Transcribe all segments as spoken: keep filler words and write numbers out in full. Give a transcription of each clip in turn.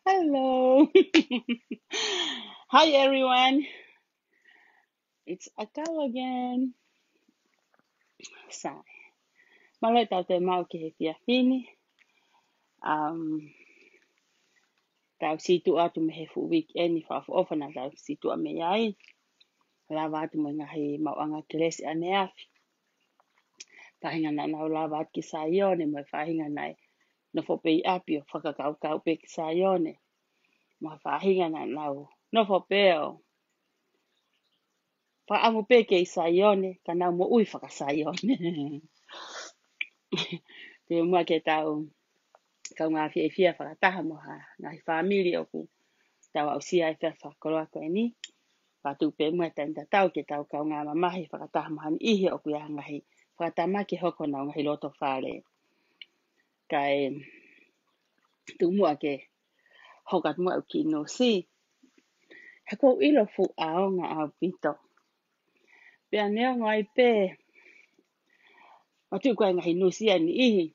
Hello. Hi, everyone. It's Akau again. Sai. Mālō e tau toe maʻu ki he efiafi ni. Um, tau situʻa atu mei he fuʻu weekend fakaʻofoʻofa naʻa tau situʻa mei ai. Lava atu mo e ngaahi maʻuʻanga kelesi ʻaneafi. Faʻahinga naʻa nau lava atu ki Saione, mo e faʻahinga naʻe nofo pē ʻi ʻapi ʻo fakakaukau pē ki Saione. Mo e faʻahinga naʻa nau nofo pē ʻo fakaʻamu pē kei Saione, ka nau moʻui faka-Saione. Pea muʻa ke tau kaungā fiefia fakataha mo ha ngaahi fāmili ʻoku tau aʻusia e efiafi fakakoloa ko eni. Pea tuku pē muʻa e taimi tatau ke tau kaungā mamahi fakataha mo ha niʻihi ʻoku ʻi ai ha ngaahi fakatamaki hoko honau ngaahi loto fale. Kae tuku muʻa ke hoko atu muʻa ʻeku kiʻi nusi. He ʻoku ou ʻilo fuʻu ʻaonga ʻaupito. Pea neongo ai pē ʻoku tuʻu ko e ngaahi nusi ʻa e niʻihi,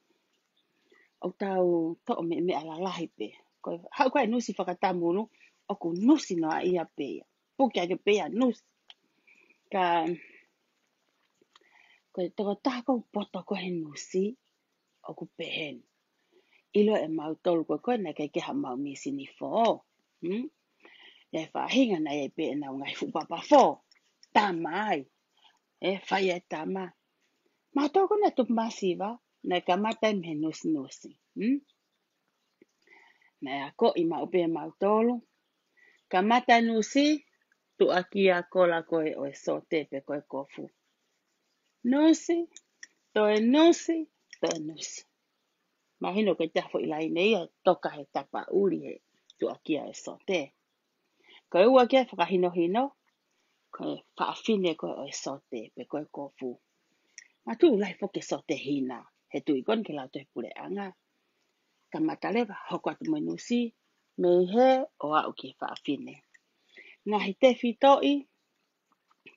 ʻoku tau toʻo mei he meʻa lalahi pē. Ko e haʻu ko ē nusi fakatamulu, ʻoku nusi noa ia pē ia. Puke ake pē ia nusi. Ka ko e tokotaha ʻoku poto ko ē he nusi, ʻoku pehē ni. ʻIlo ʻe mautolu ko ē ko ē naʻe ʻikai ke ʻi ai haʻamau mīsini fō. Hmm? ʻI ai e faʻahinga naʻe ʻi ai pē ʻenau ngaahi fuʻu papa fō. Tama ai. ʻE, fai e tama. Mautolu ko ē naʻe tupu masiva, naʻe kamata ai mei he nusinusi. Hmm? Naʻe akoʻi maʻu pē ʻe mautolu. Kamata nusi, tuʻakia kola ko ē ʻo e sote pe ko e kofu. Nusi, toe nusi, toe nusi. Mahino ko e taha foʻi laine ia, toka he tapa ʻuli he tuʻakia e sote. Ko e ua ki ai e fakahinohino, ko e faʻafine ko ē ʻo e sote, pe ko e kofu. Matuʻu lahi foki e sote hina, he tui ko eni ke lau atu ʻe he puleʻanga. Kamata leva, hoko atu mo e nusi, mei hē ʻo aʻu ki he faʻafine. Ngaahi tefitoʻi,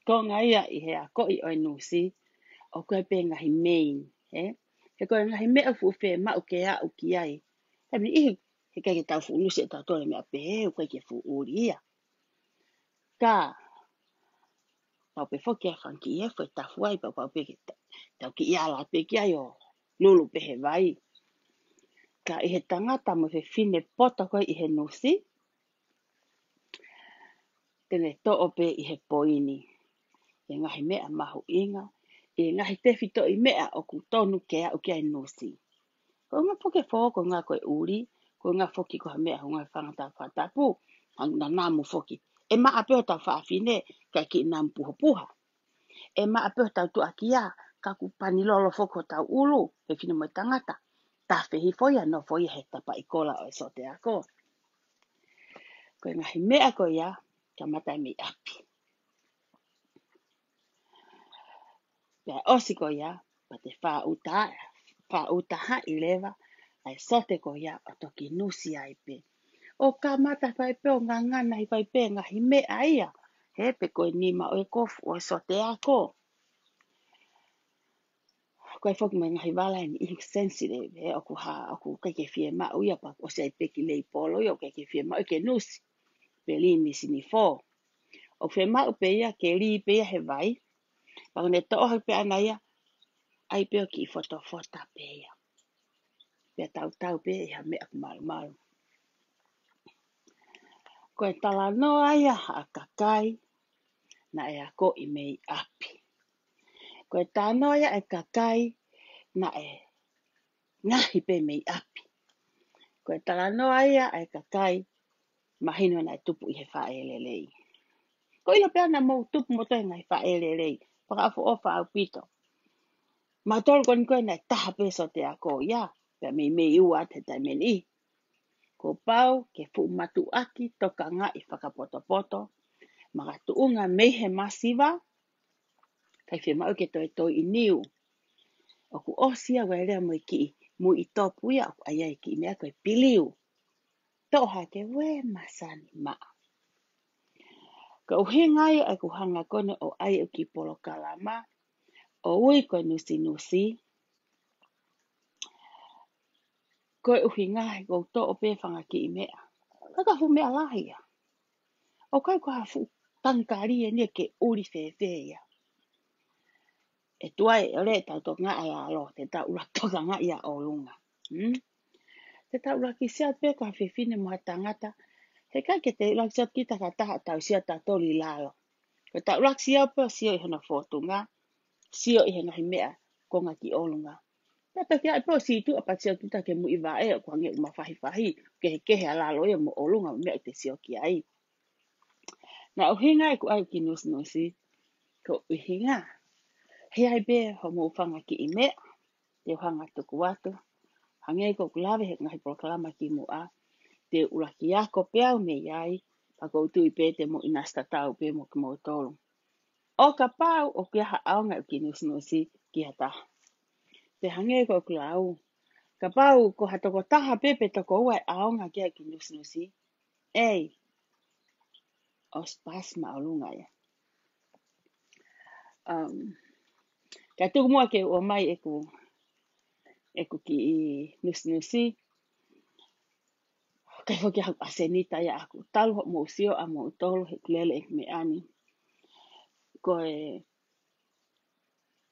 konga ia ʻi he akoʻi ʻo e nusi, ʻoku ʻi ai pē ngaahi main, ē? He ko e ngaahi meʻa fuʻu fiemaʻu ke aʻu ki ai. Taimi ʻe niʻihi, he ʻikai ke tau fuʻu nusi ʻe tau tole meʻa pehē, ʻoku ʻikai ke fuʻu ʻuli ia. Ka, pau pē foki ʻa e fanga kiʻi efu ʻe tafu ai, pau pau pē ke ta-, tau kiʻi ala pē ki ai ʻo lulu pē he vai. Ka ʻi he tangata mo e fefine poto ko ē ʻi he nusi, te ne toʻo pē ʻi he poini. ʻi he ngaahi meʻa mahuʻinga, ʻi he ngaahi tefitoʻi meʻa ʻoku tonu ke aʻu ki ai e nusi. Ko e ʻuhinga foki e fō, ko e ʻuhinga ko e ʻuli, ko e ʻuhinga foki ko ha meʻa, ko e ʻuhinga fanga tau fakatapu, fanga namu foki. ʻE maʻa pē hotau fafine, kae kiʻi namu puhapuha. ʻE maʻa pē hotau tuʻakia, ka ʻoku pani lolo foki hotau ʻulu, fefine mo e tangata. Tafe hifo ia, nofo ia he tapaʻi kola ʻo e sote ako. Ko e ngaahi meʻa ko ia, kamata mei ʻapi. Pea ʻosi ko ia, pea te faʻuta, faʻutahaʻi leva ʻa e sote ko ia ʻo toki nusi ai pē. ʻO kamata fai pē ʻo ngangana hifo ai pē ngaahi meʻa ia. He pe ko e nima ʻo e kofu ʻo e sote ako. Ko e foki mai ngaahi vala eni ʻi he sensitive, he ʻoku hā, ʻoku ʻikai ke fiemaʻu ia pea ʻosi ai pē ki leipolo ia, ʻoku ʻikai ke fiemaʻu ke nusi. Pe lī misini fō. ʻOku fiemaʻu pē ia ke lī pē ia he vai. Pea ko ʻene toʻo hake pē ʻana ia, ʻai pē ʻo kiʻi fotofota pē ia. Pea tautau pē ʻi ha meʻa ʻoku malumalu. Ko e talanoa ia ʻa e kakai naʻe akoʻi mei ʻapi. Ko e talanoa ia ʻa e kakai naʻe ngaohi pē mei ʻapi. Ko e talanoa ia ʻa e kakai mahino naʻe tupu ʻi he faʻē lelei. Ko e ʻilo pē ʻa e ʻuhinga ʻoku tupu moutolu he ngaahi faʻē lelei. Fakaʻofoʻofa ʻaupito. Mautolu ko eni ko ē naʻe taha pē sote ako ia, pea meimei ua atu he taimi ni. Kuo pau ke fuʻu mātuʻaki tokangaʻi fakapotopoto, makatuʻunga mei he masiva, ʻikai fiemaʻu ke toe toiʻi niu. ʻOku ʻosi ia ʻa e lea mo e kiʻi muiʻi topu ia ʻoku ʻai ai e kiʻi meʻa ko e piliu. Toʻo hake, uē masani maʻa. Ko e ʻuhinga ia ʻeku hanga ko eni ʻo ʻai ʻeku kiʻi polokalama, ʻo ui ko e nusinusi, ko e ʻuhinga he ʻoku ou toʻo pē fanga kiʻi meʻa. Ka ko e fuʻu meʻa lahi ia. ʻOku ʻikai ko ha fuʻu tangikali eni ke ʻuli fēfē ia. ʻE tuai ʻe ʻole ʻetau tokangaʻi ʻa lalo, te tau ʻuluaki tokangaʻi ʻa ʻolunga. Hmm? Te tau ʻuluaki sio pē ko ha fefine mo ha tangata. He ʻikai ke te ʻuluaki sio kita ka taha, tau sio tautolu ʻi lalo. Ko ʻetau ʻuluaki sio pē ʻo sio ʻi hono fōtunga, sio ʻi he ngaahi meʻa konga ki ʻolunga. Pea toki ʻai pē ʻo sio tuʻa pea sio kita ki he muiʻi vaʻe ʻoku hangē ʻoku mafahifahi, kehekehe ʻa lalo ia mo ʻolunga mo e meʻa ʻoku te sio ki ai. Naʻe ʻuhinga ʻeku ʻai e kiʻi nusinusi, ko e ʻuhinga. He ʻai pē hoʻomou fanga kiʻi meʻa, te u hanga ʻo tuku atu. Hangē ko ʻeku lave he ngaahi polokalama kimuʻa, te u ʻuluaki ako pē au mei ai, pea ʻoku ou tui pē te mou ʻinasi tatau pē mo kimoutolu. ʻO kapau ʻoku ʻi ai ha ʻaonga ʻeku kiʻi nusinusi ki ha taha. Pea hangē ko ʻeku lau, kapau ko ha tokotaha pē pe toko ua ʻe ʻaonga ki ai e kiʻi nusinusi, ei, ʻosi pasi māʻolunga ia. Um, ka tuku muʻa ke u ʻomai ʻeku, ʻeku kiʻi nusinusi. ʻIkai foki ha ʻasenita ia ʻaʻaku. Talu hoʻomou sio ʻamoutolu he ʻoku lele ʻeku meʻa ni. Ko e,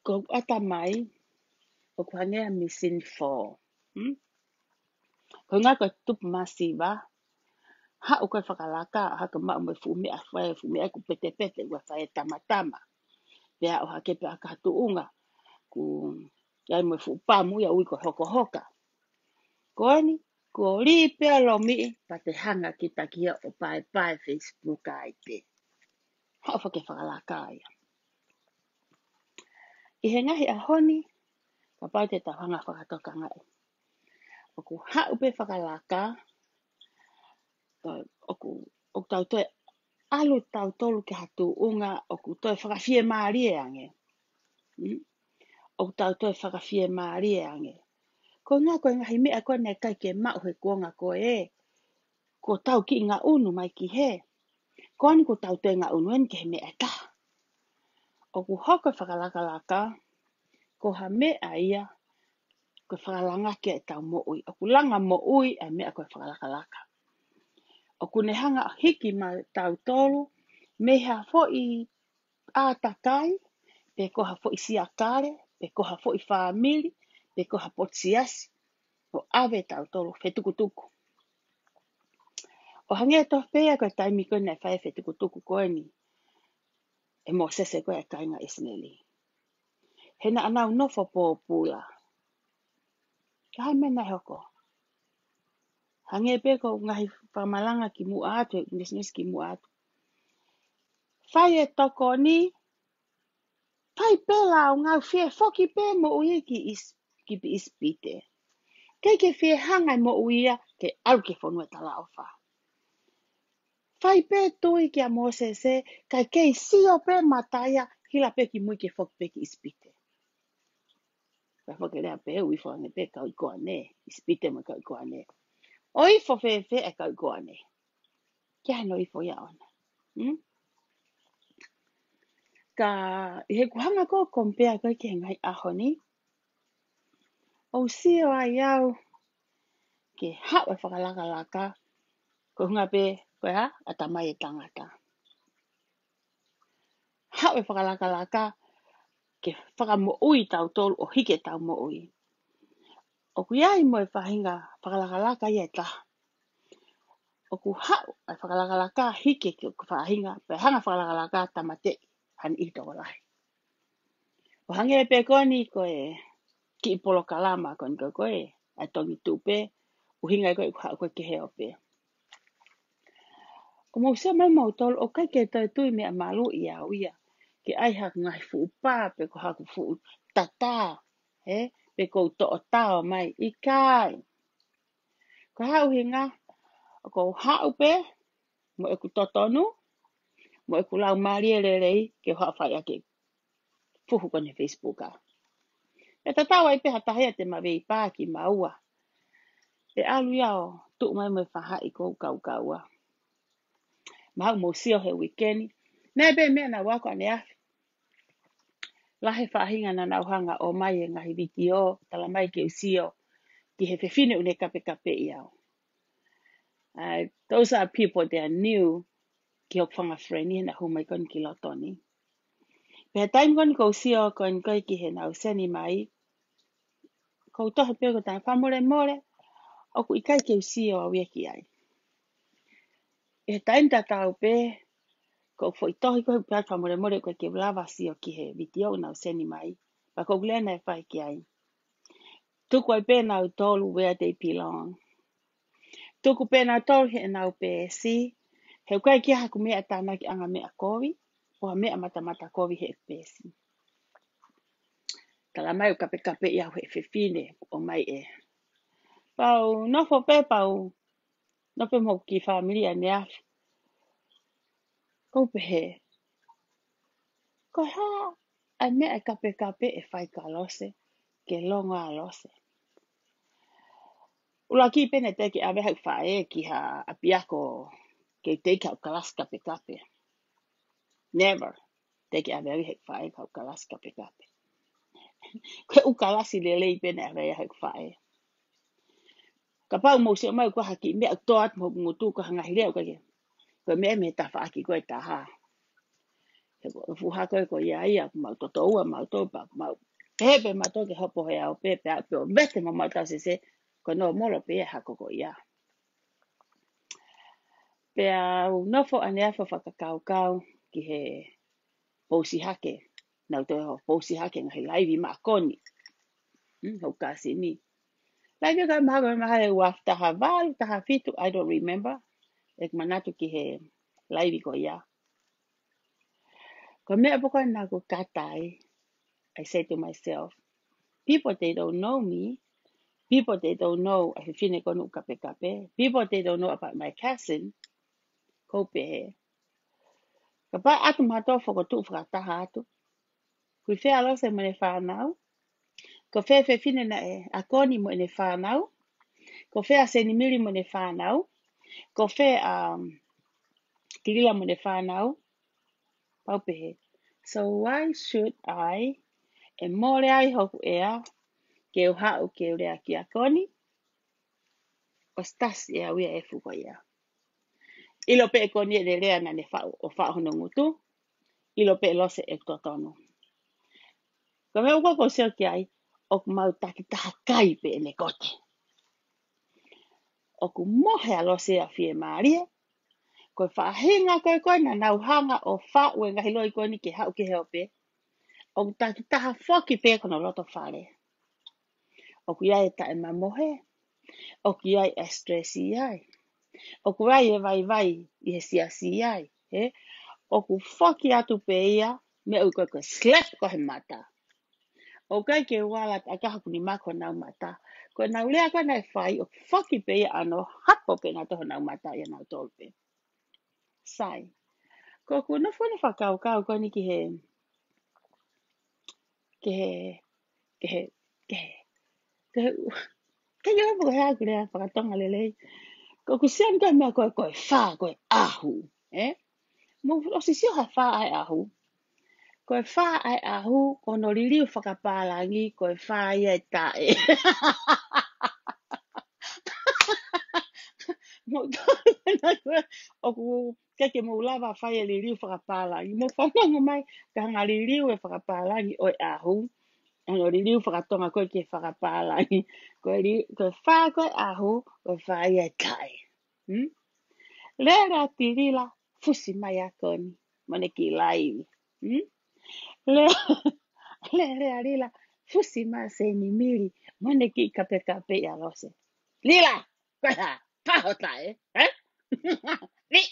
ko ʻeku ʻatamai, ʻoku hangē ha misini fō. Hmm? Ko e ʻuhinga ko e tupu masiva, haʻu ko e fakalaka, hake maʻu mo e fuʻu meʻa fai, fuʻu meʻa ʻoku petepete, ʻoku fai e tamatama. Pea ʻohake pē ʻa e tuʻunga, ʻoku ʻi ai mo e fuʻu pamu ia ʻoku ui ko e hokohoka. Ko eni, kuo lī pē ʻa lomiʻi, pea te hanga kita ki ai ʻo paepae Facebook ai pē. Haʻu foki e fakalaka ia. ʻI he ngaahi ʻaho ni, kapau te tau hanga ʻo fakatokangaʻi. ʻOku haʻu pē fakalaka, ʻoku, ʻoku tau toe ʻalu tautolu ki ha tuʻunga, ʻoku toe fakafiemālie ange. Mm? ʻOku tau toe fakafiemālie ange. Ko e ʻuhinga ko e ngaahi meʻa ko ē naʻe ʻikai ke maʻu he kuonga ko ē, kuo tau kiʻi ngaʻunu mai ki hē. Ko eni kuo tau toe ngaʻunu eni ki he meʻa ʻe taha. ʻOku hoko e fakalakalaka, ko ha meʻa ia, ko e fakalanga ki ai ʻetau moʻui. ʻOku langa moʻui ʻa e meʻa ko e fakalakalaka. ʻOku ne hanga ʻo hiki mai tautolu, mei ha foʻi ʻātakai, pe ko ha foʻi siakale, pe ko ha foʻi fāmili, pe ko ha potu siasi, ʻo ʻave tautolu fetukutuku. ʻO hangē tofu pē ia ko e taimi ko ē naʻe fai e fetukutuku ko eni. ʻe Mōsese ko e kāinga ʻIsileli. He naʻa nau nofo pōpula. Ka ʻi ai e meʻa naʻe hoko. Hangē pē ko e ngaahi fakamalanga kimuʻa atu, e news ki muʻa atu. Fai e tokoni, fai pē lāunga, fie foki pē moʻui ki ʻIsi-, ki ʻIsipite. ʻIkai ke fie hanga e moʻui ia ke ʻalu ki he fonua talaʻofa. Fai pē tui kia Mōsese, kae kei sio pē mata ia, hila pē ki mui ke foki pē ki ʻIsipite. Ka foki lea pē, ui fo ange pē kau ʻi Koane, ʻIsipite mo e kau ʻi Koane. ʻOi fo fēfē e kau ʻi Koane. Kia no ʻi fo ia ona. Hmm? Ka ʻi he kuhanga ko compare ko e ki he ngaahi ʻaho ni, ʻoku sio ai au ke haʻu e fakalakalaka, ko e hunga pē ko e hā, ʻatamai e tangata. Haʻu e fakalakalaka ke fakamoʻui tautolu ʻo hiki ʻetau moʻui. ʻOku ʻi ai mo e faʻahinga fakalakalaka ia ʻe taha. ʻOku haʻu e fakalakalaka hiki ki he faʻahinga, pea hanga fakalakalaka tāmateʻi ha niʻihi tokolahi. ʻO hangē pē ko eni ko e kiʻi polokalama ko eni ko e, ʻa e Tongi Tupe, ʻuhinga ko e ʻoku haʻu ko e kehe ʻo pē. ʻOku mou sio mai moutolu, ʻoku ʻikai ke toe tui meʻa malu ʻi au ia. Ke ʻai haku ngaahi fuʻu pā, pe ko haku fuʻu tatā, ē? Pe ko u toʻo tao mai, ʻikai. Ko e hā e ʻuhinga, ʻoku ou haʻu pē, mo ʻeku totonu, mo ʻeku laumālie lelei, ke u haʻu fai ʻaki e fuhu ko eni he Facebook ā. ʻE tatau ai pē ha taha ia te ma vei pā ki maua. ʻE ʻalu ia ʻo tuʻu mai mo e faʻahi ko u kaukaua. Mahalo mou sio he weekend. Naʻe pē meʻa naʻa ku ako ʻaneafi. Lahi e faʻahinga naʻa nau hanga ʻo ʻomai e ngaahi vitiō, tala mai ke u sio ki he fefine ʻoku ne kapekapeʻi au. Uh, those are people that are new ki hoku fanga friend he naʻa ku hū mai ko eni ki loto ni. Pea taimi ko eni ʻoku ou sio ko eni ko e ki he naʻa nau send mai, ʻoku ou tohi pē ʻoku ou tala fakamolemole, ʻoku ʻikai ke u sio au ia ki ai. ʻI he taimi tatau pē, ʻoku ou foʻi tohi ko e pea fakamolemole ʻoku ʻikai ke u lava sio ki he vitiō naʻa nau send mai, pea ʻoku ou lea naʻe fai ki ai. Tuku ai pē nautolu where they belong. Tuku pē nautolu heʻenau peesi, he ʻoku ʻikai ke ʻi ai haku meʻa tānaki ʻanga meʻa kovi, pe ha meʻa matamata kovi he peesi. Tala mai ʻoku kapekapeʻi au he fefine, ʻomai ē. Pea u nofo pē pea u nofo pē mo e kiʻi fāmili ʻaneafi. ʻOku ou pehē, ko e hā ʻa e meʻa ʻe kapekape ʻe fai kia Lose, ke longo ʻa Lose. ʻUluaki pē naʻe teʻeki ʻave haku faʻē ki ha ʻapiako ke u teʻeki haku kalasi kapekape. Never. Teʻeki ʻave haku faʻē ki haku kalasi kapekape. Ko e ʻū kalasi lelei pē naʻe ʻave haku faʻē. Kapau mou sio mai ko ha kiʻi meʻa ʻoku tō atu mo hoku ngutu ko ha ngaahi lea ʻoku ʻikai ke. Ko e meʻa mei he tafaʻaki ko e taha. He ko e fuʻu hako ko ia ia, ʻoku mau totoua mautolu pea ʻoku mau. Pehē pē mautolu ke hopo he ʻao pē, pea pē ʻo vete mo mautolu sese, ko e nōmolo pē ia hako ko ia. Pea u nofo ʻaneafi ʻo fakakaukau ki he pousi hake. Naʻa ku toe hoko pousi hake ngaahi laivi mākoni. Hmm, hoku kāsini. Laivi ka mahalo, mahalo ʻe ua afe taha valu, taha fitu, I don't remember. ʻOku ou manatu ki he laivi ko ia. Ko e meʻa pē ko ē naʻa ku kata ai, I say to myself, people, they don't know me. People, they don't know ʻa e fefine ko eni ʻoku kapekape. People, they don't know about my cousin. ʻOku ou pehē. Kapau ʻe ʻatu mautolu ʻo fokotuʻu fakataha atu. Ko fē ʻa Lose mo ʻene fānau? Ko fē e fefine naʻe ako ni mo ʻene fānau? Ko fē ʻa Senimili mo ʻene fānau? Ko fē ʻa, um, Kilila mo ʻene fānau? Pea u pehē. So why should I, ʻe mole ai hoku ʻea, ke u haʻu ke u lea ki he ako ni? ʻOsi tasi ʻe au ia e fuʻu ko ia. ʻIlo pē ko eni ʻene lea naʻa ne faʻu, ʻo faʻu hono ngutu. ʻIlo pē Lose ʻe totonu. Ko e meʻa ʻoku ou sio ki ai, ʻoku mau takitaha kai pē ʻene kote. ʻOku mohe ʻa Lose ʻa fiemālie, Ko e faʻahinga ko ē ko ē naʻa nau hanga ʻo faʻu e ngaahi loi ko eni ke haʻu ki he ope, ʻoku takitaha foki pē ki hono loto fale. ʻOku ʻi ai e taʻemamohe, ʻoku ʻi ai e stress ʻi ai, ʻoku ʻi ai e vaivai ʻi he siasi ʻi ai, ē? ʻOku foki atu pē ia, meʻa ʻoku ko e slap ko ē he mata. ʻOku ʻikai ke u ala ʻo kaha ʻeku nima ki honau mata. Ko ʻenau lea ko ē naʻe fai, ʻoku foki pē ia ʻo hapo pē ʻenautolu honau mata ʻia nautolu pē. Sai. Ko ʻeku nofo ʻo fakakaukau ko eni ki he, ki he, ki he, ki he, ki he, ke ia mo he ʻaku lea fakatonga lelei. Ko ʻeku sio ʻeni ko e meʻa ko ē, ko e fā, ko e ʻahu, ē? Mou ʻosi sio ha fā ʻa e ʻahu. Ko e fā ʻa e ʻahu, ko hono liliu fakapālangi, ko e fā ia e taʻe. Mou tau na ko ē, ʻoku ʻikai ke mou lava fai e liliu fakapālangi. Mou fanongo mai, ka hanga liliu e fakapālangi ʻo e ʻahu. Hono liliu fakatonga ko ē ke fakapālangi. Ko e li-, ko e fā ko ē ʻahu, ko e fā ia e taʻe. Hmm? Lele ʻa Tilila, fusi mai ʻa Koni, mo ʻene kiʻi laivi. Hmm? Le-, lele ʻa Lila, fusi mai ʻa Seinimili, mo ʻene kiʻi kapekape ʻia Lose. Lila, ko e hā, pahota ē, ē? Ni.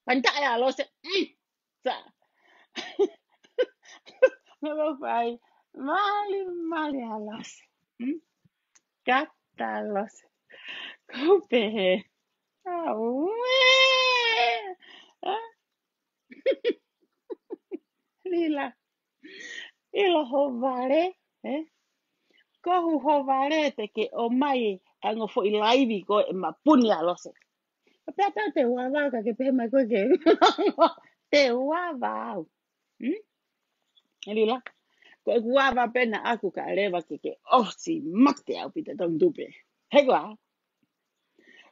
Pantaʻe ʻa Lose, mm, sa. Nalo fai, mali, mali ʻa Lose. Mm? Kata Lose. Ko u pehē. Auē. Ah. Lila. ʻIlo ho vale, ē? Ko hu ho vale te ke ʻomai ʻa e ongo foʻi laivi ko ē mapuni ʻa Lose. Ka pea tau te uava ka ke pehē mai ko ē ke. Te uava au. Hmm? Lila. Ko ʻeku uava pē naʻa ku ka leva ke ke ʻosi mate ʻaupito tau tupe. He ko e hā?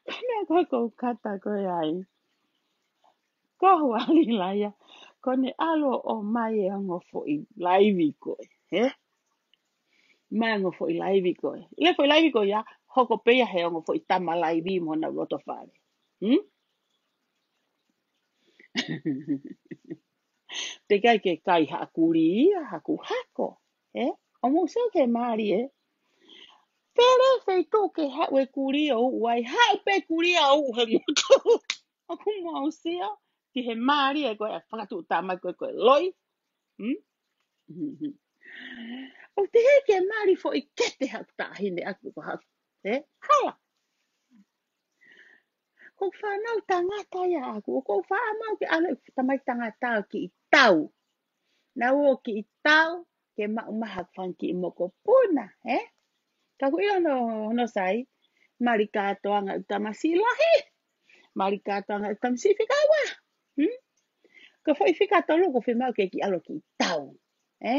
Ko e meʻa ko ē ʻoku ou kata ko ē ai. Ko hu ʻa Lila ia. Ko ʻene ʻalu ʻo ʻomai e ongo foʻi laivi ko ē, ē? Mai ongo foʻi laivi ko ē. ʻI he foʻi laivi ko ia, hoko pē ia he ongo foʻi tama laivi mo honau loto fale. Hmm? Teʻeki ai ke kai haʻa kulī ia, haku hako, ē? ʻO mou sio ki he mali, ē? Pea lele feituʻu ke haʻu e kulī ʻo uʻu ai, haʻu pē kulī ʻo uʻu he ngutu. ʻOku mou sio ki he mali ē ko ē, fakatuʻutāmaki ko ē ko e loi. Hmm? ʻOku teʻeki ke mali foʻi kete haku taʻahine ʻaku ko haku. Ē? Hala. Ko e fānau tangata ia ʻaku, ʻoku ou faʻa maʻu ke ʻalu e tamaiki tangata ʻo kiʻi tau. Naʻa ku ō kiʻi tau, ke maʻu mai haku fanga kiʻi mokopuna, ē? Ka ʻoku ʻi ai hono, hono sai, mali kātoanga ʻeku tamasiʻi lahi, mali kātoanga ʻeku tamasiʻi fika ua. Hmm? Ko e foʻi fika tolu ʻoku ou fiemaʻu ke kiʻi ʻalu kiʻi tau. Ē?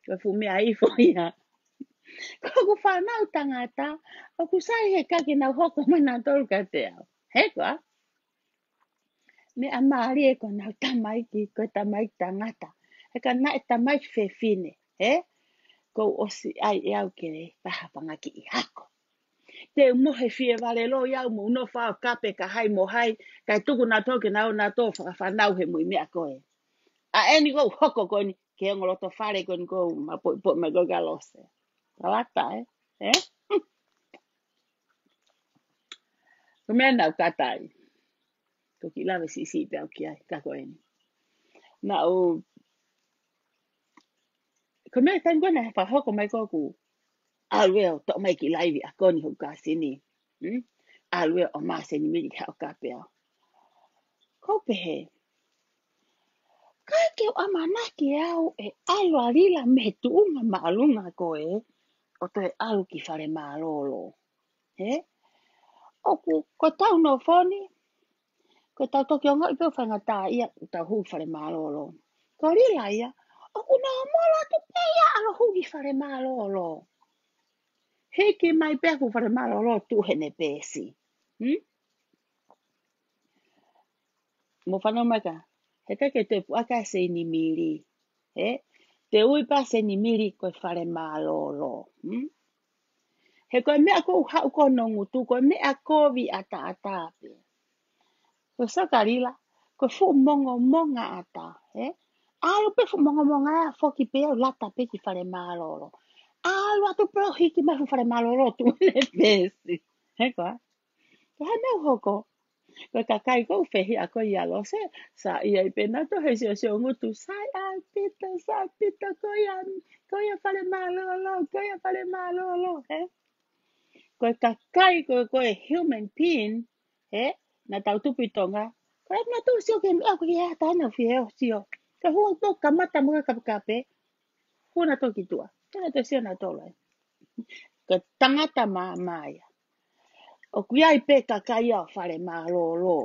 Ko e fuʻu meʻa ifo ia. Ko ʻeku fānau tangata, ʻoku sai he ʻikai ke nau hoko mai nautolu kiate au. He ko e hā? Meʻa mālie ko ʻenau tamaiki, ko e tamaiki tangata. He ka naʻe tamaiki fefine, ē? Kuo u ʻosi ʻai ʻe au ke taha fanga kiʻi hako. Te u mohe fie vale loi au mo u nofo au ʻo kape ka hai mo hai, kae tuku nautolu ke nau, nautolu fakafānau he moʻui meʻa ko ē. ʻA eni ʻoku ou hoko ko eni, ki he ongo loto fale ko eni ʻoku ou mapoʻipoʻi mai ko ē kia Lose. Talata, ē? Ē? Ko e meʻa naʻa ku kata ai. Ko e kiʻi lave siʻisiʻi pē au ki ai, ka ko eni. Naʻa ku, ko e meʻa taimi ko ē naʻe fakahoko mai ko ē ʻoku ʻalu ē ʻo toʻo mai kiʻi laivi ʻa Koni hoku kāsini. Hmm? ʻAlu ē ʻo ʻomai ʻa Seinimili ke haʻu ʻo kape au. Ko u pehē, ʻikai ke u ʻamanaki au ʻe ʻalu ʻa Lila mei he tuʻunga māʻolunga ko ē, ʻo toe ʻalu ki fale mālōlō. Ē? ʻOku, ko ʻetau nofo ni, ko ʻetau toki ongoʻi pē ʻoku faingataʻaʻia ʻetau hū ki fale mālōlō. Ko Lila ia, ʻoku ne ō molo atu pē ia ʻalu hū ki fale mālōlō. Hiki mai pē ʻa e fale mālōlō tuʻu heʻene peesi. Hmm? Mou fanongo mai ka. He ʻikai ke toe puʻaki ʻa Seinimili. Ē? Te u ui pē ʻa Seinimili ko e fale mālōlō. Hmm? He ko e meʻa ʻoku ou haʻu ki hono ngutu, ko e meʻa kovi ʻataʻatā pē. Ko e sio kia Lila, ko e fuʻu mongomonga ʻatā, ē? ʻAlu pē fuʻu mongomonga ʻo foki pē ʻo lata pē ki fale mālōlō. ʻAlu atu pē ʻo hiki mai fuʻu fale mālōlō ʻo tuʻu he peesi. He koā? Ko e hā e meʻa ʻoku hoko? Ko e kakai ʻoku fehiʻa ko ia ʻa Lose, saiʻia ai pē nautolu he siosio ngutu, sai ʻaupito, sai ʻaupito, ko ia, ko ia fale mālōlō, ko ia fale mālōlō, ē? Ko e kakai, ko, ko e human being, ē? Naʻa tau tupu ʻi Tonga. Ko e nautolu sio ki he meʻa ko ē ʻa e taʻahine ʻoku fie ʻo sio. Ko e hū ʻo kamata mo e kapekape. Hū nautolu ki tuʻa. Ko e nautolu sio nautolu ai. Ko e tangata māmā ia. ʻOku ʻi ai pē kakai ʻo fale mālōlō.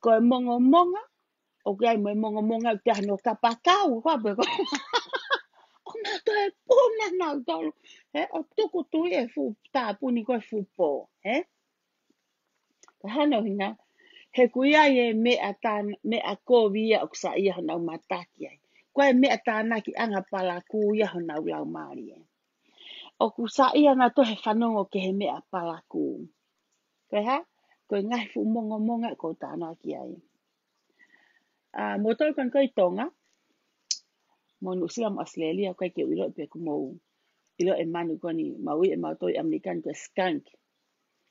Ko e mongomonga, ʻoku ʻi ai mo e mongomonga ʻoku ʻi ai hano kapakau, hoa pē ko. ʻO nautolu e puna nautolu, ē, ʻo tuku tui e fuʻu tāpuni ko e fuʻu pō, ē? Ko e hā hono ʻuhinga, he ʻoku ʻi ai e meʻa tān-, meʻa kovi ia ʻoku saiʻia honau mata ki ai. Ko e meʻa tānakiʻanga palakū ia honau laumālie. ʻOku saiʻia nautolu he fanongo ki he meʻa palakū. Ko e hā? Ko e ngaahi fuʻu mongomonga ʻoku ou talanoa ki ai. ʻA, moutolu ko eni ko ē ʻi Tonga, mo Nuʻusila mo ʻAositelēlia, ʻoku ʻikai ke u ʻiloʻi pe ʻoku mou ʻilo e manu ko eni, mau ui ʻe mautolu ʻi ʻAmelika ni ko e skunk.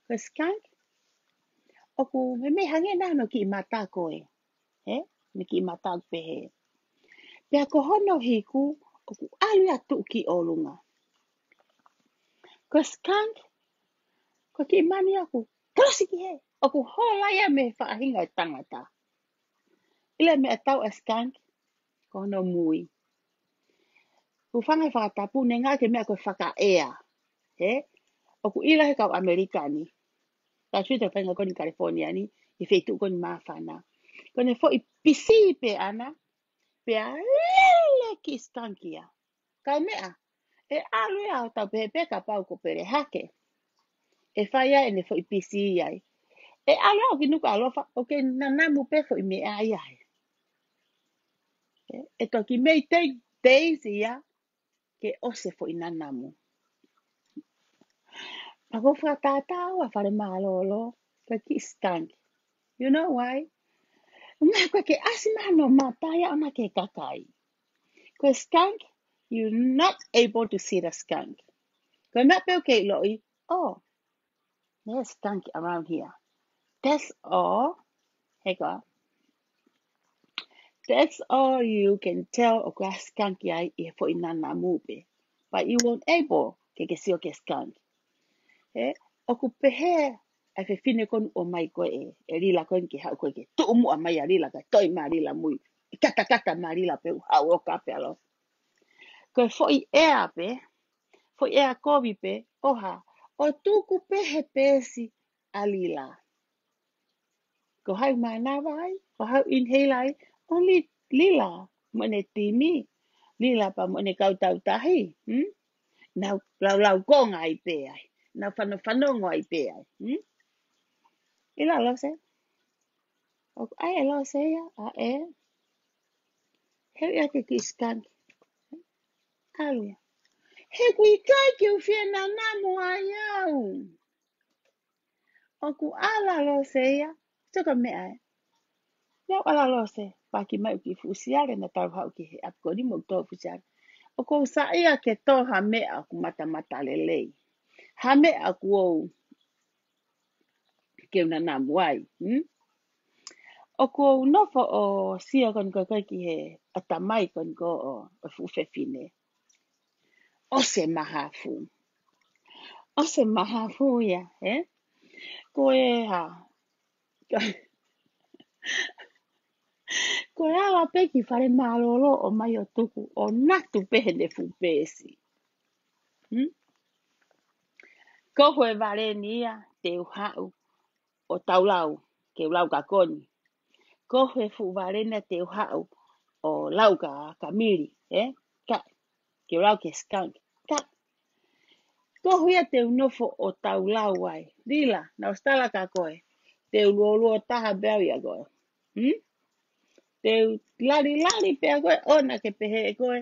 Ko e skunk, ʻoku meimei hangē naʻa ne kiʻi mata ko ē. Ē? Ne kiʻi mata ʻoku pehē. Pea ko hono hiku, ʻoku ʻalu ia ʻo tuʻu ki ʻolunga. Ko e skunk, ko e kiʻi manu ia ʻoku kolosi ki hē, ʻoku hola ia mei he faʻahinga ʻo e tangata. ʻIlo e meʻatau ʻa e skunk, ko hono mui. Hūfanga he fakatapu, ne ngāueʻaki e meʻa ko e fakaʻea. Ē? ʻOku ʻilo he kau ʻAmelika ni. Tau sio ki he faʻahinga ko eni California ni, ʻi he feituʻu ko eni māfana. Ko ʻene foʻi pisi pē ʻana, pea lele e kiʻi skunk ia. Kae meʻa, ʻe ʻalu ia ʻo tau pehē pē kapau ko Pele Hake. ʻE fai ai ʻene foʻi pisi ai. ʻE ʻalu ia ʻo kinuku ʻaloʻofa, ʻoku nanamu pē foʻi meʻa ia ai. ʻE, ʻe toki mei tei, days ia, ke ʻosi e foʻi nanamu. Pea ko e fakatātā ʻa fale mālōlō, ko e kiʻi skunk. You know why? Meʻa ko ē ke ʻasi mai hano mata ia ʻona ki he kakai. Ko e skunk, you're not able to see the skunk. Ko e meʻa pē ʻoku ke ʻiloʻi, oh, there's skunk around here. That's all. He koā. That's all you can tell ʻoku ʻi ai e skunk ai ʻi he foʻi nanamu pē. But you won't able ke ke sio ki he skunk. Ē, ʻoku pehē ʻa e fefine ko eni ʻomai ko ē, ʻe Lila ko eni ke haʻu ko ē ke tuʻu muʻa mai ʻa Lila kae toi mai ʻa Lila mui. ʻI katakata mai ʻa Lila pea u haʻu ʻo kape ʻa Lose. Ko e foʻi ʻea pē, foʻi ʻea kovi pē, ʻo hā, ʻo tuku pē he peesi ʻa Lila. Ko hai mānava ai, ko hai inhale ai, only Lila, mo ʻene timi, Lila pea mo ʻene kau tautahi, hmm? Nau laulau konga ai pē ai, nau fano-, fanongo ai pē ai, hmm? ʻIlo ʻa Lose? ʻOku ʻai ʻe Lose ia, ʻa ē. He ia ke kiʻi skunk. ʻAlu ia. He ʻoku ʻikai ke u fie nanamu ai au. ʻOku ʻalu ʻa Lose ia, sio ki he meʻa ē. Ia ʻalu ʻa Lose, paki mai ʻo kiʻi fuʻu siale naʻa tau haʻu ki he ʻapi ko eni mo tō fuʻu siale. ʻOku ou saiʻia ke tō ha meʻa ʻoku matamatalelei. Ha meʻa ʻoku ou ke u nanamu ai, hmm? ʻOku ou nofo ʻo sio ko eni ko ē ki he ʻatamai ko eni ko ē ʻo, ʻo e fuʻu fefine. ʻOsi e mahafu. ʻOsi e mahafu ia, ē? Ko e hā? Ko e ala pē ki fale mālōlō ʻo mai ʻo tuku, ʻo natu pē heʻene fuʻu peesi. Hmm? Ko e vale ni ia, te u haʻu ʻo tau lau, ke u lau kia Koni. Ko e fuʻu vale ni ia te u haʻu ʻo lau kia, kia Mili, ē? Ka, ke u lau kia Skunk. Ka, ko ia te u nofo ʻo tau lau ai. Lila, naʻa ku ʻosi tala kia koe. Te u luoluo taha pē au ʻia koe. Hmm? Te u lali lali pē ʻa koe, ʻoua ke pehē ʻe koe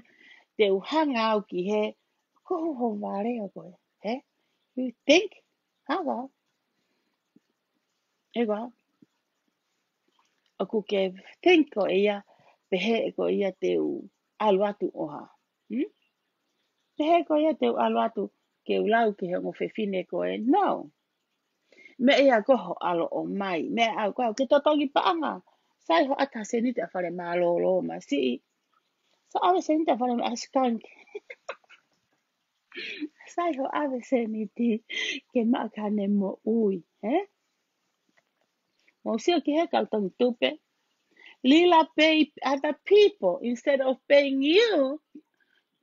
te u hanga au ki hē, ko ho vale ʻa koe, hē? You think? Hanga. ʻE koā? ʻoku ke think ko ia, pehē ko ia te u ʻalu atu ʻo hā. Hmm? Pehē ko ia te u ʻalu atu ke u lau ki he ongo fefine ko ē. No. Meʻa ia ko ho ʻalu ʻo mai. Meʻa au ko au ke totongi paʻanga. Sai ho ʻata seniti ʻa fale mālōlō masiʻi. Sa ʻave seniti ʻa fale ma skunk. Sai ho ʻave seniti ke maʻa ka ne moʻui, he? Mou sio ki he kau tongitupe. Lila pay other people instead of paying you.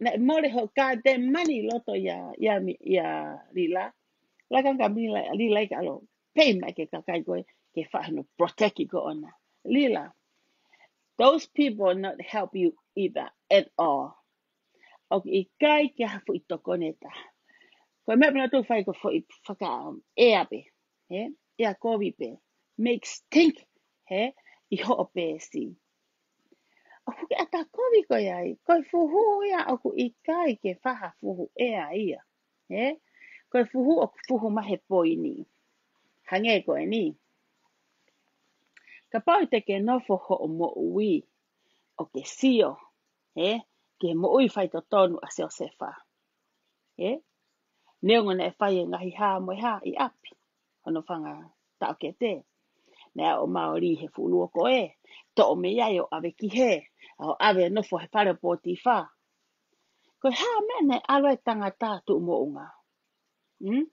Naʻe mole ho goddamn money loto ia, ia, mi- ia Lila. Lakanga Lila, Lila i ka alo. Pay mai ke kakai ko ē, ke faʻa no protect ko ʻona. Lila, those people not help you either at all. ʻOku ʻikai ke ha foʻi tokoni ʻe taha. Ko e meʻa pē naʻa tau fai ko e foʻi faka ea pē, he? Ea kovi pē. Make stink, he? ʻI hoʻo peesi. ʻOku ke ʻata kovi ko ia ai. Ko e fuhu ia ʻoku ʻikai ke faʻa fuhu ea ia. He? Ko e fuhu ʻoku fuhu mai he poini. Hangē ko eni. Kapau te ke nofo hoʻo moʻui ʻo ke sio, he? Ki he moʻui faitotonu ʻa Siosefa. He? Neongo naʻe fai e ngaahi hā mo e hā ʻi ʻapi. Hono fanga taʻokete. Naʻe ʻalu ʻo maoli he fuʻu luo ko ē. Toʻo mei ai ʻo ʻave ki hē. ʻO ʻave ʻo nofo he fale ʻo Potifa. Ko e hā meʻa naʻe ʻalu ai e tangata tuʻu moʻunga. Hmm?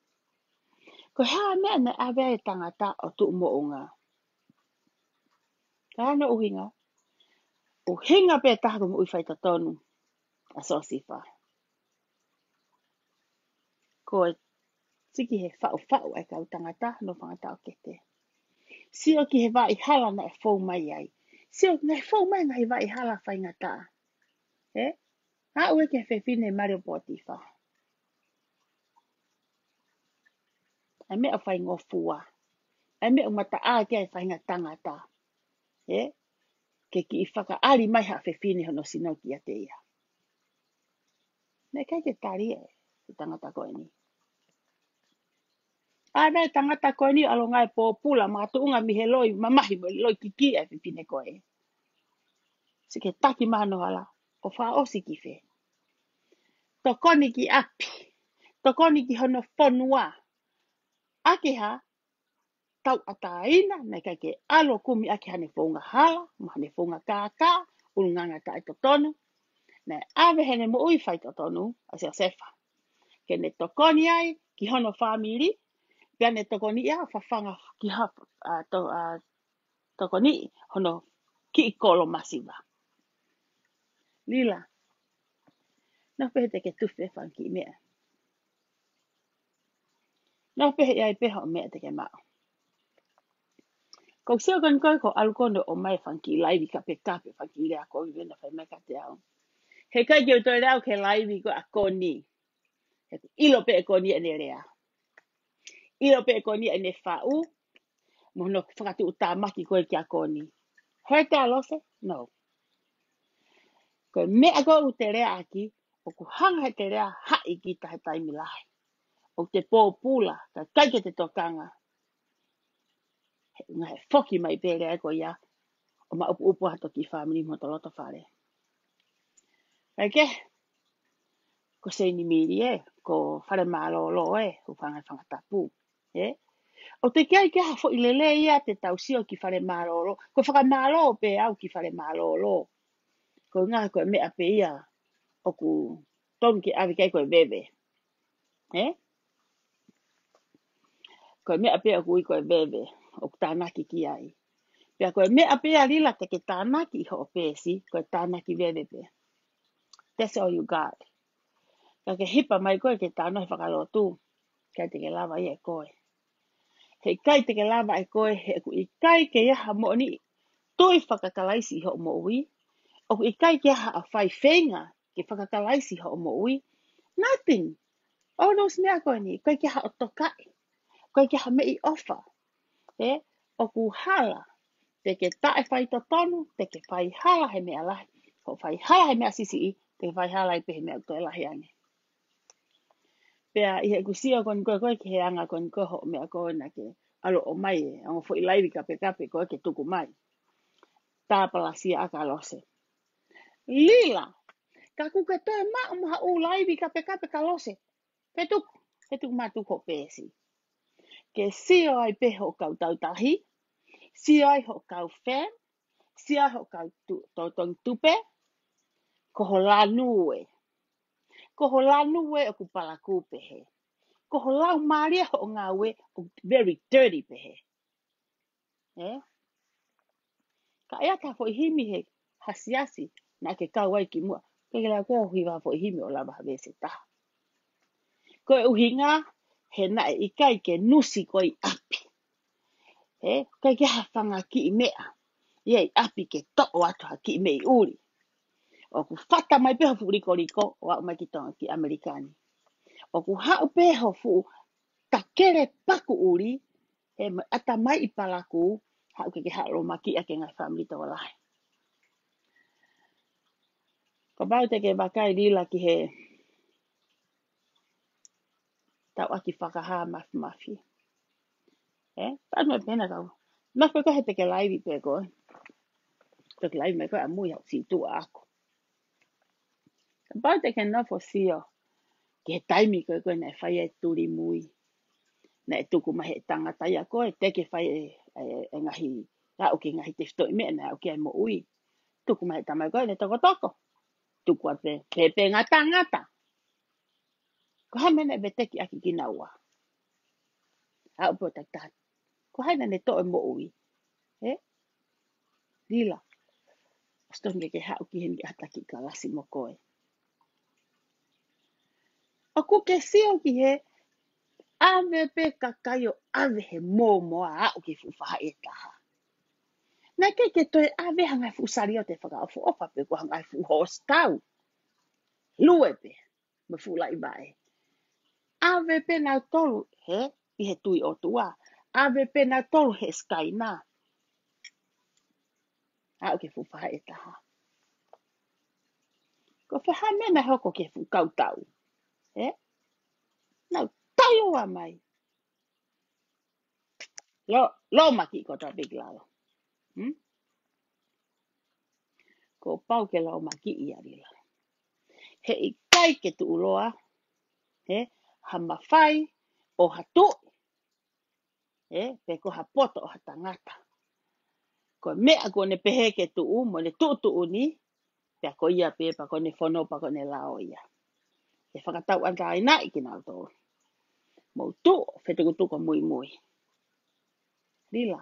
Ko e hā meʻa naʻe ʻave ai e tangata ʻo tuʻu moʻunga. Ka hano ʻuhinga. ʻUhinga pē taha ko e moʻui faitotonu ʻa Siosefa. Ko e sio ki he faʻufaʻu ʻa e kau tangata, hono fanga taʻokete. Sio ki he vaʻa hala naʻe fou mai ai. Sio naʻe fou mai ngaahi vaʻa hala faingataʻa. He? Aʻu ē ki he fefine mali ʻo Potifa. ʻA e meʻa ʻoku faingofua. ʻA e meʻa ʻoku mataʻaki ai e faʻahinga tangata. He? Ke kiʻi fakaʻali mai ha fefine hono sino kiate ia. Naʻe ʻikai ke tali ʻe he tangata ko eni. ʻA e tangata ko eni ʻalu ʻo ngāue pōpula makatuʻunga mei he loi mamahi mo e loi kiki ʻa e fefine ko ē. Sio ki he taki mahalo hala ʻo fakaʻosi ki fē. Tokoni ki ʻapi. Tokoni ki hono fonua. ʻA e hā, tauʻatāina, naʻe ʻikai ke ʻalu ʻo kumi ʻaki haʻane founga hala, mo haʻane founga kākā, ʻulungaanga taʻetotonu. Naʻe ʻave heʻene moʻui faitotonu ʻa Siosefa. Ke ne tokoni ai ki hono fāmili, pea ne tokoni ia ʻo fafanga ki ha, ʻa, to, ʻa, tokoni hono kiʻi kolo masiva. Lila, naʻa pehē te ke tufi e fanga kiʻi meʻa. Naʻa pehē ʻe ʻi ai pē hoʻo meʻa te ke maʻu. Ko e sio ko eni ko e ko e ʻalu ko ē ʻo ʻomai e fanga kiʻi laivi kapekape, fanga kiʻi lea ko ē ʻoku fai mai kiate au. He ʻikai ke u toe lea au ki he laivi ko ē ʻa Koni. He ʻilo pē ʻe Koni ʻene lea. ʻIlo pē ʻe Koni ʻene faʻu. Mo hono fakatuʻutāmaki ko ē kia Koni. Hē te alose? No. Ko e meʻa ko ē ʻoku te lea ʻaki, ʻoku hanga heʻete lea haʻi kita he taimi lahi. ʻOku te pōpula, ka ʻikai ke te tokanga. He ʻuhinga he foki mai pē lea ko ia, ʻo maʻupuʻupu ha toki fāmili mo hoto loto fale. Kae kehe, ko Seinimili ē, ko fale mālōlō ē, ʻoku fanga fanga tapu, ē? ʻOku teʻeki ai ke ʻi ai ha foʻi lelei ia te tau sio ki fale mālōlō, ko e fakamālō pē au ki fale mālōlō. Ko e ʻuhinga ko e meʻa pē ia, ʻoku tonu ke ʻave ki ai ko e veve. Ē? Ko e meʻa pē ʻoku ui ko e veve, ʻoku tānaki ki ai. Pea ko e meʻa pē ia Lila te ke tānaki ʻi hoʻo peesi, ko e tānaki veve pē. That's all you got. Ka ke hipa mai ko ē ke tānaki fakalotu, ʻikai te ke lava ia ʻe koe. He ʻikai te ke lava ʻe koe, he ʻoku ʻikai ke ʻi ai ha moʻoni tui fakakalaisi ʻi hoʻo moʻui. ʻOku ʻikai ke ʻi ai ha faifeinga ke fakakalaisi ʻi hoʻo moʻui. Nothing. All those meʻa ko eni, ʻikai ke ʻi ai ha ʻotokaʻi. ʻIkai ke ʻi ai ha meʻi ʻofa. Ē, ʻoku hala. Te ke taʻe faitotonu, te ke faihala he meʻa lahi. Ko e faihala he meʻa siʻisiʻi, te ke faihala ai pē he meʻa toe lahi ange. Pea ʻi heʻeku sio ko eni ko ē ko ē ki he anga ko eni ko ē hoʻo meʻa ko ē naʻa ke ʻalu ʻo ʻomai e ongo foʻi laivi kapekape ko ē ke tuku mai. Tāpalasia ʻa Kalose. Lila, ka ʻoku ke toe maʻu mo ha ʻū laivi kapekape Kalose. Fetuku, fetuku matu ko pesi. Ke sio ai pē hoʻo kau tautahi, sio ai hoʻo kau fam, sio ai hoʻo kau tu, totongi tupe, ko ho lanu ē. Ko ho lanu ē ʻoku palakū pehē. Ko ho lau mālie hoʻo ngāue ʻoku very dirty pehē. Ē? Ka ʻi ai ha foʻi himi he hasiasi, naʻa ke kau ai ki muʻa. Ke ke lau ko hiva foʻi himi ʻo lava ha veesi ʻe taha. Ko e ʻuhinga, he naʻe ʻikai ke nusi koe ʻi ʻapi. Ē? ʻIkai ke ha fanga kiʻi meʻa. ʻI ai ʻapi ke toʻo atu ha kiʻi meʻi ʻuli. ʻOku fata mai pē ho fuʻu likoliko, ʻo aʻu mai ki Tonga ki ʻAmelika ni. ʻOku haʻu pē ho fuʻu takele paku ʻuli, he ma-, ʻata mai ʻi palakū, haʻu ke ke haʻu ʻo lōmakiʻi ʻaki e ngaahi fāmili tokolahi. Kapau te ke vakai Lila ki he tauʻaki fakahā mafimafi. Ē? Pea ʻoua naʻa pehē na kau. Nofo ko ē he te ke laivi pē ko ē. Te ke laivi mai ko ē ʻamui haʻu si tuʻa ako. Kapau te ke nofo sio ki he taimi ko ē ko ē naʻe fai e tuli mui. Naʻe tuku mai he tangata ia ko ē, te ke fai e, e, e ngaahi, aʻu ki he ngaahi tefitoʻi meʻa naʻe aʻu ki ai e moʻui. Tuku mai he tamai ko ē, ne tokotoko. Tuku atu pē, pē, pē ngata ngata. Ko e hā e meʻa naʻe veteki ʻaki kinaua. Aʻu pē ʻo taki taha. Ko hai naʻa ne toʻo e moʻui. Ē? Lila. ʻOsi tonu ke ke haʻu ki heni ʻata ki kalasi mo koe. ʻOku ke sio ki he ʻave pē kakai ʻo ʻave he mōmoa aʻu ki he fuʻu faʻahi ʻe taha. Naʻe ʻikai ke toe ʻave ha ngaahi fuʻu saliote fakaʻofoʻofa pe ko ha ngaahi fuʻu hositau. Lue pē mo e fuʻu laʻivaʻe. ʻAve pē nautolu he, ʻi he tui ʻOtua. ʻAve pē nautolu he sikaina. Aʻu ki he fuʻu faʻahi ʻe taha. Ko e fē ha meʻa naʻe hoko ki he fuʻu kautau. Ē? Nau taiua mai. Lo, lōmakiʻi kotoa pē ki lalo. Hmm? Kuo pau ke lōmakiʻi ia Lila. He ʻikai ke tuʻuloa, he, ha mafai ʻo ha tuʻi, ē, pe ko ha poto ʻo ha tangata. Ko e meʻa kuo ne pehē ke tuʻu, mo ne tuʻutuʻuni, pea ko ia pē, pea ko ʻene fono, pea ko ʻene lao ia. ʻE fakatauʻatāinaʻi kinautolu. Mou tuʻu ʻo fetukutuku muimui. Lila.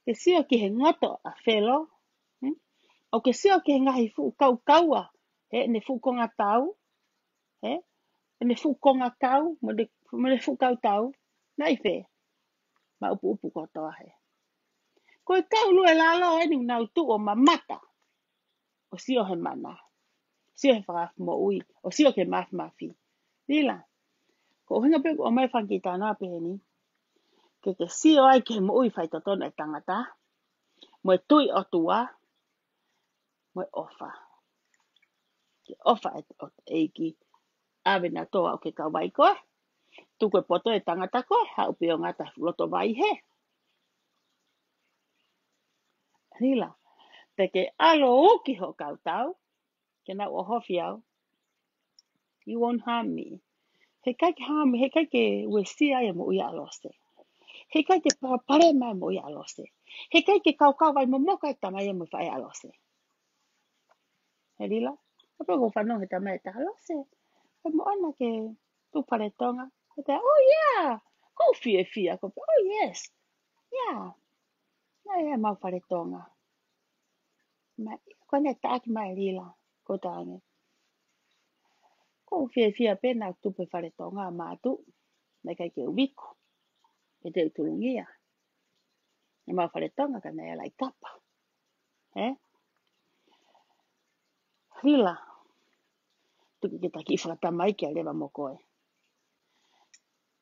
Ke sio ki he ngoto ʻa Felo, hmm? ʻO ke sio ki he ngaahi fuʻu kaukaua, he ʻene fuʻu konga tau, he ʻene fuʻu konga kau, mo ʻene, mo ʻene fuʻu kautau, naʻe ʻi fē? Maʻupuʻupu kotoa he. Ko e kau lue lalo eni nau tuʻu ʻo mamata. ʻO sio he mana. Sio he fakamoʻui. ʻO sio ki he mafimafi. Lila. Ko e ʻuhinga pē ʻoku ʻomai fanga kiʻi talanoa pehē ni. Ke ke sio ai ki he moʻui faitotonu ʻa e tangata. Mo e tui ʻOtua. Mo e ʻofa. Ke ʻofa e ʻo ʻEiki. ʻAve nautolu aʻu ki he kauvai ko ē. Tuku e poto e tangata ko ē. Haʻu pē ʻo ngata loto vai he. Lila. Te ke ʻalu ʻo uki hoʻo kautau. Ke nau ʻohofi au. You won't harm me. He ʻikai ke harm, he ʻikai ke uesia e moʻui ʻa Lose. He ʻikai ke palopalema e moʻui ʻa Lose. He ʻikai ke kaukau vai momoka e tamai mo e faʻē ʻa Lose. He Lila, ʻa pē ko e fanongo he tamai ʻe taha Lose. Ko e moʻoni ke tuʻu fale Tonga. Ko te, oh yeah. Ko u fiefia, ko pē, oh yes. Yeah. Naʻe ʻi ai ʻemau fale Tonga. Ma, ko ʻene taʻaki mai Lila, ko tangi. Ko u fiefia pē naʻa tupu e fale Tonga ʻa Matu, naʻe ʻikai ke u iku, pe te u tulungia. ʻEmau fale Tonga ka naʻe ʻi ai e laikapa. Ē? Lila, tuku ke ta kiʻi fakatamaiki ʻa Leva mo koe.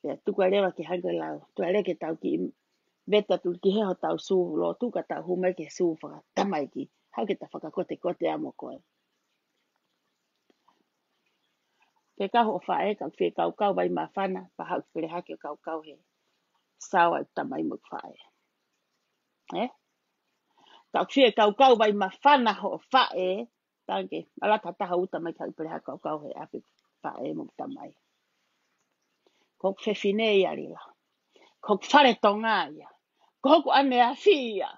Pea tuku ʻa Leva ke hangē ko e lau. Tuku ʻa Leva ke tau kiʻi veta tu ki he hotau sū lotu ka tau hū mai ki he sū fakatamaiki. Haʻu ke ta fakakotekote ʻa mo koe. Pea ka hoʻo faʻē ka fie kaukau vai māfana, pea haʻu ki pele hake ʻo kaukau he sao ʻa e tamai mo e faʻē. Ē? Ka ʻoku fie kaukau vai mafana hoʻo faʻē, tanke, ala tataha uta mai ka ʻi pele ha kaukau he ʻapi faʻē mo tamai. Ko hoku fefine ia Lila. Ko hoku fale Tonga ia. Ko hoku ʻaneafi ia.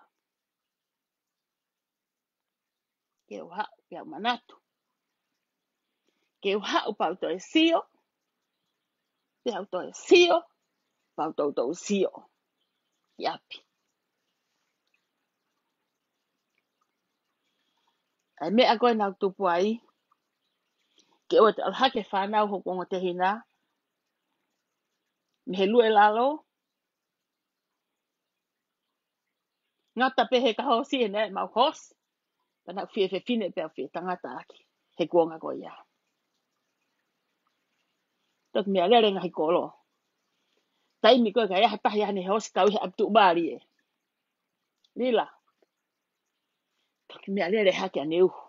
Ke u haʻu, ke u manatu. Ke u haʻu pau toe sio. Ke u toe sio. Pau toe toe sio. Ki ʻapi. ʻAi meʻa ko ē naʻa ku tupu ai. Ke ʻoua te ala hake fānau hoku ongo tehina. Mei he lue lalo. Ngata pē he ka hosi ʻe ne mau hosi. Pea naʻa ku fie fefine pea fie tangata ʻaki. He kuonga ko ia. Toki meʻa lele ngaahi kolo. Taimi ko ē ka ʻi ai ha taha ia ne hosi kau ʻi he ʻapi tuʻu bali ē. Lila. Toki meʻa lele hake ʻaneuhu.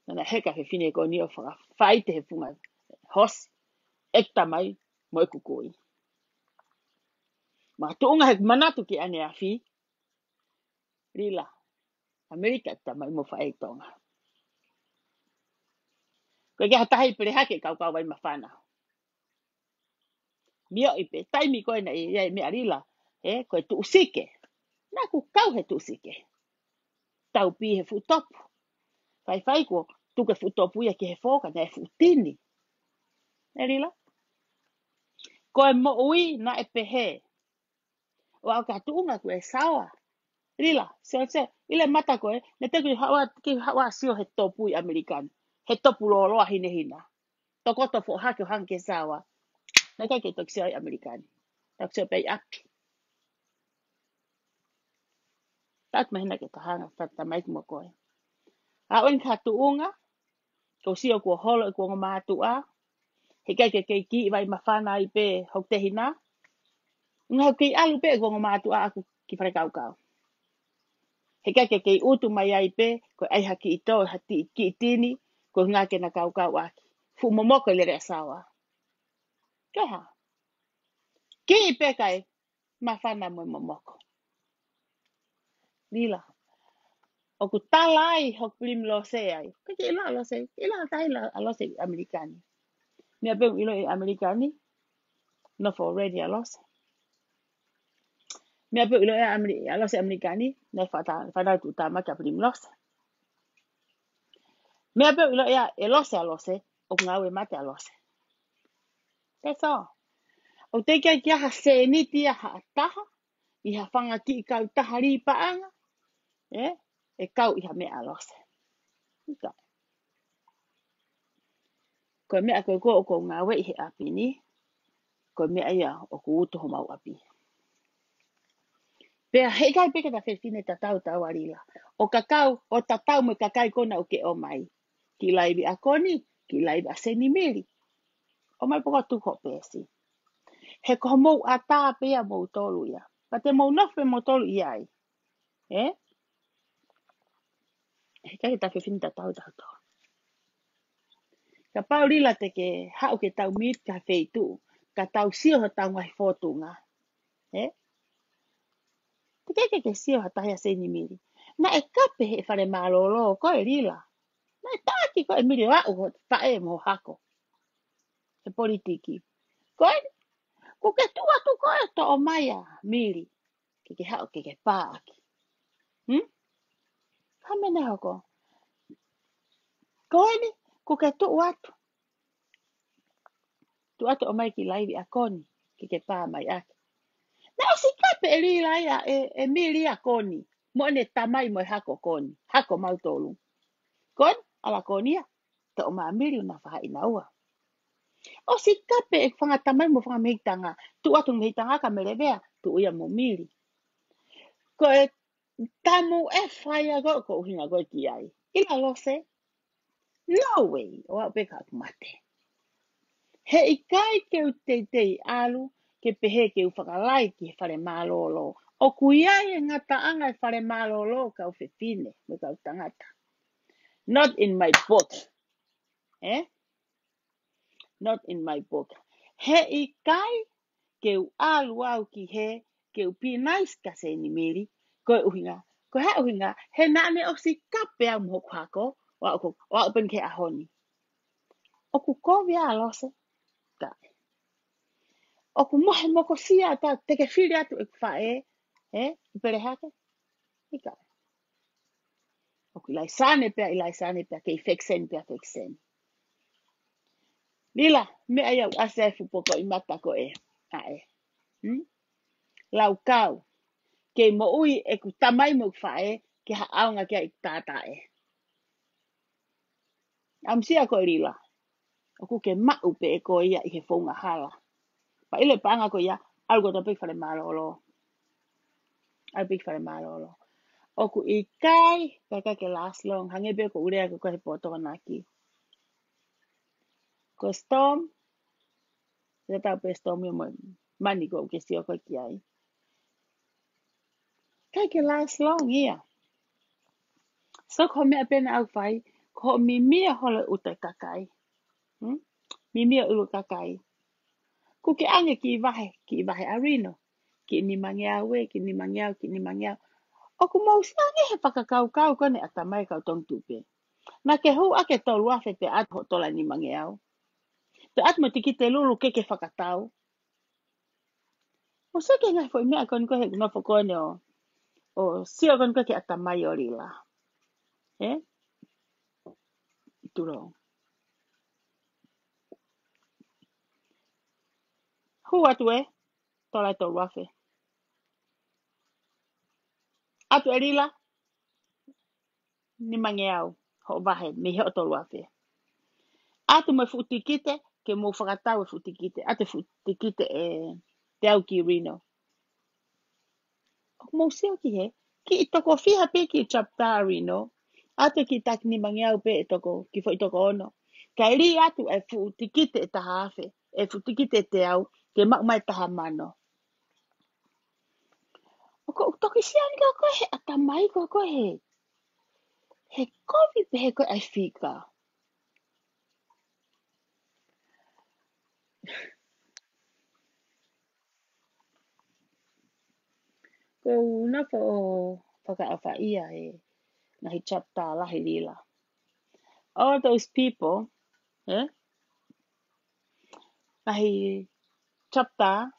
Naʻa na heka fefine ko eni ʻo fakafaite he funga hosi. ʻEku tamai mo ʻeku kui. Makatuʻunga he manatu ki ʻaneafi. Lila. ʻAmelika ʻeku tamai mo faʻē Tonga. Ko e ke ha taha ʻi pele hake kaukau vai mafana. Mioʻi pē, taimi ko ē naʻe ʻi ai meʻa Lila, ē, ko e tuʻusike. Naʻa ku kau he tuʻusike. Tau pī he fuʻu topu. Faifai kuo tuku e fuʻu topu ia ki he fō ka naʻe fuʻu tini. Ē Lila? Ko e moʻui naʻe pehē. ʻO aʻu ki ha tuʻunga ko e saoa. Lila, sio, sio, ʻi le mata ko ē, ne te ki haʻua, ki haʻua sio he topu ʻi ʻAmelika ni. He topu lōloa hinehina. Tokoto foʻohake ʻo hanga ki he saoa. Naʻe ʻikai ke toki sio ai ʻAmelika ni. Toki sio pē ʻi ʻapi. Tatu mahina ke ta hanga, ta, ta mai ki mo koe. ʻA ʻoku ʻi ai ha tuʻunga, ko sio kuo holo ʻeku ongo mātuʻa, heʻikai ke kei kiʻi vai mafana ai pē hoku tehina. Ngaahi kei ʻalu pē ʻeku ongo mātuʻa ʻaku ki fale kaukau. Heʻikai ke kei utu mai ai pē, ko e ʻai ha kiʻi tō, ha ti, kiʻi tini, ko e ngā ke na kaukau ʻaki. Fuʻu momoko e lele ʻa saoa. Ke hā? Kiʻi pē kai, mafana mo e momoko. Lila. ʻOku tala ai hoku Primrose ai. Ka ke ʻilo ʻa Lose, ʻilo ʻa tahi la ʻa Lose ʻi ʻAmelika ni. Meʻa pē ʻoku ʻilo ʻi ʻAmelika ni, nofo ready ʻa Lose. Meʻa pē ʻoku ʻilo ʻi ʻAmeli-, ʻa Lose ʻAmelika ni, naʻe fata-, fānau tuʻutāmaki ʻa Primrose. Meʻa pē ʻoku ʻilo ʻi ʻa e Lose ʻa Lose, ʻoku ngāue mate ʻa Lose. That's all. ʻOku teʻeki ai ke ʻi ai ha sēniti ia ha taha, ʻi ha fanga kiʻi kautaha lī paʻanga, ē, ʻe kau ʻi ha meʻa ʻa Lose. ʻIkai. Ko e meʻa ko ē ʻoku ou ngāueʻi he ʻapi ni, ko e meʻa ia ʻoku utu homau ʻapi. Pea heʻikai pē ke ta fefine tatau taua Lila. ʻO kakau, ʻo tatau mo e kakai ko ena ʻoku ke ʻomai. Kiʻi laivi ʻa Koni, kiʻi laivi ʻa Senimili. ʻOmai pē ko e tuku ho peesi. He ko homou ʻatā pē ia moutolu ia. Pea te mou nofo pē moutolu ia ai. Ē? Heʻikai ke ta fefine tatau tautolu. Kapau Lila te ke haʻu ke tau meet ki ha feituʻu, ka tau sio hotau ngaahi fōtunga. Ē? Teʻeki ke ke sio ha taha ia Senimili. Naʻe kape he fale mālōlō ko ē Lila. Naʻe taki ko ē Mili ʻo aʻu ho faʻē mo ho hako. He politiki. Ko ē, kuo ke tuʻu atu ko ē toʻo mai ʻa Mili. Ke ke haʻu, ke ke pā ʻaki. Hmm? Ka mene hoko. Ko eni, kuo ke tuʻu atu. Tuʻu atu ʻomai kiʻi laivi ʻa Koni, ke ke pā mai ʻaki. Naʻe ʻosi kape ʻe Lila ia, ʻe, ʻe Mili ʻa Koni. Mo ʻene tamai mo e hako Koni. Hako mautolu. Koni, ʻa la Koni ia. Toʻo mai ʻa Mili ʻo na fahaʻi naua. ʻOsi kape ʻe fanga tamai mo fanga mehikitanga. Tuʻu atu mehikitanga ka melevea. Tuʻu ia mo Mili. Ko e tamu ʻe fai ʻa ko, ko e ʻuhinga ko ē ki ai. ʻIlo ʻa Lose. No way, ʻo aʻu pē ka ʻoku mate. Heʻikai ke u teitei ʻalu, ke pehē ke u fakalahi ki he fale mālōlō. ʻOku ʻi ai e ngataʻanga e fale mālōlō kau fefine, mo e kau tangata. Not in my book. Eh? Not in my book. Heʻikai ke u ʻalu au ki hē, ke u be nice kia Senimili, Ko e ʻuhinga, ko e hā e ʻuhinga? He naʻa ne ʻosi kape au mo hoku hako, ʻo aʻu ko, ʻo aʻu pē ki he ʻaho ni. ʻOku kovi ʻa Lose? ʻIkai. ʻOku mohe mokosia ʻa e taha te ke fili atu ʻeku faʻē, ē, ʻi Pelehake? ʻIkai. ʻOku ʻi Laisane pea, ʻi Laisane pea, kei fekiseni pea fekiseni. Lila, meʻa ia ʻoku ʻasi ai e fuʻu poko ʻi mata ko ē. ʻA ē. Hmm? Laukau. Kei moʻui ʻeku tamai mo ʻeku faʻē, ke ha ʻaonga ki ai ʻeku tātā ē. ʻAmusia koe Lila. ʻOku ke maʻu pē ʻe koe ia ʻi he founga hala. Pea ʻilo e paʻanga ko ia, ʻalu kotoa pē ki fale mālōlō. ʻAlu pē ki fale mālōlō. ʻOku ʻikai, ʻikai ke last long, hangē pē ko ʻeku lea ko ē he pō Tokonaki. Ko e storm, ʻe tau pē storm ia mo e mani ko ē ʻoku ke sio ko ē ki ai. ʻIkai ke last long ia. So ko e meʻa pē naʻa ku fai, ko hoʻo mimio holo ʻuta e kakai. Hmm? Mimio ʻulu e kakai. Kuo ke ʻange kiʻi vahe, kiʻi vahe ʻa Reno. Kiʻi nimangeau ē, kiʻi nimangeau, kiʻi nimangeau. ʻOku mou sio ange he fakakaukau ko eni ʻa e tamai e kau Tongi Tupe. Naʻa ke hū ʻaki e tolu afe pea ʻatu hoʻo tola nimangeau. Pea ʻatu mo e tikite lulu ke ke fakatau. Mou sio ki he ngaahi foʻi meʻa ko eni ko ē he nofo ko eni ʻo, ʻo sio ko eni ko ē ki he ʻatamai ʻo Lila. Ē? Tulou. Hū atu e tola ʻe tolu afe. ʻAtu ʻe Lila nimangeau hoʻo vahe mei hoʻo tolu afe. ʻAtu mo e fuʻu tikite, ke mou fakatau e fuʻu tikite, ʻatu e fuʻu tikite ʻe teau ki Reno. ʻOku mou sio ki hē, kiʻi toko fiha pē kiʻi chapter ʻa Reno, ʻatu e kiʻi taki nimangeau pē ʻe toko, kiʻi foʻi toko ono. Kae lī atu e fuʻu tikite ʻe taha afe, e fuʻu tikite ʻe teau, ke maʻu mai e taha mano. ʻOku ou toki sio ange ko ē he ʻatamai ko ē he, he kovi pē he ko ē ʻa e fika. Ko u nofo ʻo fakaʻofaʻia e ngaahi chapter lahi Lila. All those people, ē? Ngaahi chapter,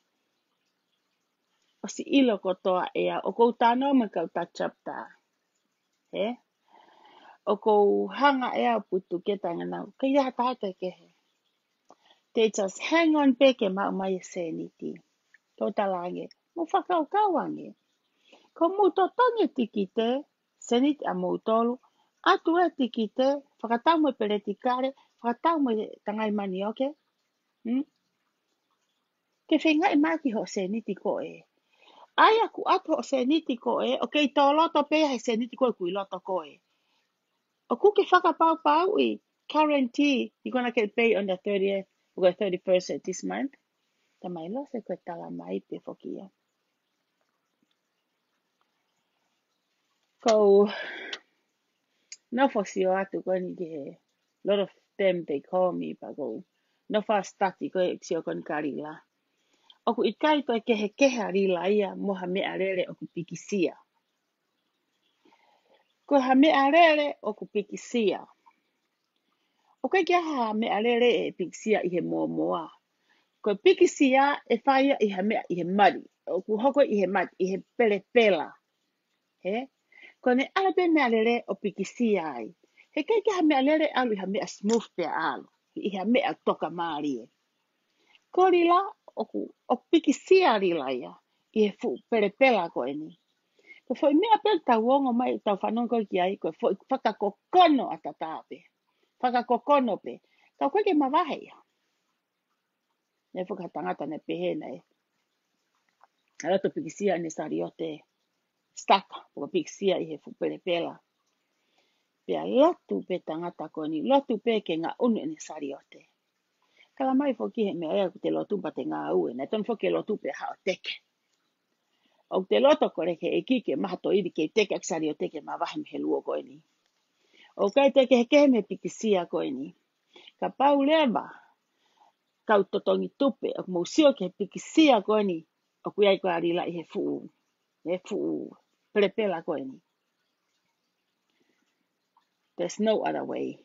ʻosi ʻilo kotoa ʻe au, ʻoku ou talanoa mo e kau taki chapter. Ē? ʻOku ou hanga ʻe au ʻo putu ke tanganau, ke ia ha taha te kehe. They just hang on pē ke maʻu mai e sēniti. Ko u tala ange, mou fakakaukau ange. Ko mou totongi e tikite, sēniti ʻa moutolu, ʻatu e tikite, fakatau mo e peleti kale, fakatau mo e tangai manioke. Hmm? Ke feingaʻi mai ki hoʻo sēniti ko ē. ʻAi ʻoku ʻatu hoʻo sēniti ko ē, ʻoku kei tō loto pē he sēniti ko ē ʻoku ʻi loto ko ē. ʻOku ke fakapapauʻi, guarantee, you're gonna get paid on the thirtieth or the thirty-first of this month. Tamai Lose, ko e tala mai pē foki ia. Ko u nofo sio atu ko eni ki he, lot of them they call me, but ko u nofo ʻo study ko e sio ko eni kia Lila. ʻOku ʻikai toe kehekehe ʻa Lila ia mo ha meʻalele ʻoku pikisia. Ko ha meʻalele ʻoku pikisia. ʻOku ʻikai ke ʻi ai ha meʻalele ʻe pikisia ʻi he mōmoa. Ko e pikisia ʻe fai ia ʻi ha meʻa ʻi he mali. ʻOku hoko ʻi he mali, ʻi he pelepela. Ē? Ko ʻene ʻalu pē meʻalele ʻo pikisia ai. He ʻikai ke ʻi ai ha meʻalele ʻalu ʻi ha meʻa smooth pea ʻalu. ʻI ha meʻa tokamālie. Ko Lila, ʻoku, ʻoku pikisia Lila ia ʻi he fuʻu pelepela ko eni. Ko e foʻi meʻa pē tau ongo mai, tau fanongo ki ai, ko e foʻi fakakokono ʻatatā pē. Fakakokono pē. Ka ʻoku ʻikai ke mavahe ia. Naʻe foki ha tangata naʻe pehē naʻe ʻalu atu ʻo pikisia ʻene saliote stuck, pe ko e pikisia ʻi he fuʻu pelepela. Pea lotu pē tangata ko eni, lotu pē ke ngaʻunu ʻene saliote. Tala mai foki he meʻa ia ʻoku te lotu pea te ngāue, naʻe tonu foki ke lotu pea haʻu ʻo teke. ʻOku te lotu ko e leke ʻEiki ke maha toe ivi ke teke ʻaki e saliote ke mavahe mei he luo ko eni. ʻOku ʻikai toe kehekehe mei he pikisia ko eni. Kapau leva, kau totongi tupe, ʻoku mou sio ki he pikisia ko eni, ʻoku ʻi ai ko ē ʻa Lila ʻi he fuʻu, he fuʻu pelepela ko eni. There's no other way.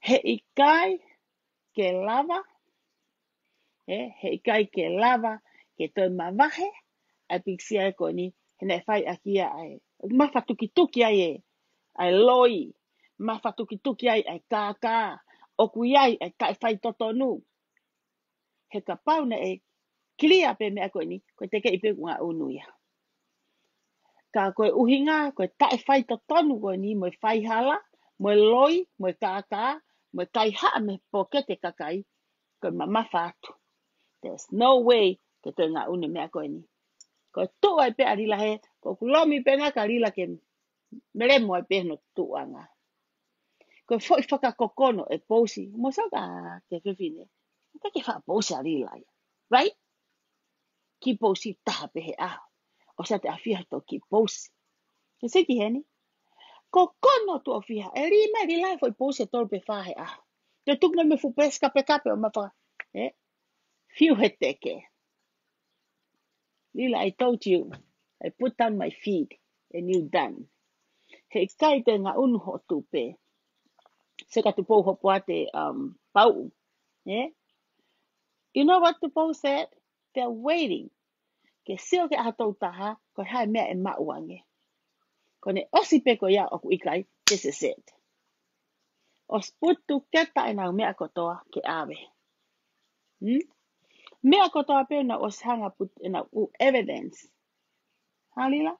He ʻikai ke lava, ē, he ʻikai ke lava ke toe mavahe ʻa e pikisia ko eni, he naʻe fai ʻaki ia ʻa e mafatukituki ai ē, ʻa e loi, mafatukituki ai ʻa e kākā, ʻoku ʻi ai ʻa e taʻefaitotonu. He kapau naʻe clear pē meʻa ko eni, ko e tekeʻi pē kuo ngaʻunu ia. Ka ko e ʻuhinga, ko e taʻefaitotonu ko eni, mo e faihala, mo e loi, mo e kākā, mo e kaihaʻa mei he pōketi ʻa e kakai, ko e mamafa atu. There's no way ke toe ngaʻunu e meʻa ko eni. Ko e tuʻu ai pē ʻa Lila he, ko ʻeku lomi pē ʻa Lila ke melemo ai pē hono tuʻuʻanga. Ko e foʻi fakakokono e pousi, mo saka ke fefine. Ka ke faʻa pousi ʻa Lila ia. Right? Kiʻi pousi taha pē he ʻaho. ʻOsi ʻa e fiha ʻo e kiʻi pousi. Ke siki heni. Kokono tuʻo fiha. ʻE lī mai Lila e foʻi pousi ʻe tolu pe fā he ʻaho. Te tuku mai mo e fuʻu pesi kapekape ʻo mafaka. Ē? Fiu he teke. Lila, I told you, I put down my feet and you done. He ʻikai te ngaʻunu hoʻo tupe. Seka Tupou hopo atu, um, Pauʻu. Ē? You know what Tupou said? They're waiting. Ke sio ki he ʻaho tolu taha, ko e hā e meʻa ʻe maʻu ange. Ko ʻene ʻosi pē ko ia ʻoku ʻikai, this is it. ʻOsi putu keta ʻenau meʻa kotoa ke ʻave. Hmm? Meʻa kotoa pē ʻenau ʻosi hanga put-, ʻenau ʻū evidence. Hā Lila?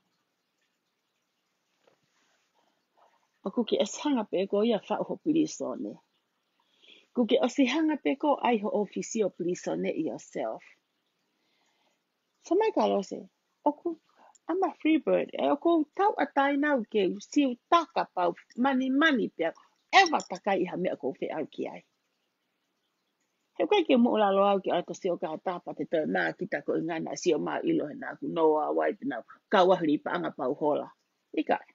ʻOku ke ʻosi hanga pē ko ia faʻu ho pilīsone. ʻOku ke ʻosi hanga pē ko ia ʻai ho ʻōfisi ʻo pilīsone yourself. So mai ka lose, ʻoku, I'm a free bird, ē ʻoku ou tauʻatāina au ke u siutaka pau manimani pea ʻeva takai ʻi ha meʻa ʻoku ou feʻauaki ai. He ʻoku ʻikai ke moʻulalo au ke ʻalu atu ʻo sio ki ha taha pea te toe mā kita ko e ngana sio mā ʻilo he naʻa ku noa wai pe naʻa ku kau ʻaho lī paʻanga pau hola. ʻIkai.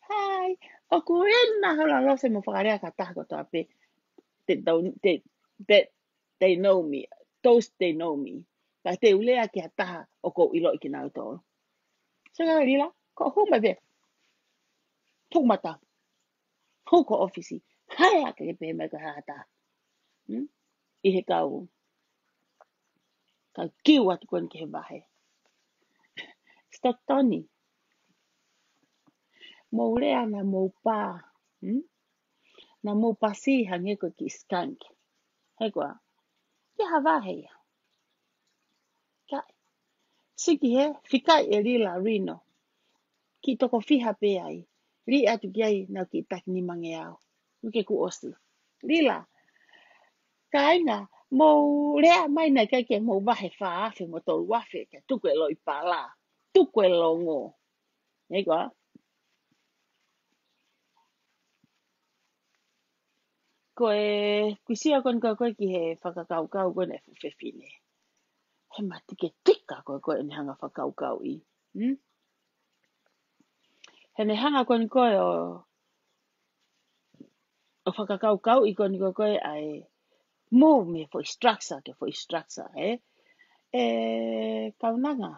Hai, ʻoku ʻi ai hola lose mo fakalea ki ha taha kotoa pē. Te tau, te, te, they know me. Those they know me. Ka te u lea ki ha taha ʻoku ou ʻiloʻi kinautolu. So ka Lila, ko e hū mai pē. Tuku mata. Hū ki ho ʻōfisi. Hala ke pehē mai ko e hā ha taha. Hmm? ʻI he kau. Kau kiu atu ko eni ki he vahe. Stockton. Mou lea naʻa mou pā. Hmm? Naʻa mou pasi hangē ko e kiʻi skunk. He ko e hā? Ki ha vahe ia. Ka, siki he, fika ʻe Lila Rino. Kiʻi toko fiha pē ai. Lī atu ki ai naʻa ku kiʻi taki nimangeau. Uike kuo ʻosi. Lila. Kāinga, mou lea mai naʻe ʻikai ke mou vahe fā afe mo tolu afe ke tuku e loi pala. Tuku e longo. Ē koā? Ko e kusia ko eni ko ē ki he fakakaukau ko eni e fuʻu fefine. He matiketika ko ē ko ē ʻene hanga fakakaukauʻi. Hmm? He ʻene hanga ko eni ko ē ʻo, ʻo fakakaukauʻi ko eni ko ē ko ē ʻa e move mei he foʻi structure ki he foʻi structure, ē? ʻE kaunanga.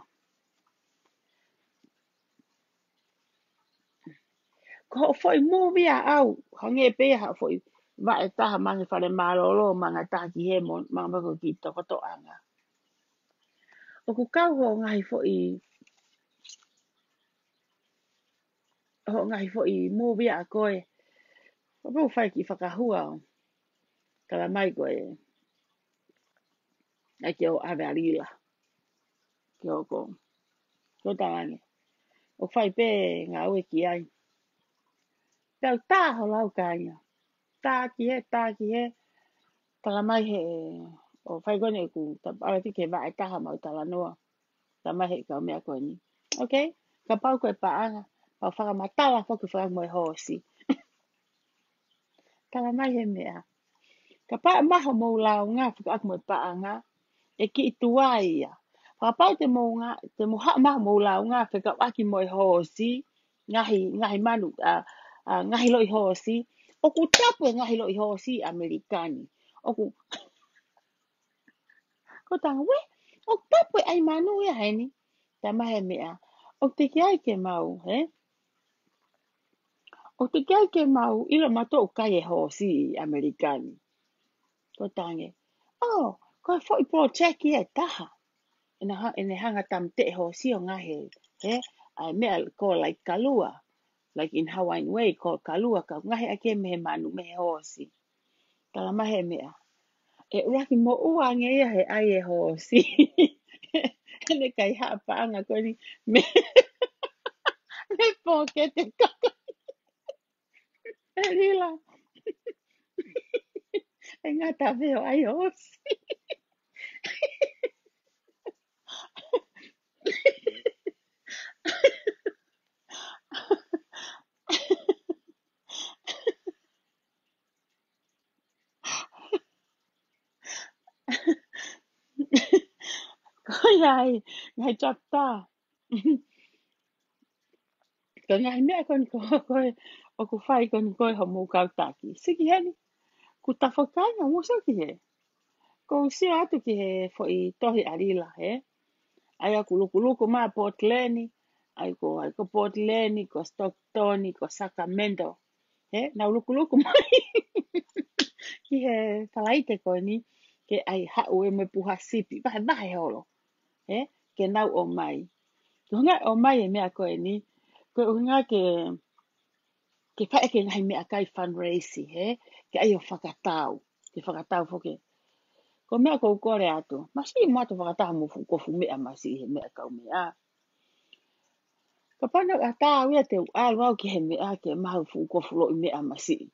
Ko hoʻo foʻi move ia ʻau, hangē pē ia ha foʻi vaʻe taha mei he fale mālōlō, manga taha ki hē mo, manga mako ki tokotoʻanga. ʻOku kau hoʻo ngaahi foʻi, hoʻo ngaahi foʻi move ia ʻa koe. ʻOku ou fai kiʻi fakahua ʻo tala mai ko e ʻai ke ʻo ʻave ʻa Lila. Ke ʻo ko. Ko talange. ʻO fai pē ngāue ki ai. Pea u tā ho lau kāinga. Tā ki hē, tā ki hē. Tala mai he, ʻo fai ko eni ʻeku, ta-, ala ki he vaʻe taha mau talanoa. Tala mai he kau meʻa ko eni. Okay? Kapau ko e paʻanga, pea u fakamatala foki fakamoe hoosi. Tala mai he meʻa. Kapau ʻe maha mou launga fekauʻaki mo e paʻanga, ʻe kiʻi tuai ia. Kapau te mou nga-, te mou haʻu maha mou launga fekauʻaki mo e hoosi, ngaahi, ngaahi manu, a, a, ngaahi loʻi hoosi. ʻOku tapu e ngaahi loʻi hoosi ʻAmelika ni. ʻOku Ko tanga we, ʻOku tapu e ʻai manu ia heni. Talamai he meʻa, ʻoku teʻeki ai ke mau, hē? ʻOku teʻeki ai ke mau ʻilo mautolu ʻoku kai e hoosi ʻi ʻAmelika ni. Ko e tangi, ʻo, ko e foʻi project ia ʻe taha. ʻEne ha-, ʻene hanga tāmateʻi e hoosi ʻo ngaohi, hē? ʻA e meʻa ko e like kalua. Like in Hawaiian way, ko e kalua, ka ngaohi ʻaki mei he manu, mei he hoosi. Talamai he meʻa, ʻe ʻuluaki moʻua ange ia he ʻai e hoosi. ʻEne kaihaʻa paʻanga ko eni mei, mei he pōkete kaka. ʻE Lila, ʻe ngata pē hoʻo ʻai hoosi. Ko ia ai, ngaahi chapter. Ko e ngaahi meʻa ko eni ko, ko e, ʻoku fai ko eni ko e hoʻomou kau taki. Siki heni, kuo tafoki ai, ngaahi musu ki he. Ko u sio atu ki he foʻi tohi ʻa Lila, hē? ʻAi ʻoku lukuluku mai Portland, ʻai ko, ʻai ko Portland, ko Stockton, ko Sacramento. Hē? Nau lukuluku mai ki he Falaite ko eni, ke ʻai haʻu ē mo e puha sipi. Vahe, vahe holo. Hē? Ke nau ō mai. Ko e ʻuhinga ʻomai e meʻa ko eni, ko e ʻuhinga ke, ke fai ʻaki e ngaahi meʻakai fundraise, hē? Ke ʻai ʻo fakatau, ke fakatau foki. Ko e meʻa ʻoku ou kole atu, masiʻi mo atu fakatau mo fuʻu kofu meʻa masiʻi he meʻa kaumeʻa. Kapau naʻa tau ia te u ʻalu au ki he meʻa ke maʻu fuʻu kofu loʻimeʻa masiʻi.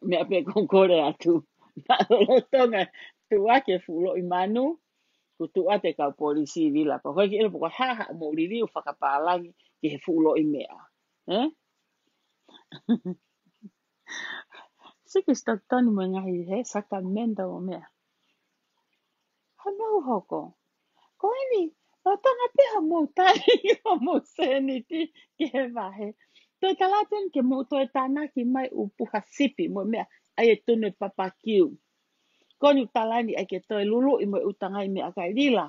Meʻa pē ʻoku ou kole atu. Naʻa lolotonga tuʻu ʻaki e fuʻu loʻimanu, kuo tuʻu atu e kau polisi Lila. Pea ko e kiʻi ʻilo pe ko e hā haʻamou liliu fakapālangi ki he fuʻu loʻimeʻa. Hē? Siki Stockton mo e ngaahi, hē, Sacramento mo e meʻa. Haʻamou hoko. Ko eni, lolotonga pē haʻamou tali hoʻomou sēniti ki he vahe. Toe tala atu eni ke mou toe tānaki mai ʻū puha sipi mo e meʻa, ʻai e tunu e papakiu. Ko eni ʻoku tala eni ʻai ke toe luluʻi mo e ʻū tangai meʻakai Lila.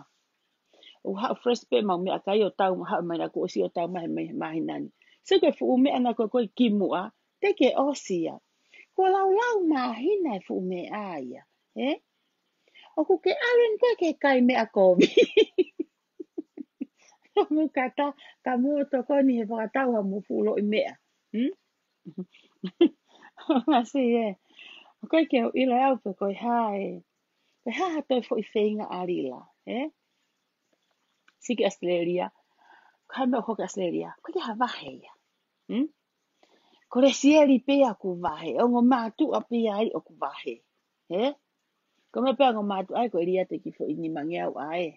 ʻOku haʻu fresh pē ʻemau meʻakai ʻo tau, haʻu mai naʻa ku ʻosi ʻo tau mai he, mai he māhina ni. Sio ko e fuʻu meʻa naʻa ko ē ko ē kimuʻa, teʻeki ke ʻosi ia. Kuo laulau māhina e fuʻu meʻa ia. Hē? ʻOku ke ʻalu eni ko ē ke kai meʻa kovi. Mou kata, ka mou tokoni he fakatau haʻamou fuʻu loʻimeʻa. Hmm? Masiʻi ē. ʻOku ʻikai ke u ʻilo au pe ko e hā e, ko e hā ha toe foʻi feinga ʻa Lila, hē? Siki Australia. Ko e hā e meʻa ʻoku hoko ʻi Australia? ʻOku ʻikai ha vahe ia. Hmm? Ko Lesieli pē ia ʻoku vahe, ongo mātuʻa pē ia ai ʻoku vahe. Hē? Ko e meʻa pē ongo mātuʻa ai, ko e lī atu e kiʻi foʻi nimangeau ʻae.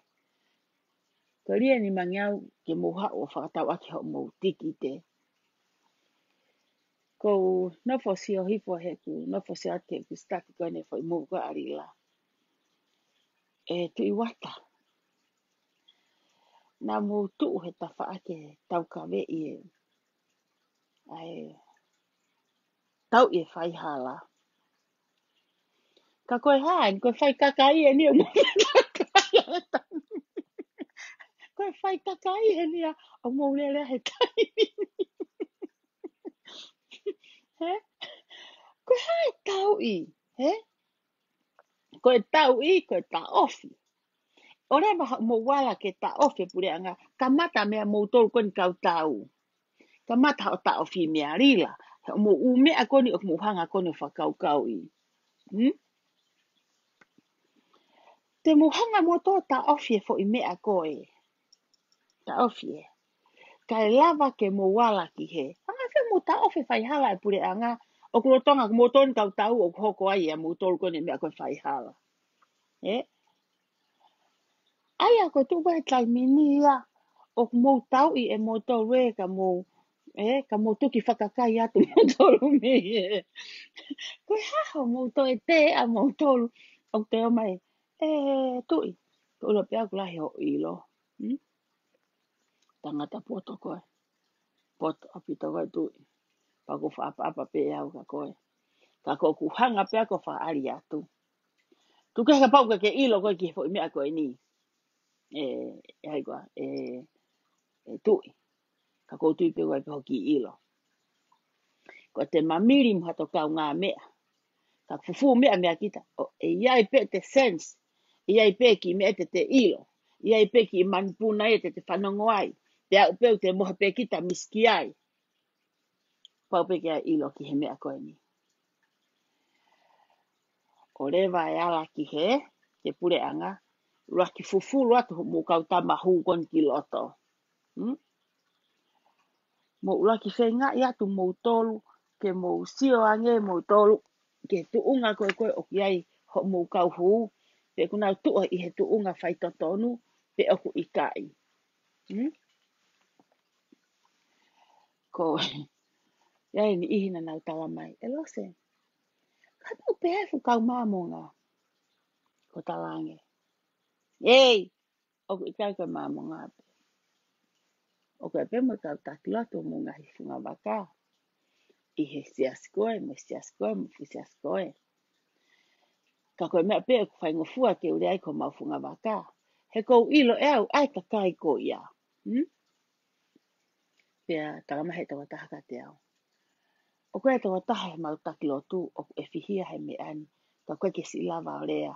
Ko e lī e nimangeau ke mou haʻu ʻo fakatau ʻaki hoʻomou tikite. Ko u nofo sio hifo he ku, nofo sio atu he ku start ko eni foʻi mou ko ʻa Lila. ʻE Tuʻi Uata. Naʻa mou tuʻu he tafaʻaki ʻe taukaveʻi e, ʻa e, tauʻi e faihala. Ka ko e hā eni, ko e fai kakai eni ʻoku mou kakai ʻa e taimi. Ko e fai kakai eni ia ʻoku mou lele he taimi. Hē? Ko e hā e tauʻi, hē? Ko e tauʻi, ko e taʻofi. ʻOleva haʻamou ala ke taʻofi e puleʻanga, kamata meia moutolu ko eni kau tau. Kamata hoʻo taʻofi meia Lila, he hoʻomou ʻū meʻa ko eni ʻoku mou hanga ko eni ʻo fakakaukauʻi. Hmm? Te mou hanga moutolu taʻofi e foʻi meʻa ko ē. Taʻofi ē. Kae lava ke mou ala ki hē. Hanga fē mou taʻofi e faihala e puleʻanga, ʻoku lolotonga ko moutolu kau tau ʻoku hoko ai ia moutolu ko eni meʻa ko e faihala. Ē? ʻAi ia ko e tuʻu ko ē he taimi ni ia, ʻoku mou tauʻi ʻe moutolu ē ka mou, ē, ka mou tuki fakakai atu moutolu mei ē. Ko e hā hoʻomou toe teʻa moutolu, ʻoku te ō mai, ē, Tuʻi, ko ʻilo pē ʻoku lahi hoʻo ʻilo. Hmm? Tangata poto koe. Poto ʻaupito koe Tuʻi. Pea ʻoku ou fakaʻapaʻapa pē au kia koe. Ka ko ʻeku hanga pē au ʻo fakaʻali atu. Tuku kehe kapau ʻoku ke ʻilo koe ki he foʻi meʻa ko eni. ʻE, ʻe hai koā, ʻe, ʻe Tuʻi. Ka ʻoku ou tui pē ʻoku ʻi ai pē hoʻo kiʻi ʻilo. Ko ʻete mamili mo hato kaungāmeʻa. Ka fufū meʻa meʻa kita. ʻO, ʻe ʻi ai pē ʻete sense. ʻE ʻi ai pē kiʻi meʻa te te ʻilo. ʻE ʻi ai pē kiʻi manupuna ia te te fanongo ai. Pea ʻoku pē ʻoku te mohe pē kita misi ki ai. Pau pē ke ʻilo ki he meʻa ko eni. ʻOleva ʻe ala ki he, ke puleʻanga, ʻuluaki fufulu atu hoʻomou kau tama hū ko eni ki loto. Hmm? Mou ʻuluaki feingaʻi atu moutolu, ke mou sio ange moutolu, ki he tuʻunga ko ē ko ē ʻoku ʻi ai hoʻomou kau hū, pe ʻoku nau tuʻu ʻi he tuʻunga faitotonu, pe ʻoku ʻikai. Hmm? Ko, ʻi ai e niʻihi naʻa nau tala mai, ʻElose, kapau pē ʻe fuʻu kau Māmonga, ʻoku ou talaange, ei, ʻoku ʻikai ko e Māmonga pē. ʻOku ʻi ai pē mo e kau taki lotu mo e ngaahi fungavaka. ʻI he siasi ko ē, mo e siasi ko ē, mo e fuʻu siasi ko ē. Ka ko e meʻa pē ʻoku faingofua ke u lea ai ko homau fungavaka. He ʻoku ou ʻilo ʻe au, ʻa e kakai ko ia. Hmm? Pea tala mai ʻe he tokotaha kiate au, ʻoku ʻi ai e tokotaha heʻemau taki lotu, ʻoku ʻefihia he meʻa ni, ka ʻoku ʻikai ke siʻi lava ʻo lea.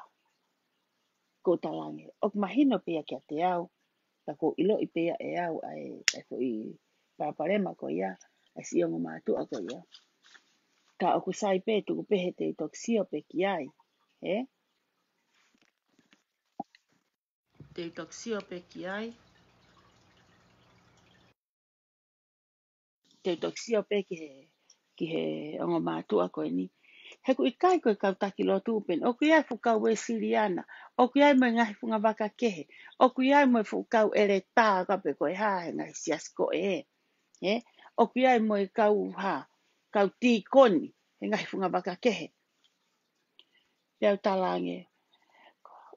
Kou talaange, ʻoku mahino pē ia kiate au, ka kou ʻiloʻi pē ia ʻe au ʻa e, ʻa e foʻi palopalema ko ia, ʻa e siʻi ongo mātuʻa ko ia. Ka ʻoku sai pē, tuku pē he te u toki sio pē ki ai, ē? Te u toki sio pē ki ai. Te u toki sio pē ki he, ki he ongo mātuʻa ko eni. He ʻoku ʻikai ko e kau taki lotu pē eni. ʻOku ʻi ai e fuʻu kau Uēsiliana. ʻOku ʻi ai mo e ngaahi fungavaka kehe. ʻOku ʻi ai mo e fuʻu kau ʻeletā ka pe ko e hā he ngaahi siasi ko ē. Ē? ʻOku ʻi ai mo e kau hā, kau tīkoni he ngaahi fungavaka kehe. Pea u talaange,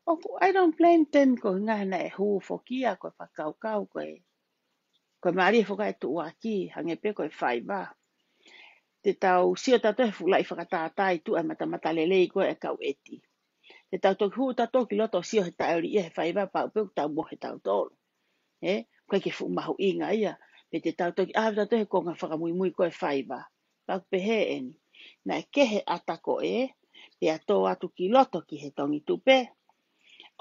ʻoku, I don't blame them, ko e ʻuhinga he naʻe hū foki ia ko e fakakaukau ko e, ko e mālie foki e tuʻuaki, hangē pē ko e faiva. Te tau sio tautolu he fuʻu laʻi fakatātā ʻi tuʻa e matamatalelei ko ē ʻa e kau ʻeti. Te tau toki hū tautolu ki loto ʻo sio he taʻeoliʻia he faiva pau pē ʻoku tau mohe tautolu. Ē, ʻoku ʻikai ke fuʻu mahuʻinga ia. Pe te tau toki ʻā tautolu he konga fakamuimui ko ē faiva. Ka ʻoku pehē eni. Naʻe kehe ʻata ko ē, pea tō atu ki loto ki he Tongitupe.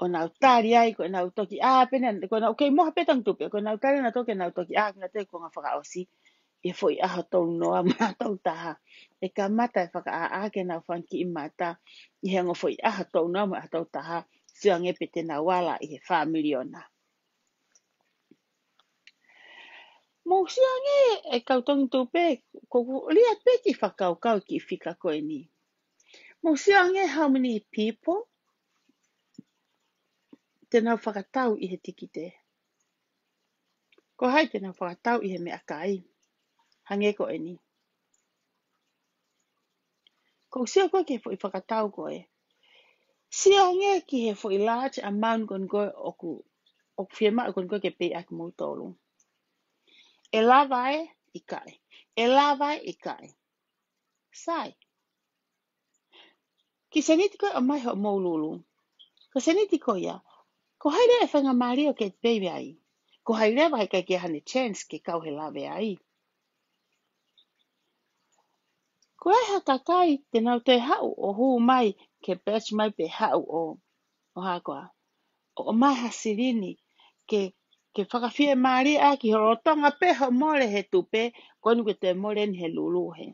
ʻO nau tali ai, ko ʻenau toki ʻā pē ena, ko ʻenau kei mohe pē Tongitupe, ko ʻenau tali ʻenau toki, ʻenau toki ʻā, ki he konga fakaʻosi, ʻi he foʻi ʻaho tolu noa mo e ʻaho tolu taha. ʻE kamata e fakaʻāʻā ke nau fanga kiʻi mata, ʻi he ongo foʻi ʻaho tolu noa mo e ʻaho tolu taha, sio ange pe te nau ala ʻi he fā miliona. Mou sio ange e kau Tongitupe, ʻoku ou lea pē ki he fakakaukau ki he fika ko eni. Mou sio ange how many people te nau fakatau ʻi he tikite. Ko hai te nau fakatau ʻi he meʻakai. Hangē ko eni. Ko e sio ko ē ki he foʻi fakatau ko ē. Sio ange ki he foʻi large amount ko eni ko ē ʻoku, ʻoku fiemaʻu ko eni ko ē ke pay ʻaki moutolu. ʻE lava ʻe ʻikai. ʻE lava ʻe ʻikai. Sai. Ki he sēniti ko ē ʻomai hoʻomou lulu. Ko e sēniti ko ia. Ko hai leva ʻe faingamālie ʻo ke pay ai. Ko hai leva he ʻikai ke ʻi ai haʻane chance ke kau he lave ai. Ko e hā e kakai te nau toe haʻu ʻo hū mai ke purchase mai pe haʻu ʻo, ʻo hā koā. ʻO ʻomai ha silini ke, ke fakafiemālie ʻaki ho lolotonga pē hoʻo mole he tupe, ko eni ʻoku te mole ni he lulu hē.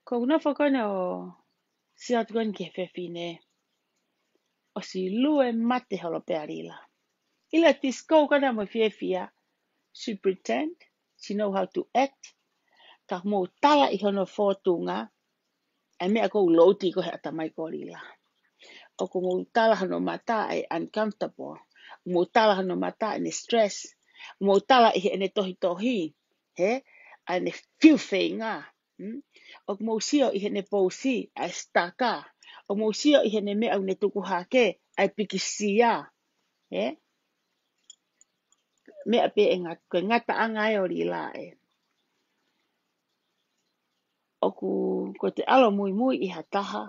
Ko ʻeku nofo ko eni ʻo sio atu ko eni ki he fefine. ʻOsi lue mate holo pē ʻa Lila. ʻI he disco ko ena mo e fiefia. She pretend, she know how to act. Ka mou tala ʻi hono fōtunga, ʻa e meʻa ʻoku louti ko ē he ʻatamai ko Lila. ʻOku mou tala hono mata ʻa e uncomfortable. Mou tala hono mata ʻene stress. Mou tala ʻi heʻene tohitohi. Hē? ʻA ʻene fiu feinga. Hmm? ʻOku mou sio ʻi heʻene pousi, ʻa e sitaka. ʻOku mou sio ʻi heʻene meʻa ʻoku ne tuku hake, ʻa e pikisia. Hē? Meʻa pē ʻe nga-, ko e ngataʻanga ē ʻo Lila ē. ʻOku, ko ʻete ʻalu ʻo muimui ʻi ha taha.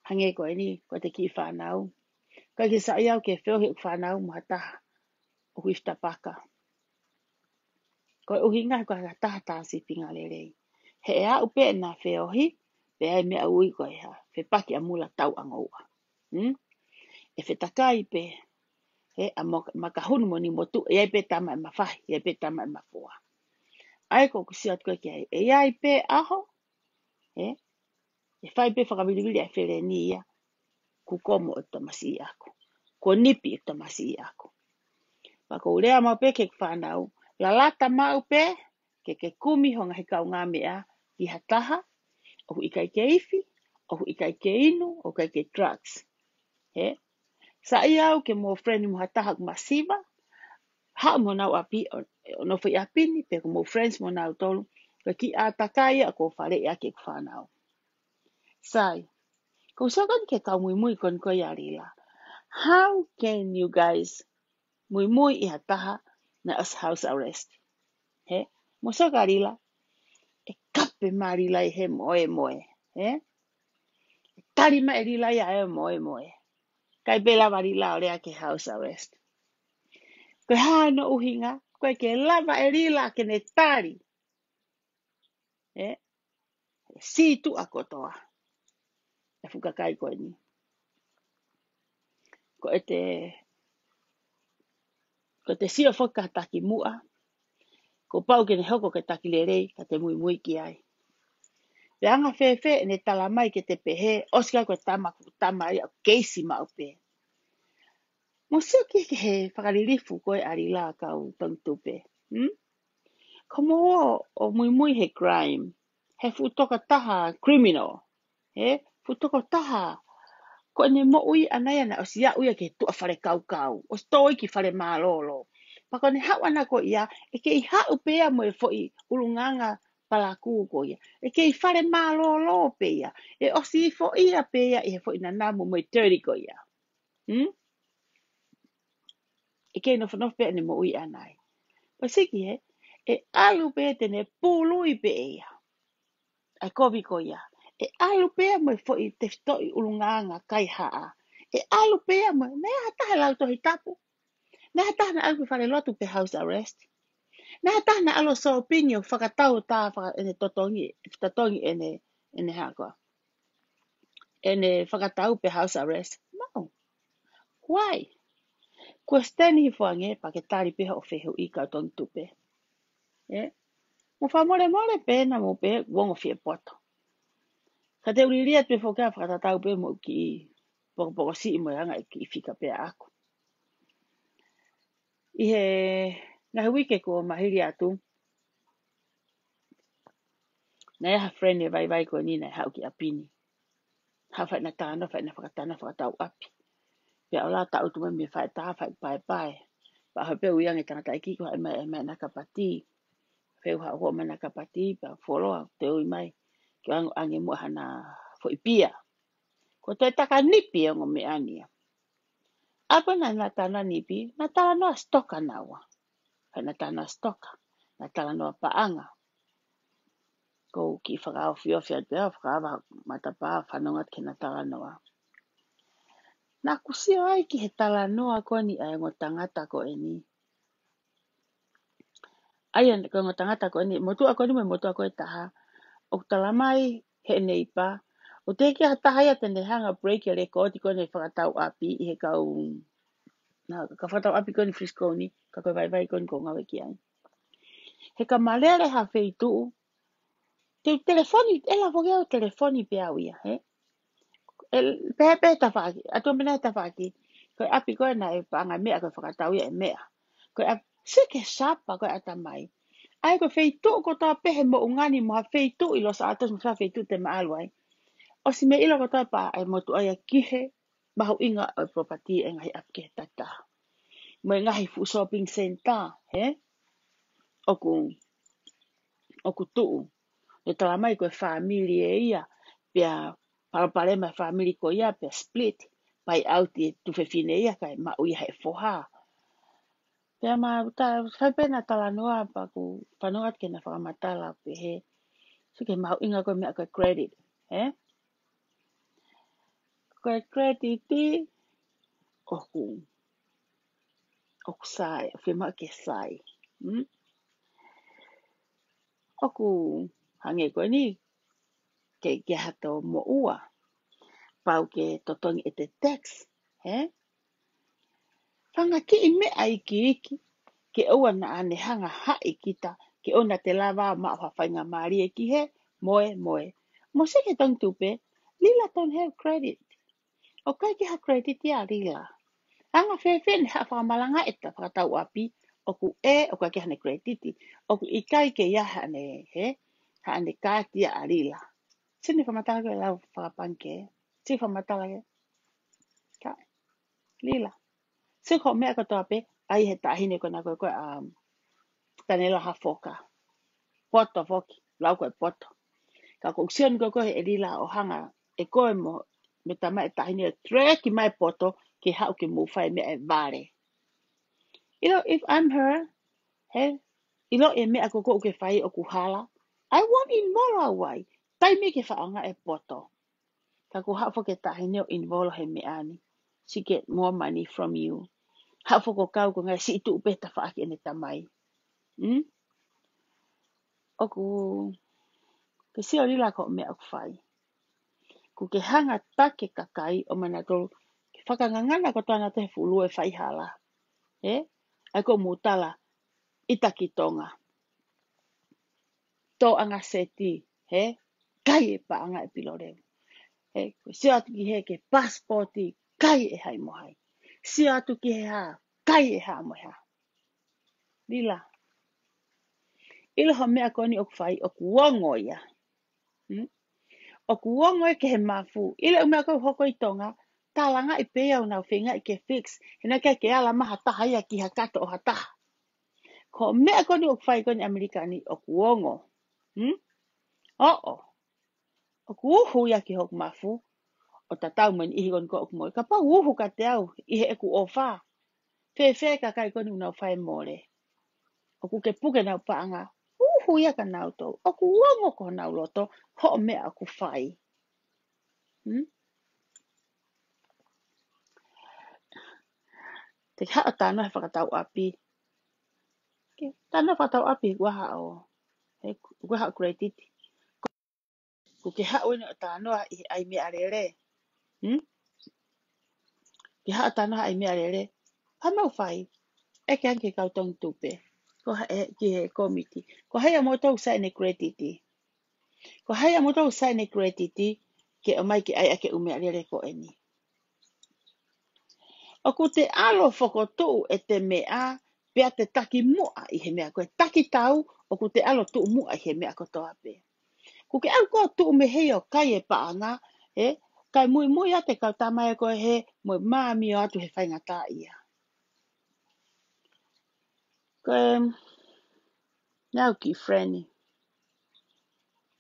Hangē ko eni, ko ʻete kiʻi fānau. Ko e kiʻi saiʻia au ke feohi ʻeku fānau mo ha taha ʻoku ʻi Fitapaka. Ko e ʻuhinga he ko ha taha tā sīpinga lelei. He ʻe aʻu pē ʻena feohi, pea ʻai meʻa ui ko e hā, fepaki ʻa mula tau angoua. Hmm? ʻE fetakai pē, he ʻa mo, makahunu mo ni motu, ʻe ʻi ai pē tama ʻe mafahi, ʻe ʻi ai pē tama ʻe mafua. ʻA ia ko ʻeku sio atu ko ē ki ai, ʻe ʻi ai pē ʻaho, he, ʻe fai pē fakavilivili ʻa e feleni ia, kuo komo ʻeku tamasiʻi ʻaku. Kuo nipi ʻeku tamasiʻi ʻaku. Pea ʻoku ou lea maʻu pē ki heʻeku fānau, lalata maʻu pē, ke ke kumi ho ngaahi kaungāmeʻa ki ha taha, ʻoku ʻikai ke ifi, ʻoku ʻikai ke inu, ʻoku ʻikai ke drugs. He? Saiʻia au ke mou friend mo ha taha ʻoku masiva, haʻu mo honau ʻapi, ʻo, ʻo nofo ʻi ʻapi ni, pe ko mou friends mo nautolu, ko e kiʻi ʻātakai ia ʻoku ou faleʻi ʻaki ʻeku fānau. Sai, ko u sio ko eni ki he kau muimui ko eni ko ia ʻa Lila. How can you guys muimui ʻi ha taha naʻe ʻosi house arrest? He? Mou sio kia Lila, ʻe kape mai Lila ʻi he moemoe. He? ʻE tali mai ʻe Lila ia ʻa e moemoe. ʻIkai pē lava Lila ʻo lea ki he house arrest. Ko e hā hono ʻuhinga, ʻoku ʻikai ke lava ʻe Lila ke ne tali. He? Sītuʻa kotoa ʻa e fuʻu kakai ko eni. Ko ʻete, ko ʻete sio foki ki ha taki muʻa, kuo pau ke ne hoko ko e taki lelei, ka te muimui ki ai. Pea anga fēfē ʻene tala mai ke te pehē, ʻosi ka ko e tama, ko e tama ia ʻoku keisi maʻu pē. Mou sio ki he fakalilifu ko ē ʻa Lila, kau tangitupe. Hmm? Ko mou ō ʻo muimui he crime, he fuʻu tokotaha criminal. He fuʻu tokotaha, ko ʻene moʻui ʻaʻana ia naʻe ʻosi aʻu ia ki he tuʻa fale kaukau, ʻosi tō ia ki fale mālōlō. Pea ko ʻene haʻu ʻaʻana ko ia, ʻe kei haʻu pē ia mo e foʻi ʻulungaanga palakū ko ia. ʻE kei fale mālōlō pē ia. ʻE ʻosi foʻi ia pē ia ʻi he foʻi nanamu mo e teli ko ia. Hmm? ʻE kei nofonofo pē ʻene moʻui ʻaʻana ia. Pea sio ki he, ʻe ʻalu pē te ne pului pē ia. ʻA e kovi ko ia. ʻE ʻalu pē ia mo e foʻi tefitoʻi ʻulungaanga kaihaʻa. ʻE ʻalu pē ia mo, naʻe ʻi ai ha taha he lau Tohi Tapu? Naʻe ʻi ai ha taha naʻe ʻalu ki fale lotu pe house arrest? Naʻe ʻi ai ha taha naʻe ʻalu ʻo sōpingi ʻo fakatau ʻo tā faka-, ʻene totongi, totongi ʻene, ʻene hā koā, ʻene fakatau pe house arrest? No. Why? Ko e siteni hifo ange pea ke tali pē hoʻo fehuʻi, kau tangitupe. Ē? Mou fakamolemole pē naʻa mou pehē ʻoku ongo fiepoto. Ka te u liliu atu pē foki ʻo fakatatau pē mo e kiʻi pokopoko siʻi mo e anga e kiʻi fika pē ʻaʻaku. ʻI he ngaahi uike kuo maliu atu, naʻe ʻi ai ha friend ʻi he vaivai ko eni naʻe haʻu ki ʻapi ni. Haʻu ʻo fai ʻena talanoa, fai ʻena fakatalanoa fakatau ʻapi. Pea ʻoku lava ʻo tangutu mai mei he faʻē taha, fai paepae. Pea ʻoho pē ʻe ui ange e tangataʻeiki ko e haʻu mai, ʻomai ʻena kapati. Feu haʻu ʻo ʻomai ʻena kapati, pea fuoloa, toe ui mai ke u ʻoange muʻa haʻane foʻi pia. Ko e toe taka nipi e ongo meʻa ni ia. ʻAlu pē ʻena talanoa nipi, ʻena talanoa sitoka naua. Fai ʻena talanoa sitoka, ʻena talanoa paʻanga. Ko u kiʻi fakaofiofi atu pē ʻo fakaava matapā, fanongo atu ki heʻena talanoa. Naʻa ku sio ai ki he talanoa ko eni ʻa e ongo tangata ko eni. ʻA ia ko e ongo tangata ko eni, motuʻa ko eni mo e motuʻa ko ē ʻe taha, ʻoku tala mai heʻene ipa, ʻoku teʻeki ha taha ia te ne hanga ʻo break e lēkooti ko eni fakatau ʻapi ʻi he kau, naʻa, kau fakatau ʻapi ko eni Frisco ni, ka ko e vaivai ko eni ʻoku ou ngāue ki ai. He ka ma lele ha feituʻu, te u telefoni, ʻe lava foki au ʻo telefoni pē au ia, he? ʻE, pehē pē tafaʻaki, ʻatu mena tafaʻaki, ko e ʻapi ko ē naʻe paʻanga e meʻa, ko e fakatau ia e meʻa. Ko e ʻapi, sio ki he sapa ko ē ʻatamai. ʻA ia ko e feituʻu kotoa pē he moʻunga ni mo ha feituʻu ʻi Los Altos mo ha feituʻu te ma ʻalu ai. ʻOsi mei ʻilo kotoa pē ʻa e motuʻa ia ki he mahuʻinga ʻo e property ʻa e ngaahi ʻapi kehe takitaha. Mo e ngaahi fuʻu shopping center, he? ʻOku, ʻoku tuʻu. ʻE tala mai ko e fāmili ē ia, pea palopalema e fāmili ko ia, pea split, buy out e tuofefine ia, kae maʻu ia ʻe he foha. Pea ma ta, fai pē ʻena talanoa pea ku fanongo atu ki heʻena fakamatala pehē. Sio ki he mahuʻinga ko e meʻa ko e credit, he? ko e credit ʻoku, ʻoku sai, ʻoku fiemaʻu ke sai. Mm? ʻOku hangē ko eni, ke, ke hato moʻua. Pau ke totongi ʻete tax, he? Fanga kiʻi meʻa ikiiki, ke ʻoua naʻa ne hanga haʻi kita, ke ʻoua naʻa te lava maʻu ha faingamālie ki he, moe, moe. Mou sio ki he Tongi Tupe, Lila don't have credit. ʻOku ʻikai ke ha credit ia Lila. Anga fēfē ne haʻu fakamalangaʻi ʻeta fakatau ʻapi, ʻoku ʻe, ʻoku ʻikai ke haʻane credit. ʻOku ʻikai ke ʻi ai haʻane, he, haʻane kaati ia ʻa Lila. Sio ne fakamatala ke lau fakapangikē. Sio fakamatala ke. Ka. Lila. Sio ko e meʻa kotoa pē, ʻa ia he taʻahine ko ena ko e, ko e, um, Tanela Hafoka. Poto foki, lau ko e poto. Ka ko e sio ni ko e ko e ʻe Lila ʻo hanga, ʻe koe mo, mo tama e taʻahine ʻo treki mai poto, ke haʻu ke mou fai meʻa ʻe vale. You know, if I'm her, he, ʻilo e meʻa ko ē ʻoku ke fai ʻoku hala, I won't involve au ai. Taimi ke faʻa ʻaonga e poto. Ka ko e haʻu foki e taʻahine ʻo involve he meʻa ni. She get more money from you. Haʻu foki ʻo kau ko e ngaahi siʻi tuʻu pē tafaʻaki ʻene tamai. Mm? ʻOku ke sio Lila ko e meʻa ʻoku fai. ʻOku ke hanga taki kakai ʻo ʻomai nautolu ke fakangangana kotoa nautolu he fuʻu lue faihala. He? ʻAi ko e mutala ʻi taki Tonga. Tōʻanga seti, he? Kai e paʻanga e piloleu. He, ko e sio atu ki he ke pasipoti, kai e hai mo hai. Sio atu ki he hā, kai e hā mo e hā. Lila. ʻIlo ha meʻa ko eni ʻoku fai, ʻoku ongo ia. Hmm? ʻOku ongo ia ki he mafu. ʻIlo e meʻa ko ē ʻoku hoko ʻi Tonga, talangaʻi pē ia ʻoku nau feingaʻi ke fix. He naʻe ʻikai ke ala mai ha taha ia ki ha kato ʻo ha taha. Ko e meʻa ko eni ʻoku fai ko eni ʻAmelika ni ʻoku ongo. Hmm? ʻOʻo. ʻOku uhu ia ki hoku mafu. ʻO tatau mo e niʻihi ko eni ko ē ʻoku moʻui. Kapau uhu kiate au ʻi heʻeku ʻofa. Fēfē kakai ko eni ʻoku nau fai mole. ʻOku ke puke ʻenau paʻanga. Uhu ia kia nautolu. ʻOku ongo ko honau loto. Hoʻo meʻa ʻoku fai. Hmm? Te ke haʻu ʻo talanoa he fakatau ʻapi. Ke talanoa fakatau ʻapi, ʻoku ʻikai haʻo, he, ʻoku ʻikai haʻo credit. ʻOku ke haʻu eni ʻo talanoa ʻi he ʻai meʻalele. Hmm? Ke haʻu ʻo talanoa ʻai meʻalele. Ka mau fai. ʻEke ange ki he kau Tongi Tupe. Ko ha, ʻe, ki he kōmiti. Ko hai ʻa moutolu ʻoku sai ʻene credit. Ko hai ʻa moutolu ʻoku sai ʻene credit ke ʻomai ke ʻai ʻaki e ʻū meʻalele ko eni. ʻOku te ʻalu ʻo fokotuʻu ʻete meʻa, pea te taki muʻa ʻi he meʻa ko ē. Taki tau, ʻoku te ʻalu ʻo tuʻu muʻa ʻi he meʻa kotoa pē. ʻOku ke ʻalu koe ʻo tuʻu mei hē ʻo kai e paʻanga, he, kae muimui atu e kau tamaiki ko ē he, mo e māmio atu he faingataʻaʻia. Ko e, naʻá ku kiʻi friend,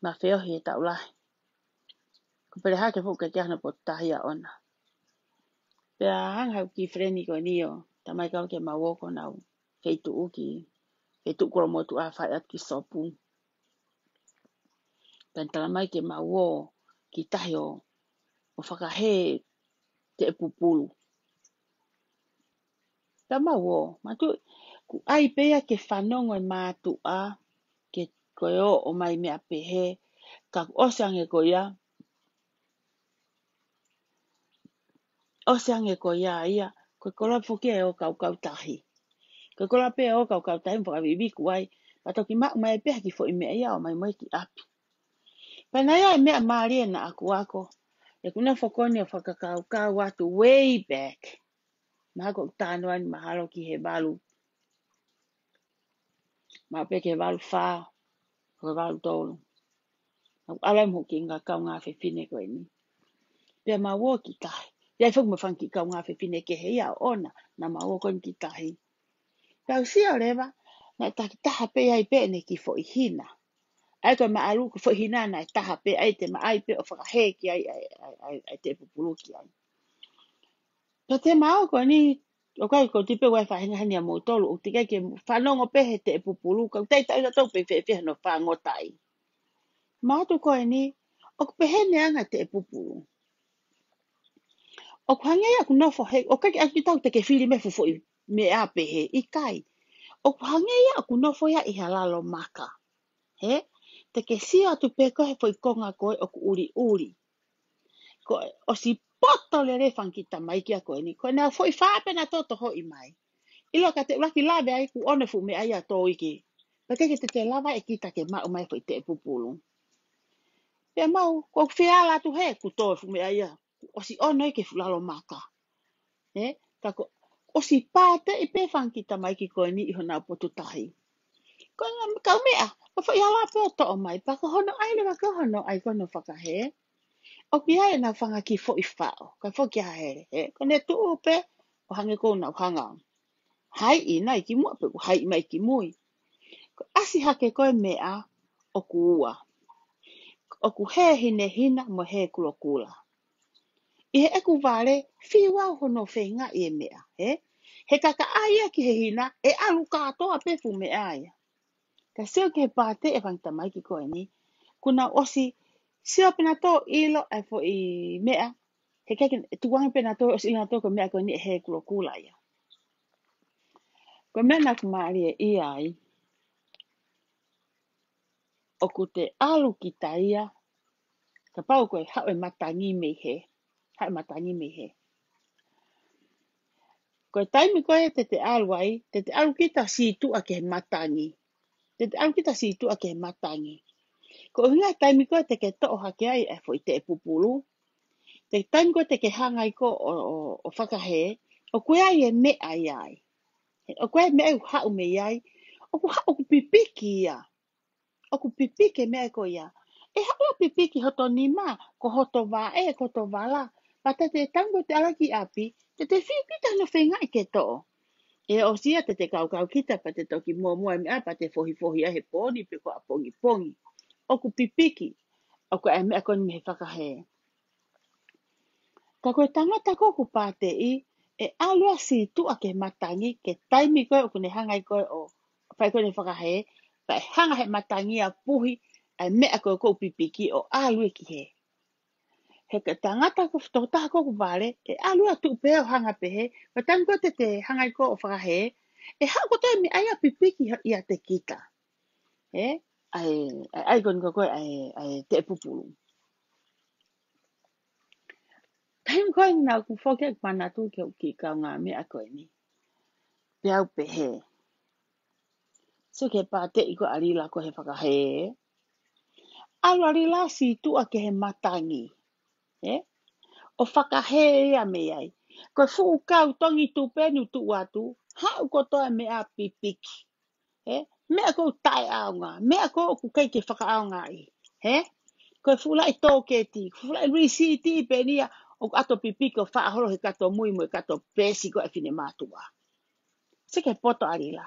ma feohi he taʻu lahi. Ko Pelehake foki ke hana potu tahi ʻaʻona. Pea hanga ʻe haʻaku kiʻi friend ko eni ʻo, tamaiki kau ke mau ō ko ʻenau feituʻu ki, feituʻu kolomotuʻa fai atu ki Sopu. Pea ne talamai ke mau ō ki tahi ʻo, ʻo fakahē teʻepupulu. Pea mau ō, mātuʻa, ʻoku ʻai pē ia ke fanongo e mātuʻa, ke ko e ō ʻomai meʻa pehē, ka kuo ʻosi ange ko ia, ʻosi ange ko ia ia, ko e koloa foki ʻo kaukau tahi. Ko e koloa pē ʻo kaukau tahi mo fakaviviku ai, pea toki maʻu mai pē ha kiʻi foʻi meʻa ia ʻo ʻomai mai ki ʻapi. Pea naʻe ʻi ai e meʻa mālie naʻá ku ako, ʻeku nofo ko eni ʻo fakakaukau atu way back. Mahalo ʻoku ou talanoa ni mahalo ki he valu. Mahalo pē ki he valu fā, ko e valu tolu. Naʻá ku ʻalu ai mo e kiʻi kaungā fefine ko eni. Pea mau ō ki tahi. ʻI ai foki mo e fanga kiʻi kaungā fefine kehe ia ʻoʻona, naʻa mau ō ko eni ki tahi. Pea u sio leva, naʻe takitaha pē ai pē ʻene kiʻi foʻi hina. ʻAi ko e māʻalu ko e foʻi hina naʻe taha pē ai te ma ʻai pē ʻo fakahē ki ai, ʻai, ʻai, ʻai, ʻai teʻepupulu ki ai. Pea te mau ō ko eni, ʻoku ʻikai ko e tipe ua e faʻahinga heni ʻa moutolu, ʻoku teʻeki ai ke fanongo pē he teʻepupulu, ka ʻoku teʻeki ai ke tau pē fēfē hono fanongo taʻi. Mātuʻa ko eni, ʻoku pehē ʻene anga teʻepupulu. ʻOku hangē ia ʻoku nofo he, ʻoku ʻikai ke ʻai ke tau te ke fili mei he fuʻu foʻi meʻa pehē, ʻikai. ʻOku hangē ia ʻoku nofo ia ʻi ha lalo maka. He? Te ke sio atu pē ko e foʻi konga ko ē ʻoku ʻuliʻuli. Ko e, ʻosi poto lelei fanga kiʻi tamaiki ko eni. Ko ʻenau foʻi fā pē nautolu ʻoku hoʻi mai. ʻIlo ka te ʻuluaki lave ai kuo ʻono e fuʻu meʻa ia ʻo tō iki. Pea ʻikai ke te te lava ʻe kita ke maʻu mai e foʻi teʻe pupulu. Pea mau, ko e fie ala atu he, kuo tō e fuʻu meʻa ia. ʻOsi ʻono ʻi he fuʻu lalo maka. He? Ka ko, ʻosi pāteʻi pē fanga kiʻi tamaiki ko eni ʻi honau potu tahi. Ko e ngaahi kau meʻa, ko e foʻi ala pē ʻo toʻo mai, pea ko hono ʻai leva ko hono ʻai ko hono fakahē. ʻOku ʻi ai ʻenau fanga kiʻi foʻi faʻo, ka foki a hele, he? Ko ʻene tuʻu pē, ʻo hangē ko ʻenau hanga. Haiʻi nai ki muʻa pe ʻoku haiʻi mai ki mui. Ko e ʻasi hake ko e meʻa ʻoku ua. ʻOku hē hinehina mo hē kulokula. ʻI heʻeku vale, fiu au hono feingaʻi e meʻa, he? He ka ka ʻai ia ki he hina, ʻe ʻalu kātoa pē fuʻu meʻa ia. Ka sio ki he pāteʻi e fanga tamaiki ko eni. Kuo nau ʻosi, sio pē nautolu ʻilo e foʻi meʻa. He ʻikai ke tukuange pē nautolu ʻosi ʻilo nautolu ko e meʻa ko eni ʻe hē kulokula ia. Ko e meʻa naʻa ku mālieʻia ai. ʻOku te ʻalu kita ia. Kapau ko e haʻu e matangi mei hē. Haʻu e matangi mei hē. Ko e taimi ko ē te te ʻalu ai, te te ʻalu kita sītuʻa ki he matangi. Te te ʻalu kita sītuʻa ki he matangi. Ko e ʻuhinga e taimi ko ē te ke toʻo hake ai e foʻi teʻe pupulu. Te taimi ko ē te ke hanga ai ko ē ʻo, ʻo, ʻo fakahē, ʻoku ʻi ai e meʻa ia ai. He ʻoku ʻi ai e meʻa ʻoku haʻu mei ai, ʻoku haʻu ʻoku pipiki ia. ʻOku pipiki e meʻa ko ia. ʻE haʻu ia pipiki hoto nima, ko hoto vaʻe, ko hoto vala. Pea te te taimi ko ē te ʻalu ki ʻapi, te te fiu kita hono feingaʻi ke toʻo. ʻE ʻosi ia te te kaukau kita, pea te toki muʻomuʻa e meʻa, pea te fohifohi ai he pōni pe ko ʻapongipongi. ʻOku pipiki, ʻoku ʻi ai e meʻa ko eni mei he fakahē. Ka ko e tangata ko ē ʻoku pāteʻi, ʻe ʻalu ia sītuʻa ki he matangi, ki he taimi ko ē ʻoku ne hanga ai ko ē ʻo fai ko ē ʻene fakahē, pea ʻe hanga he matangi ʻo puhi, ʻa e meʻa ko ē ʻoku pipiki ʻo ʻalu ia ki hē. He ko e tangata ko ē, tokotaha ko ē ʻoku vale, ʻe ʻalu ia tuʻu pē ʻo hanga pē hē, ko e taimi ko ē te te hanga ai ko ē ʻo fakahē, ʻe haʻu kotoa e meʻa ia ʻo pipiki ʻiate kita. He? ʻA e, ʻa e, ʻa e ʻaikoni ko ē, ʻa e, ʻa e teʻe pupulu. Taimi ko ē naʻa ku foki ʻo manatu ki he kiʻi kaungāmeʻa ko eni. Pea u pehē. Sio ki he pāteʻi ko ē ʻa Lila ko ē he fakahē. ʻAlu ʻa Lila sītuʻa ki he matangi. He? ʻO fakahē ia mei ai. Ko e fuʻu kau tongi tupe naʻe tuʻu atu. Haʻu kotoa e meʻa pipiki. He? Meʻa ko ē taʻeʻaonga. Meʻa ko ē ʻoku ʻikai ke fakaʻaongaʻi. He? Ko e fuʻu laʻi toketi, fuʻu laʻi lisiti pē eni ia ʻoku ʻato pipiki ʻo faʻa holo he kato mui mo e kato peesi ko ē ʻa e finemātuʻa. Sio ki he poto ʻa Lila.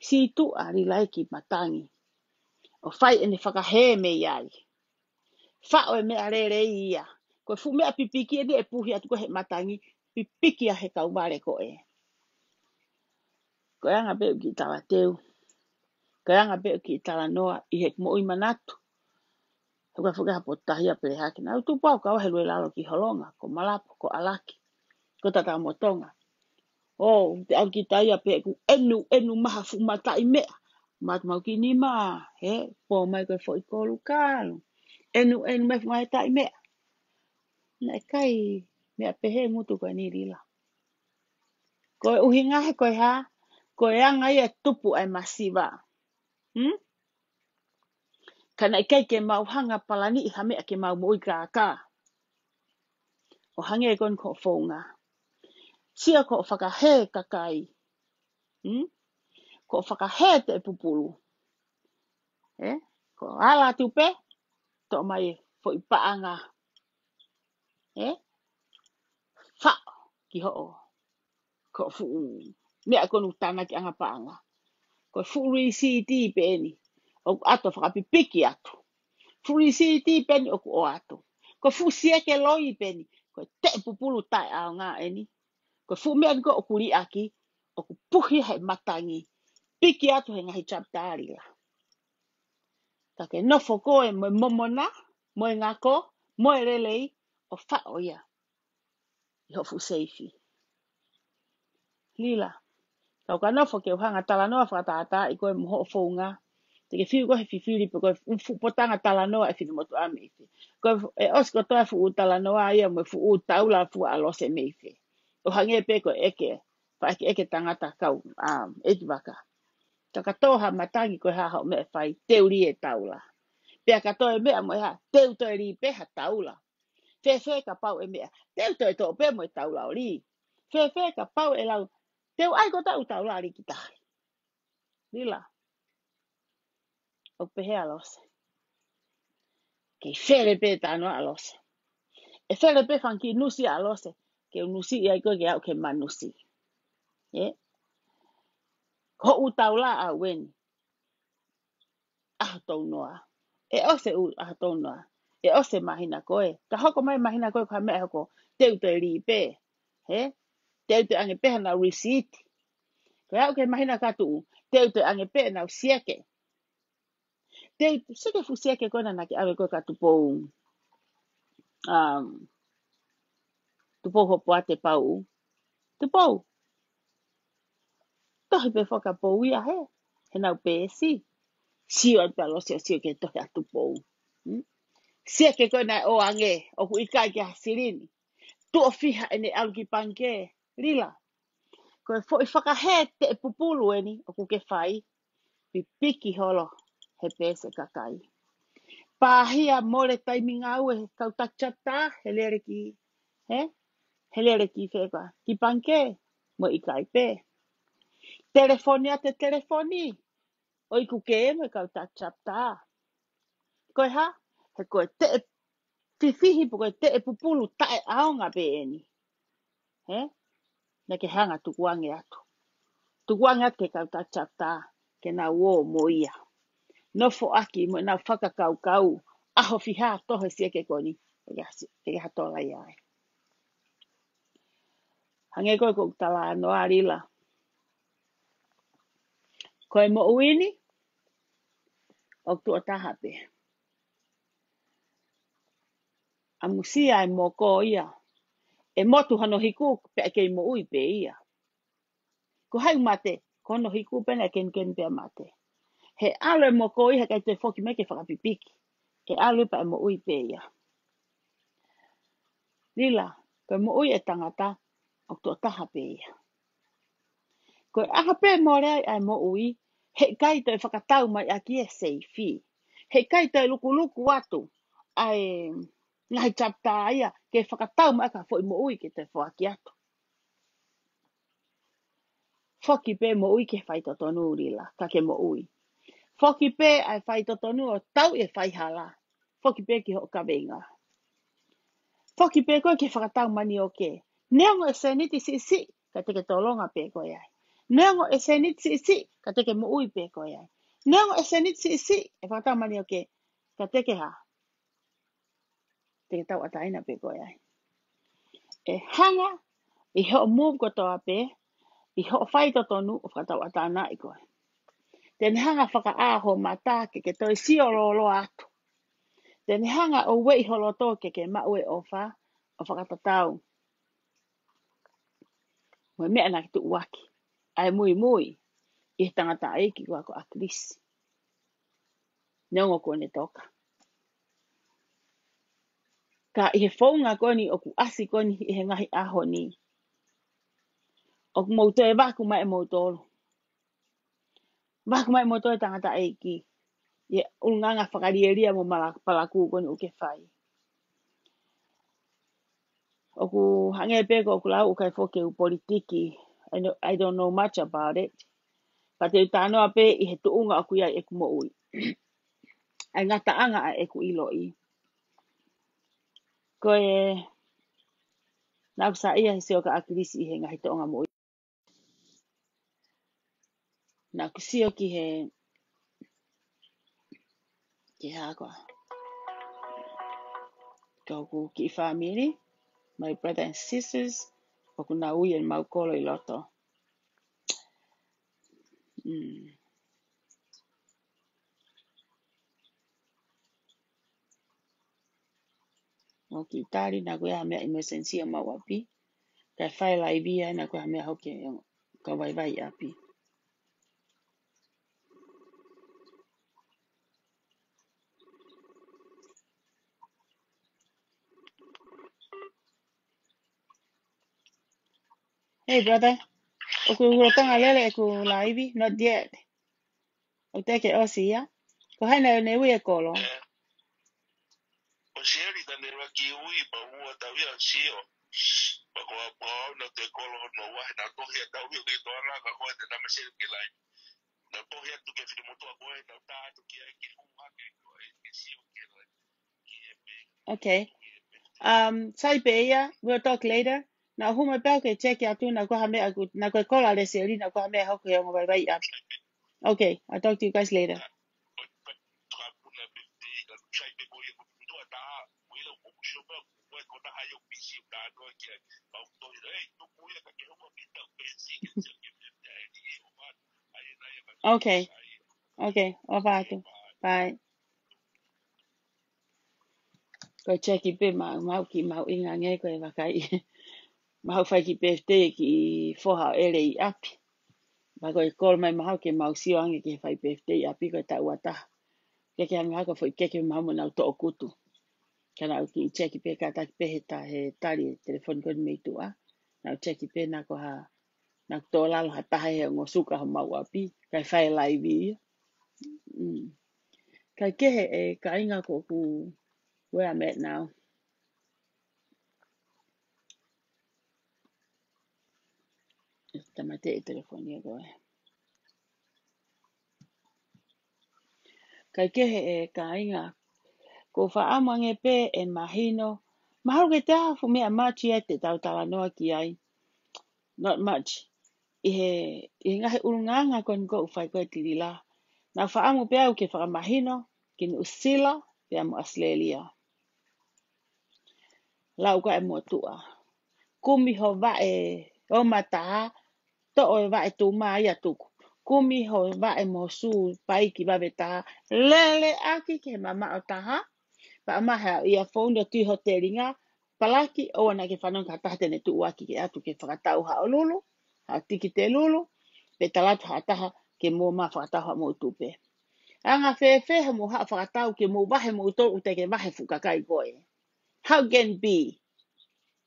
Sītuʻa ʻa Lila ia ki matangi. ʻO fai ʻene fakahē mei ai. Faʻo e meʻa lelei ia. Ko e fuʻu meʻa pipiki eni ʻe puhi atu ko ē he matangi, pipiki ia he kau vale ko ē. Ko e anga pē ʻeku kiʻi talateu. Ko e anga pē ʻeku kiʻi talanoa ʻi heʻeku moʻui manatu. He ko e fuka hapo tahi ʻa Pelehaki. Naʻa ku tupu au kau he lue lalo ki Holonga, ko Malapu, ko ʻAlaki, ko Tataumotonga. ʻO, te ʻalu kita ia pē ʻeku ʻenu, ʻenu maha fuʻu mataʻi meʻa. Matu mau ki nima, he, pō mai ko e foʻi kolu kalu. ʻEnu, ʻenu mai fuʻu mataʻi meʻa. Naʻe ʻikai meʻa pehē ngutu ko eni Lila. Ko e ʻuhinga he ko e hā, ko e anga ia ʻe tupu ai masiva. Hmm? Ka naʻe ʻikai ke mau hanga palaniʻi ha meʻa ke mau moʻui kākā. ʻO hangē ko eni ko hoʻo founga. Sio ko hoʻo fakahē kakai. Hmm? Ko hoʻo fakahē teʻe pupulu. He? Ko e ala atu pē, toʻo mai e foʻi paʻanga. He? Faʻo ki hoʻo. Ko e fuʻu meʻa ko ē ʻoku tānaki anga paʻanga. Ko e fuʻu lisiti pē eni. ʻOku ʻato fakapipiki atu. Fuʻu lisiti pē eni ʻoku ʻoatu. Ko e fuʻu sieke loi pē eni. Ko e teʻe pupulu taʻeʻaonga eni. Ko e fuʻu meʻa ko ē ʻoku liʻaki, ʻoku puhi he matangi, piki atu he ngaahi chapter ʻa Lila. Ka ke nofo koe mo e momona, mo e ngako, mo e lelei, ʻo faʻo ia. ʻi hoʻo fuʻu seifi. Lila, kau ka nofo ke u hanga talanoa fakatātā ʻi koe mo hoʻo founga. Te ke fiu koe he fifili pe ko e fuʻu potanga talanoa ʻe finemotuʻa mei fē. Ko e ʻosi kotoa fuʻu talanoa ia mo e fuʻu taula fua ʻa Lose mei fē. ʻO hangē pē ko e ʻeke, faʻa ʻeke ʻeke tangata kau, um, ʻeikivaka. Ka ka tō ha matangi ko e hā hoʻo meʻa fai, teu lī e taula. Pea ka tō e meʻa mo e hā, teu toe lī pē ha taula. Fēfē kapau ʻe meʻa, teu toe toʻo pē mo e taula ʻo lī. Fēfē kapau ʻe lau, teu ʻai ko tau taula lī ki tahi. Lila. ʻOku pehē ʻa Lose. Kei fele pē talanoa ʻa Lose. ʻE fele pē fanga kiʻi nusi ʻa Lose. Ke u nusi ia ʻi koe ke aʻu ke ma nusi. ʻE? Ko hoʻo taula ʻaʻau eni. ʻAho tolu noa. ʻE ʻosi e ʻaho tolu noa. ʻE ʻosi e māhina ko ē. Ka hoko mai māhina ko ē ko ha meʻa hoko. Teu toe lī pē. He? Teu toe ʻange pē hanau lisiiti. Ko e aʻu ki he māhina ka tuʻu. Teu toe ʻange pē nau sieke. Teu, sieke fuʻu sieke ko ena naʻa ke ʻave ko ē ka Tupou. Um, Tupou Hopoate Pauʻu. Tupou. Tohi pē fakapou ia he. He nau pēsi. Sio atu pē ʻa Lose ʻo sio ki he tohi ʻa Tupou. Hmm? Sieke ko ena ʻo ange, ʻoku ʻikai ke ha silini. Tuʻo fiha ʻene ʻalu ki pangikē, Lila. Ko e foʻi fakahē teʻe pupulu eni, ʻoku ke fai, pipiki holo he pēsi kakai. Pāhia mole taimi ngāue he kau taki chapter, he lele ki, he? He lele ki fē koā, ki pangikē, mo ʻikai pē. Telefoni ʻa te telefoni, ʻo iku ke mo e kau taki chapter. Ko e hā, he ko e teʻe fifihi pe ko e teʻe pupulu taʻeʻaonga pē eni. He? Naʻa ke hanga tukuange atu. Tukuange atu ke kau taki chapter, ke nau ō mo ia. Nofoʻaki mo ʻenau fakakaukau, ʻaho fiha tohi sieke ko eni, ʻe ke ha tola ia ai. Hangē ko e ko u talanoa Lila. Ko e moʻui ni, ʻoku tuʻo taha pē. ʻAmusia e moko ia. ʻE motu hono hiku pea kei moʻui pē ia. Ko hai mate, ko hono hiku pē naʻe kenikeni pē ʻa mate. He ʻalu e moko ia, heʻikai toe foki mai ke fakapipiki. ʻE ʻalu pea ʻe moʻui pē ia. Lila, ko e moʻui e tangata, ʻoku tuʻo taha pē ia. Ko e ʻaho pē mole ai ʻa e moʻui, heʻikai toe fakatau mai ʻaki e seifi. Heʻikai toe lukuluku atu ʻa e ngaahi chapter ia, ke fakatau mai ʻaki ha foʻi moʻui ke toe foaki atu. Foki pē moʻui ke faitotonu Lila, ka ke moʻui. Foki pē ʻa e faitotonu ʻo tau e faihala. Foki pē ki hoʻo kaveinga. Foki pē koe ke fakatau manioke. Neongo e sēniti siʻisiʻi, ka te ke tolonga pē koe ai. Neongo e sēniti siʻisiʻi, ka te ke moʻui pē koe ai. Neongo e sēniti siʻisiʻi, ʻe fakatau manioke, ka te ke hā. Te ke tauʻatāina pē koe ai. ʻE hanga, ʻi hoʻo move kotoa pē, ʻi hoʻo faitotonu ʻo fakatauʻatāinaʻi koe. Te ne hanga fakaʻā ho mata ke ke toe sio lōloa atu. Te ne hanga ʻo ueʻi ho loto ke ke maʻu e ʻofa, ʻo fakatatau. Mo e meʻa naʻa ke tuʻuaki, ʻa e muimui, ʻi he tangataʻeiki ko ē ko ʻAkilisi. Neongo kuo ne toka. Ka ʻi he founga ko eni ʻoku ʻasi ko eni ʻi he ngaahi ʻaho ni. ʻOku mou toe vaku mai ʻe moutolu. Vaku mai ʻe moutolu e tangataʻeiki. ʻI he ʻulungaanga fakalielia mo mala-, palakū ko eni ʻoku ke fai. ʻOku hangē pē ko ʻeku lau ʻoku ʻikai foki ke u politiki. I know, I don't know much about it. But te u talanoa pē ʻi he tuʻunga ʻoku ʻi ai ʻeku moʻui. ʻA e ngataʻanga ʻa ʻeku ʻiloʻi. Ko e, naʻa ku saiʻia he sio kia ʻAkilisi ʻi he ngaahi toʻonga moʻui. Naʻa ku sio ki he, ki he hā koā. Ko ʻeku kiʻi family, my brother and sisters, ʻoku nau ui ʻemau kolo ʻi loto. Mm. ʻOku tali naʻa ku ʻi ai ha meʻa emergency ʻi homau ʻapi. Kae fai laivi ai naʻa ko ha meʻa hoko ke kau vaivai ʻi ʻapi. Hey, brother. ʻOku ou lolotonga lele ʻeku laivi, not yet. ʻOku teʻeki ʻosi ia. Ko hai naʻa ne ui e kolo? ʻE. Ko Sherry ka ne lua ki ui, pea ua tau ia sio. Pea ko a, pea au na te kolo no wa, na tohi a tau ia ke toa la ka ko e te nama Sherry ke lai. Na tohi atu ke fili motu a ko e, na tā atu ki ai ke hū hake ko e, ke sio ke lai. Ki e pe. Okay. Um, sai pē ia, we'll talk later. Na huma pē au ke check atu, naʻa ko ha meʻa ʻoku, naʻa ko e kolo a Leseli, naʻa ko ha meʻa hoko he ongo vaivai ʻapi. Okay, I'll talk to you guys later. Okay. Okay, ʻofa atu. Bye. Ko e check pē mau, mau ki mau inga nge ko e vakai. Mau fai ki birthday ki foha ʻo ʻEle ʻi ʻapi. Pea ko e kolo mai mahau ke mau sio ange ke fai birthday ʻi ʻapi ko e taʻu ʻa taha. Ke ke hanga hako foʻi keke mahau mo nau toʻo kutu. Ka naʻa ku kiʻi check pē kātaki pē he ta-, he tali e telefoni ko eni mei tuʻa. Naʻa ku check pē naʻa ko ha, naʻa ku tō lalo ha taha he ongo suka homau ʻapi. Kae fai laivi ia. Mm. Kae kehe e kāinga ko ʻoku, where I'm at now. Tamate e telefoni ia ko e. Kae kehe e kāinga, ko faʻamu ange pē e mahino, mahalo ke te afu meʻa much ia te tau talanoa ki ai. Not much. ʻI he, ʻi he ngaahi ʻulungaanga ko eni ko ʻeku fai ko e tilila. Naʻa faʻamu pē au ke fakamahino, ki Nuʻusila, pea mo ʻAositelēlia. Lau ka e motuʻa. Kumi ho vaʻe ʻo mataha, toʻo e vaʻe tuma ia tuku. Kumi ho vaʻe mo ho sū paiki vave taha. Lele ʻaki ke mamaʻo taha. Pea maha ia founu ʻo tui ho telinga. Palaki ʻoua naʻa ke fanongo ki ha taha te ne tuʻuaki ke atu ke fakatau haʻo lulu, haʻo tikite lulu, pe talaatu ha taha ke mou ma fakatau haʻamou tupe. Anga fēfē haʻamou haʻu fakatau ke mou vahe moutolu ʻoku teʻeki vahe fuʻu kakai ko ē. How can be?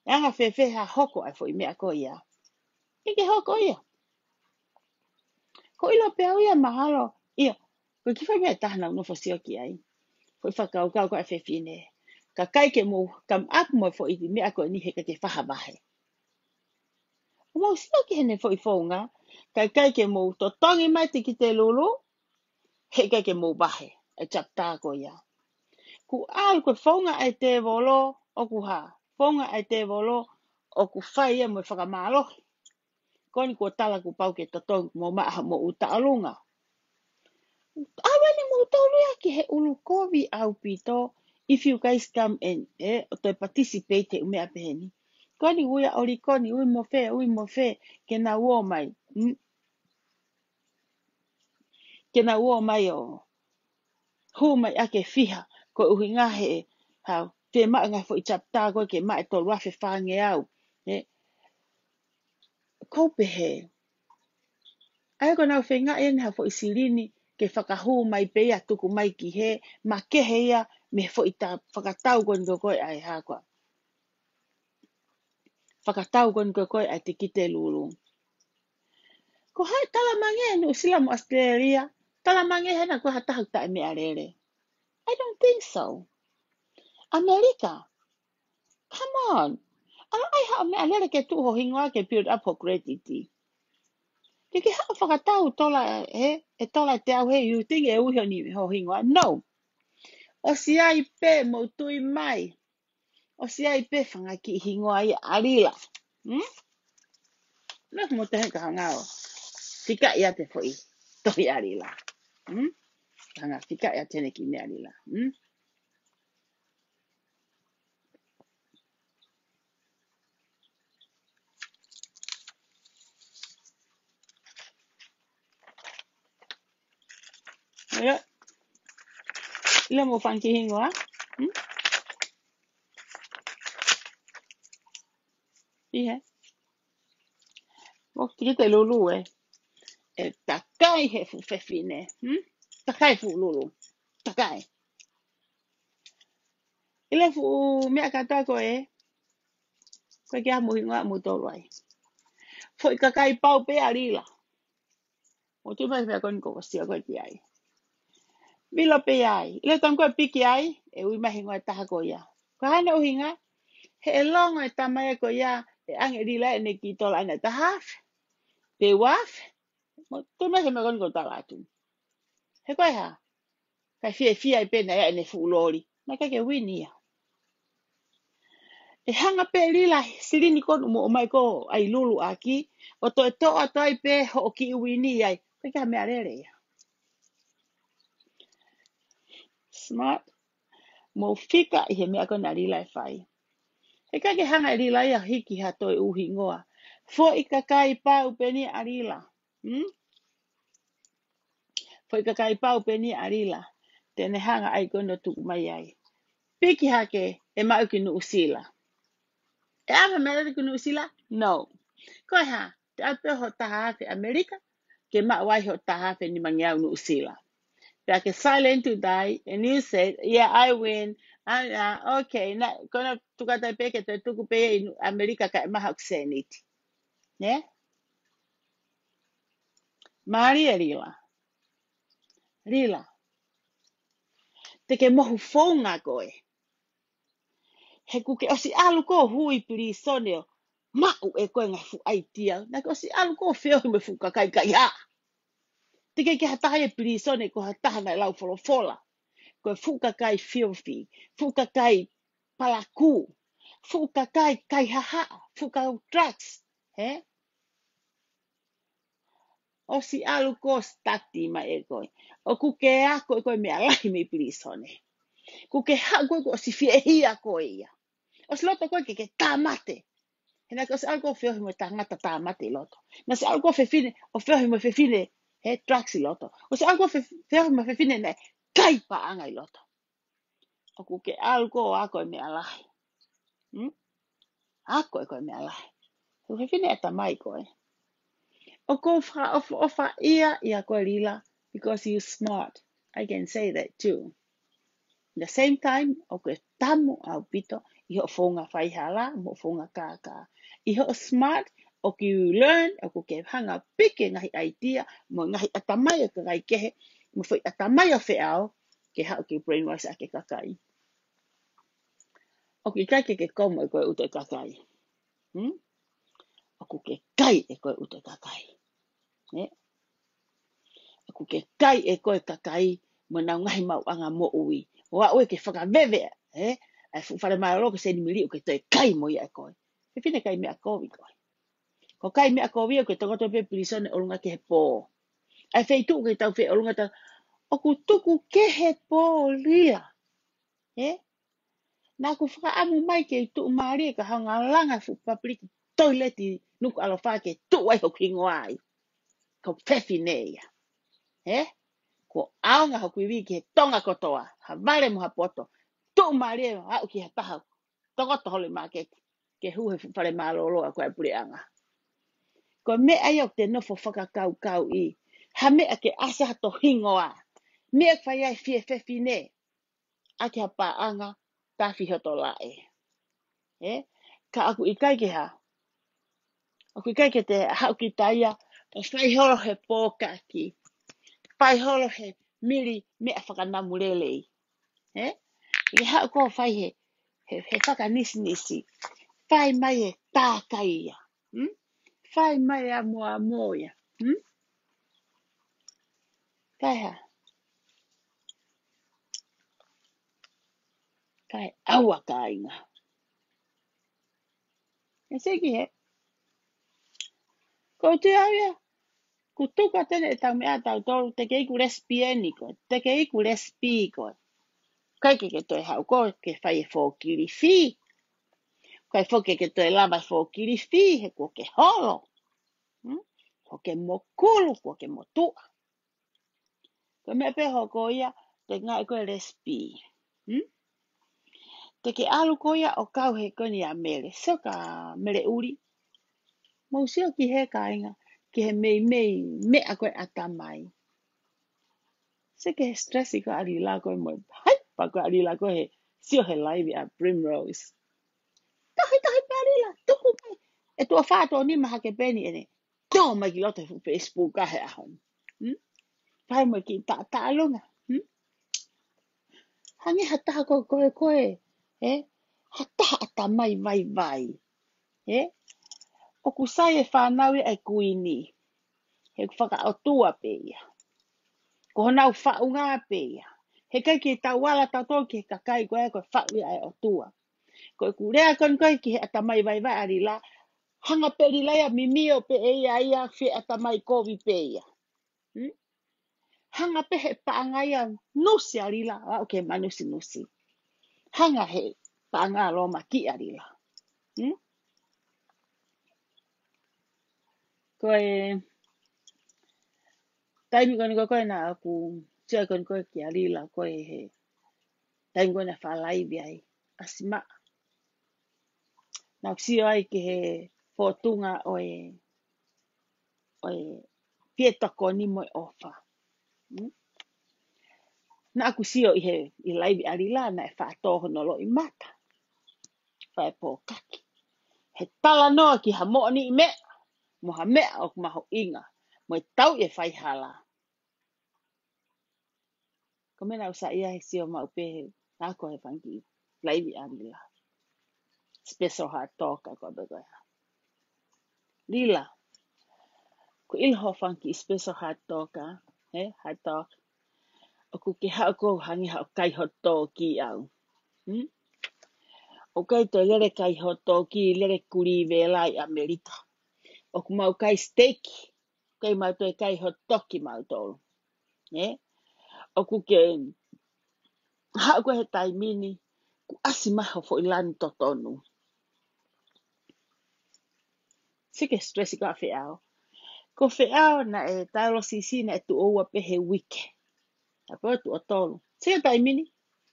Anga fēfē ha hoko ai foʻi meʻa ko ia. ʻIkai ke hoko ia. Ko ʻilo pē au ia mahalo. Ia, ko e kiʻi foʻi meʻa ʻe taha naʻa ku nofo sio ki ai. Foʻi fakakaukau ko e fefine. Kae ʻikai ke mou come up mo e foʻi meʻa ko eni he ʻikai ke faha vahe. ʻO mou sio ki heʻene foʻi founga. Kae ʻikai ke mou totongi mai tikite lulu. He ʻikai ke mou vahe. E chapter ko ia. Kuo ʻalu ko e founga ʻa e tēvolo, ʻoku hā. Founga ʻa e tēvolo, ʻoku fai ia mo e fakamālohi. Ko eni kuo tala kuo pau ke totongi mo maʻa mo ʻuta ʻalunga. ʻAve ni moutolu ia ki he ʻulu kovi ʻaupito, if you guys come and, eh, ʻo toe participate he ʻū meʻa pehē ni. Ko eni ui ʻa ʻOlikoni, ui mo fē, ui mo fē, ke nau ō mai. Mm. Ke nau ō mai ʻo hū mai ʻa ke fiha, ko e ʻuhinga he, ha, te maʻu ngaahi foʻi chapter ko ē ke maʻu e tolu afe fāngeau. He, kou pehē. ʻAi ko nau feinga eni ha foʻi silini ke fakahū mai pē ia tuku mai ki he makehe ia mei he foʻi ta-, fakatau ko eni ko ē ʻa e hā koā. Fakatau ko eni ko ē ʻa e tikite lulu. Ko hai tala mange Nuʻusila mo ʻAositelēlia, tala mange hena ko ha taha taʻe meʻalele. I don't think so. ʻAmelika. Come on. ʻAlu ʻai haʻo meʻalele ke tuʻu ho hingoa ke build up ho credit. Ke ke haʻo fakatau tola he, e tola te au he, you think ʻe ui ho ni, ho hingoa. No. ʻOsi ai pē mou tui mai. ʻOsi ai pē fanga kiʻi hingoa ia ʻa Lila. Hmm? Na mo te heka hanga ʻo fika ia te foʻi tohi ʻa Lila. Hmm? Hanga fika ia te ne kiʻi meʻa ʻa Lila. Hmm? Ia. Lila mo fanga kiʻi hingoa. Hmm? ʻI hē. Ki te lulu ē. ʻE takai he fuʻu fefine. Hmm? Takai fuʻu lulu. Takai. ʻIlo fuʻu meʻa kātoa ko ē. Ko e ke amu hingoa mu tolu ai. Foʻi kakai pau pē ʻa Lila. Mo tu mai meʻa ko eni ko sia ko e ki ai. Milo pē ai. ʻIlo tau ko e piki ai. ʻE ui mai hingoa taha ko ia. Ko hana ʻuhinga. He ʻe longo e tamai ko ia. ʻE ʻange Lila ʻene ki tola ʻana tahafe. Pe uafe. Mo tu mai he meʻa ko eni ko tala atu. He ko e hā. Kai fiefia ai pē naʻe ʻene fuʻu loli. Naʻe ʻikai ke uini ia. ʻE hanga pē Lila silini ko eni mo ʻomai ko ai lulu ʻaki. ʻO toe toʻo atu ai pē hoʻo kiʻi uini ai. Ko e ka meʻa lele ia. Smart. Mo fika ʻi he meʻa ko ena Lila ʻe fai. He ʻikai ke hanga ʻe Lila ia hiki ha toe ʻuhingoa. Foʻi kakai pau pē eni ʻa Lila. Hmm? Foʻi kakai pau pē eni ʻa Lila. Te ne hanga ai ko eni ʻo tuku mai ai. Piki hake ʻe maʻu ki Nuʻusila. ʻE ava meʻa lele ki Nuʻusila? No. Ko e hā, te ʻalu pē ho taha afe ʻAmelika, ke maʻu ai ho taha afe nimangeau Nuʻusila. Pea ke silent to die, and you say, yeah, I win. Ah, yeah, okay, na, ko ena tukatai pē ke toe tuku pē ʻi Nu-, ʻAmelika kae maha ʻoku seniti. Ne? Mālie Lila. Lila. Te ke mohu founga koe. He kuo ke ʻosi ʻalu ko hui pilīsone ʻo maʻu ʻe koe ngaahi fuʻu ʻaitia. Naʻa ke ʻosi ʻalu ko feohi mo e fuʻu kakai kaihaʻa. Te ke ke ha taha ʻi pilīsone ko ha taha naʻe lau folofola. Ko e fuʻu kakai feohi, fuʻu kakai palakū, fuʻu kakai kaihaʻa, fuʻu kau drugs. He? ʻOsi ʻalu ko stati mai ʻe koe. ʻOku ke ako ʻe koe meʻa lahi mei pilīsone. Kuo ke haʻu koe kuo ʻosi fiehia koe ia. ʻOsi loto koe ke ke tāmate. He naʻa ke ʻosi ʻalu ko feohi mo e tangata tāmate ʻi loto. Naʻa ʻosi ʻalu ko fefine, ʻo feohi mo fefine, he drugs ʻi loto. ʻOsi ʻalu ko fe-, feohi mo fefine naʻe kai paʻanga ʻi loto. ʻOku ke ʻalu ko ako e meʻa lahi. Hmm? Ako ʻe koe meʻa lahi. Ko e fefine ʻatamai koe. ʻOku ou fakaʻofoʻofa ia ʻia koe Lila, because you smart. I can say that too. The same time, ʻoku ke tamu ʻaupito ʻi hoʻo founga faihala, mo hoʻo founga kākā. ʻI hoʻo smart, ʻoku you learn, ʻoku ke hanga piki ngaahi ʻaitia, mo ngaahi ʻatamai ʻo kakai kehe, mo foʻi ʻatamai ʻo feʻao, ke haʻu ke brainwash ʻaki e kakai. ʻOku ʻikai ke ke komo ʻe koe ʻuto e kakai. Hmm? ʻOku ke kai ʻe koe ʻuto e kakai. Eh? ʻOku ke kai ʻe koe kakai mo nau ngaahi maʻuʻanga moʻui. ʻO aʻu ē ke fakaveve, eh? ʻA e fuʻu fale mālōlō ke seni mili ʻoku ke toe kai mo ia ʻe koe. Fefine kai meʻa kovi koe. Ko kai meʻa kovi ʻoku ke tokoto pē pilīsone ʻolunga ki he pō. ʻA e feituʻu ke tau fē ʻolunga tau. ʻOku tuku ke he pō Lila. Eh? Naʻa ku fakaʻamu mai ke tuʻu mālie ka hanga langa fuʻu public toilet ʻi Nukuʻalofa ke tuʻu ai hoku hingoa ai. Ko fefine ia. He? Ko ʻaonga hoku ivi ki he Tonga kotoa. Ha vale mo ha poto. Tuʻu mālie aʻu ki ha taha. Tokoto hole māketi. Ke hū he fuʻu fale mālōlō ʻa ko e puleʻanga. Ko e meʻa ia ʻoku te nofo fakakaukauʻi. Ha meʻa ke ʻasi ha to hingoa. Meʻa fai ai fie fefine. ʻAki ha paʻanga tafi hoto laʻe. Eh? Ka ʻoku ʻikai ke ha. ʻOku ʻikai ke te haʻu ki taia, ʻo fai holo he pōkaki. Fai holo he mili meʻa fakanamu lelei. Eh? ʻIkai haʻu ko fai he, he, he fakanisinisi. Fai mai e tākai ia. Hmm? Fai mai a moa moa ia. Hmm? Kai ha. Kai aua kāinga. E seki he. Ko te au ia. Ku tuka tene e tau meʻa tau tolu, te ke iku lesbieni koe. Te ke iku lesbi koe. Kai ke ke toe haʻu koe, ke fai e fōkili fī. Kai foki ke toe lava e fōkili fī, he kuo ke holo. Hmm? Kuo ke mokulu, kuo ke motuʻa. Ko e meʻa pē hoko ia, te ngaʻi ko e lesbi. Hmm? Te ke ʻalu ko ia ʻo kau he ko eni a Mele. Sio ka Mele ʻuli. Mou sio ki he kāinga, ki he meimei meʻa ko e ʻatamai. Sio ki he stress ko ē ʻa Lila ko ē mo e, hai, pea ko ē ʻa Lila ko ē he sio he live ʻa Primrose. Tahi, tahi pē ʻa Lila, tuku mai. ʻE tuʻo fā tuʻo nima hake pē eni ʻene tō mai ki loto he Facebook ʻa he ʻaho ni. Hmm? Fai mo e kiʻi taʻataʻalonga. Hmm? Hangē ha taha ko ē, ko ē, ko ē, ē? Ha taha ʻatamai vaivai. Ē? ʻOku sai e fānau ia ʻa e kuini. He ʻoku fakaʻotua pē ia. Ko honau faʻunga pē ia. He ʻikai ke tau ala tautolu ki he kakai ko ē ko e faʻu ia ʻa e ʻOtua. Ko ʻeku lea ko eni ko ē ki he ʻatamai vaivai ʻa Lila, hanga pē Lila ia mimio pē ʻe ia ia fie ʻatamai kovi pē ia. Hmm? Hanga pē he paʻanga ia nusi ʻa Lila, ʻo aʻu ki he manusinusi. Hanga he paʻanga lōmakiʻi ʻa Lila. Hmm? Ko e taimi ko eni ko ē naʻa ku sio ko eni ko ē kia Lila ko ē he taimi ko ē naʻe fakalaivi ai ʻa Simaʻa. Naʻa ku sio ai ki he fōtunga ʻo e, ʻo e fie tokoni mo e ʻofa. Hmm? Naʻa ku sio ʻi he, ʻi he laivi ʻa Lila naʻe faʻa tō hono loʻimata. Fai pōkaki. He talanoa ki ha moʻoniʻi meʻa, mo ha meʻa ʻoku mahuʻinga, mo e tau e faihala. Ko e meʻa naʻa ku saiʻia he sio maʻu pē he, naʻa ko e fanga kiʻi laivi ʻa Lila. Special Heart Talk ko ē pē ko ē. Lila, ko e ʻilo hoʻo fanga kiʻi Special Heart Talk, ē, Heart Talk. ʻOku ke haʻu ko ē hangē haʻo kai hot dog ki au. Hmm? ʻOku ʻikai toe lele kai hot dog ki lele kulī vela ʻi ʻAmelika. ʻOku mau kai steak, ʻikai mau toe kai hot dog kimautolu. Ē? ʻOku ke haʻu ko ē he taimi ni, kuo ʻasi mai ho foʻi lanu totonu. Sio ki he stress ko ē ʻa Feʻao. Ko Feʻao naʻe taʻalo sisi naʻe tuʻo ua pē he uike. Pea ko e tuʻo tolu. Sio ki he taimi ni,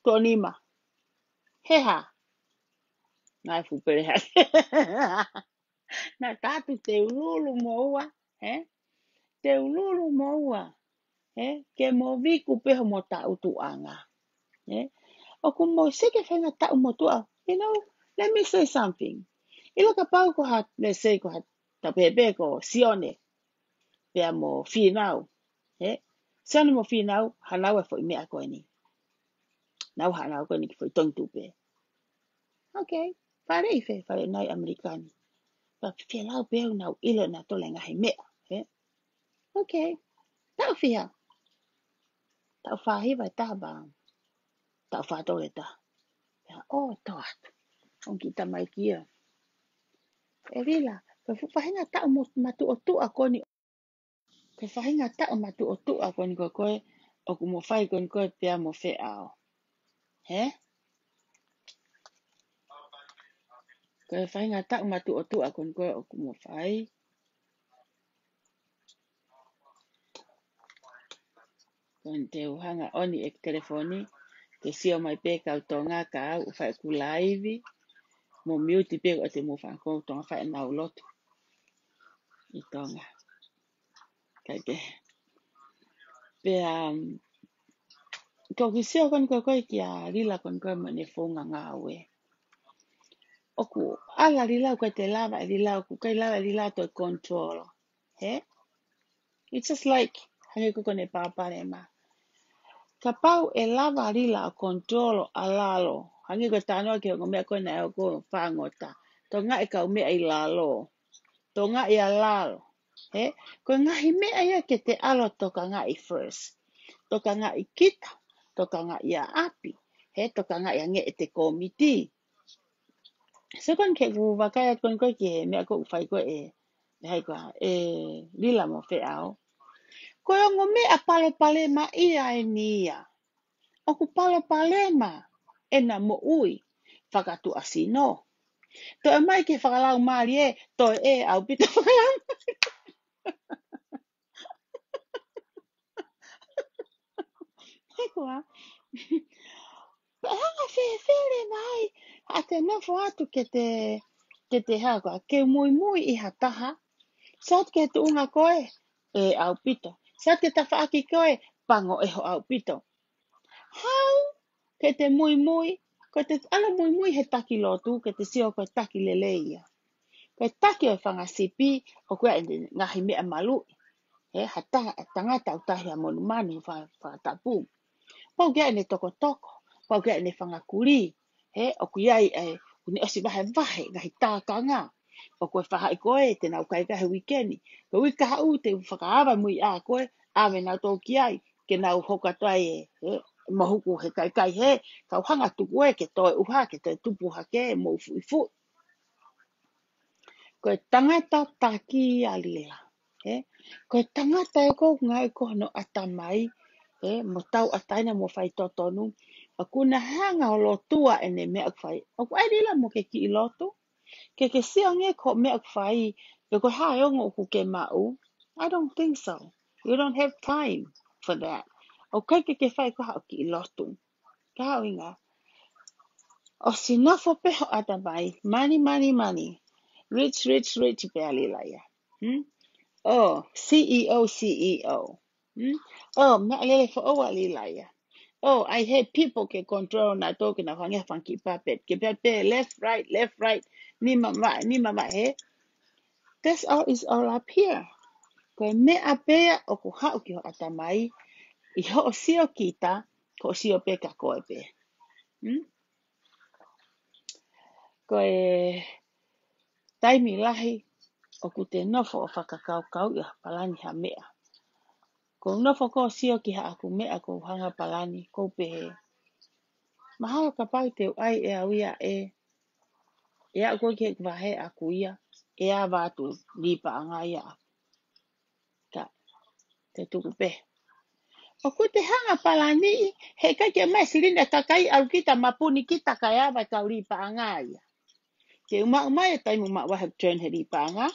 tuʻo nima. He hā? Naʻe fuʻu pele hake. Naʻe tatu te ululu mo ua, ē? Te ululu mo ua, ē? Ke mo viku pē homo taʻutuʻanga, ē? ʻOku mo sio ki he faʻahinga taʻu motuʻa. You know, let me say something. ʻIlo kapau ko ha, let's say ko ha, tapepe ko Sione, pea mo Fīnau, ē? Sione mo Fīnau, haʻanau e foʻi meʻa ko eni. Nau haʻanau ko eni ki foʻi tongi tupe. Okay, fale ʻi fē, fale nai ʻAmelika ni. Pea fie lau pē au nau ʻilo nautolu e ngaahi meʻa, ē? Okay, taʻu fiha? Taʻu fā hiva e taha pea taʻu fā tolu e taha. Pea, ʻō, tō atu. ʻOku kiʻi tamaiki ia. ʻE Lila, ko e fuʻu faʻahinga taʻu mo-, matuʻotuʻa ko eni. Ko e faʻahinga taʻu matuʻotuʻa ko eni ko ē, ʻoku mo fai ko eni ko ē pea mo Feʻao. Hē? Ko e faʻahinga taʻu matuʻotuʻa ko eni ko ē ʻoku mo fai. Ko eni te u hanga ʻo ʻoni e telefoni, ke sio mai pē kau Tonga ka u fai ʻeku laivi, mo miuti pē ko ē te mo fai ko Tonga fai ʻenau lotu ʻi Tonga. Kae kehe. Pea, um, ko ʻeku sio ko eni ko ē ko ē kia Lila ko eni ko ē mo ʻene founga ngāue. ʻOku ʻalu ʻa Lila ʻoku ʻikai te lava ʻe Lila, ʻoku ʻikai lava ʻe Lila toe control. Hē? It's just like, hangē ko ʻene palopalema. Kapau ʻe lava ʻa Lila ʻo control ʻa Lalo. Hangē ko e talanoa ki he ongo meʻa ko ē naʻe ʻoku fāngota. Tokangaʻi e kau meʻa ʻi Lalo. Tokangaʻi ʻa Lalo. Hē? Ko e ngaahi meʻa ia ke te ʻalu ʻo tokangaʻi first. Tokangaʻi kita. Tokangaʻi ʻa ʻapi. Hē? Tokangaʻi ange ʻete kōmiti. So ko eni ke u vakai atu ko eni ko ē ki he meʻa ko ē ʻoku fai ko ē ʻe, ʻe hai ko ā, ʻe Lila mo Feʻao. Ko e ongo meʻa palopalema ia eni ia. ʻOku palopalema ʻena moʻui fakatuʻasino. Toe mai ke fakalaumālie, toe ʻaupito fakalaumālie. Hē ko ā. Pea hanga fēfē leva ai ʻa e nofo atu ke te, ke te hā ko ā, ke muimui ʻi ha taha, Sio atu ki he tuʻunga ko ē, ʻe ʻaupito. Sio atu ki he tafaʻaki ko ē, pango ʻe ho ʻaupito. Haʻu ke te muimui, ko te ʻalu muimui he taki lotu, ke te sio ko e taki lelei ia. Ko e taki ʻo e fanga sipi, ʻoku ʻi ai ʻene ngaahi meʻa maluʻi. He, ha ta-, tangata ʻoku tahi ha monumanu fa-, fakatapu. Pau ke ʻi ai ʻene tokotoko, pau ke ʻi ai ʻene fanga kulī. He, ʻoku ʻi ai, ē, ʻoku ne ʻosi vahevahe, ngaahi tākanga. ʻOku ʻi ai e faʻahi ko ē, te nau kaikai he uike ni. Ko e uike kahaʻu, te u fakaava muiʻa ko ē, ʻave nautolu ki ai, ke nau hoko atu ai ē, ē, mohuku he kaikai he, kau hanga tuku ē, ke toe ʻuha, ke toe tupu hake, mou fuʻifuʻi. Ko e tangata taki ʻa Lila. Ē? Ko e tangata ē ʻoku ngāue ko hono ʻatamai, ē, mo tauʻatāina mo faitotonu. ʻOku na hanga ʻo lotua ʻene meʻa ʻoku fai. ʻOku ʻai Lila mo ke kiʻi lotu? Ke ke sio ange ko e meʻa ʻoku fai, pe ko e hā e ongo ʻoku ke maʻu? I don't think so. You don't have time for that. ʻOku ʻikai ke ke fai ko haʻo kiʻi lotu. Ka ʻuhinga. ʻOsi nofo pē ho ʻatamai, money, money, money. Rich, rich, rich pē ʻa Lila ia. Hmm? Oh, C E O, C E O. Hmm? Oh, meʻalele foʻou ʻa Lila ia. Oh, I hate people ke control nautolu ke nau hangē ha fanga kiʻi puppet. Ke pehē pē left, right, left, right. Nima mai, nima mai, he. That's all is all up here. Ko e meʻa pē ia ʻoku haʻu ki ho ʻatamai, ʻi hoʻo sio kita, ko hoʻo sio pē kia koe pē. Hmm? Ko e taimi lahi, ʻoku te nofo ʻo fakakaukauʻi ha palani ha meʻa. Ko u nofo ko u sio ki haʻaku meʻa ko u hanga palani, ko u pehē. Mahalo kapau te u ʻai ʻe au ia ē, ʻe aʻu ko ē ki heʻeku vahe ʻaku ia, ʻe ava atu lī paʻanga ia ʻaku. Ka, te tuku pē. ʻOku te hanga palaniʻi, heʻikai ke mai silini ʻa e kakai ʻalu kita mapuni kita kae ava e kau lī paʻanga ia. Te u maʻu mai e taimi ʻoku maʻu ai heʻeku turn he lī paʻanga,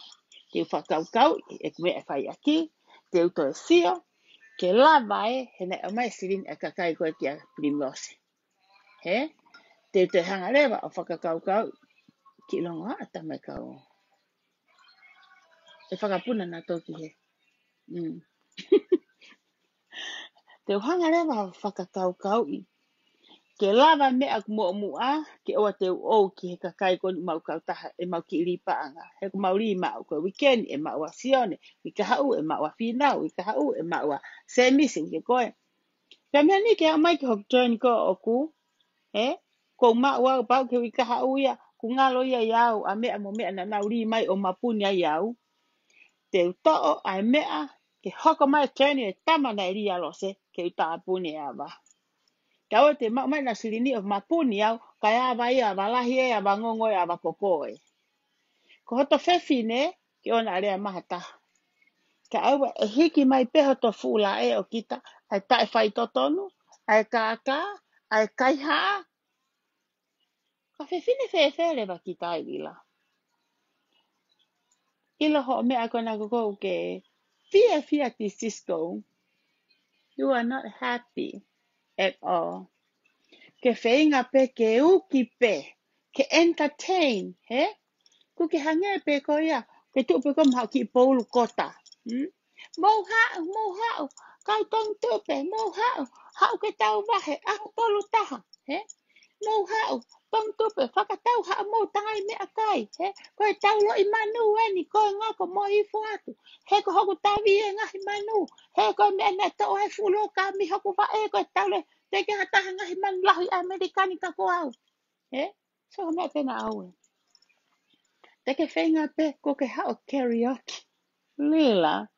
te u fakakaukauʻi ʻeku meʻa ʻe fai ʻaki, te u toe sio, ke lava ē, he naʻe ʻomai silini ʻa e kakai ko ē kia Primrose. He? Te u toe hanga leva ʻo fakakaukauʻi, kiʻi longoaʻa tamaiki kau. ʻE fakapuna nautolu ki hē. Mm. Te u hanga leva ʻo fakakaukauʻi. Ke lava meʻa ʻoku muʻomuʻa, ke ʻoua te u ʻou ki he kakai ko eni ʻoku mau kautaha, ʻemau kiʻi lī paʻanga. He ʻoku mau lī maʻu ko e uike ni, ʻe maʻu ʻa Sione, uike kahaʻu, ʻe maʻu ʻa Fīnau, uike kahaʻu, ʻe maʻu ʻa Sēmisi, uike ko ē. Pea meʻa ni ke aʻu mai ki hoku turn ko ē ʻoʻoku, ē? Ko u maʻu au pau ki he uike kahaʻu ia, ʻoku ngalo ia ʻiate au, ʻa e meʻa mo e meʻa naʻa nau lī mai ʻo mapuni ai au. Te u toʻo ʻa e meʻa, ke hoko mai e turn ʻo e tama naʻe lī ʻa Lose, ke u tāpuni ʻe ava. Ka ʻoua te maʻu mai ʻena silini ʻo mapuni au, kae ava ia ʻa Valahi ē, ʻa Vangongo ē, ʻa Vakoko ē. Ko hoto fefine, ke ʻoua naʻa lea mai ha taha. Ka ʻoua ʻe hiki mai pē hoto fuʻu laʻē ʻo kita, ʻa e taʻefaitotonu, ʻa e kākā, ʻa e kaihaʻa. Ka fefine fēfē leva kita ai Lila. ʻIlo hoʻo meʻa ko ena ko ē ʻoku ke fiefia ki Cisco. You are not happy at all. Ke feinga pē, ke uki pē, ke entertain, he? ʻOku ke hangē pē ko ia, ke tuʻu pē ko ē mo haʻo kiʻi poulu kota. Hmm? Mou haʻu, mou haʻu, kau Tongitupe, mou haʻu, haʻu ke tau vahe, ʻaho tolu taha, he? Mou haʻu, Tongitupe, fakatau haʻamou tangai meʻakai, he? Ko e tau loʻi manu eni, ko e ngako mo ifo atu. He ko hoku tavi e ngaahi manu, he ko e meʻa naʻe toʻo ai e fuʻu lōkami hoku vaʻe, ko e tau le, teʻeki ha taha ngaahi manu lahi ʻAmelika ni ka ko au. He? So, meʻa pē naʻa au ē. Te ke feinga pē, ko ke haʻo karaoke. Lila,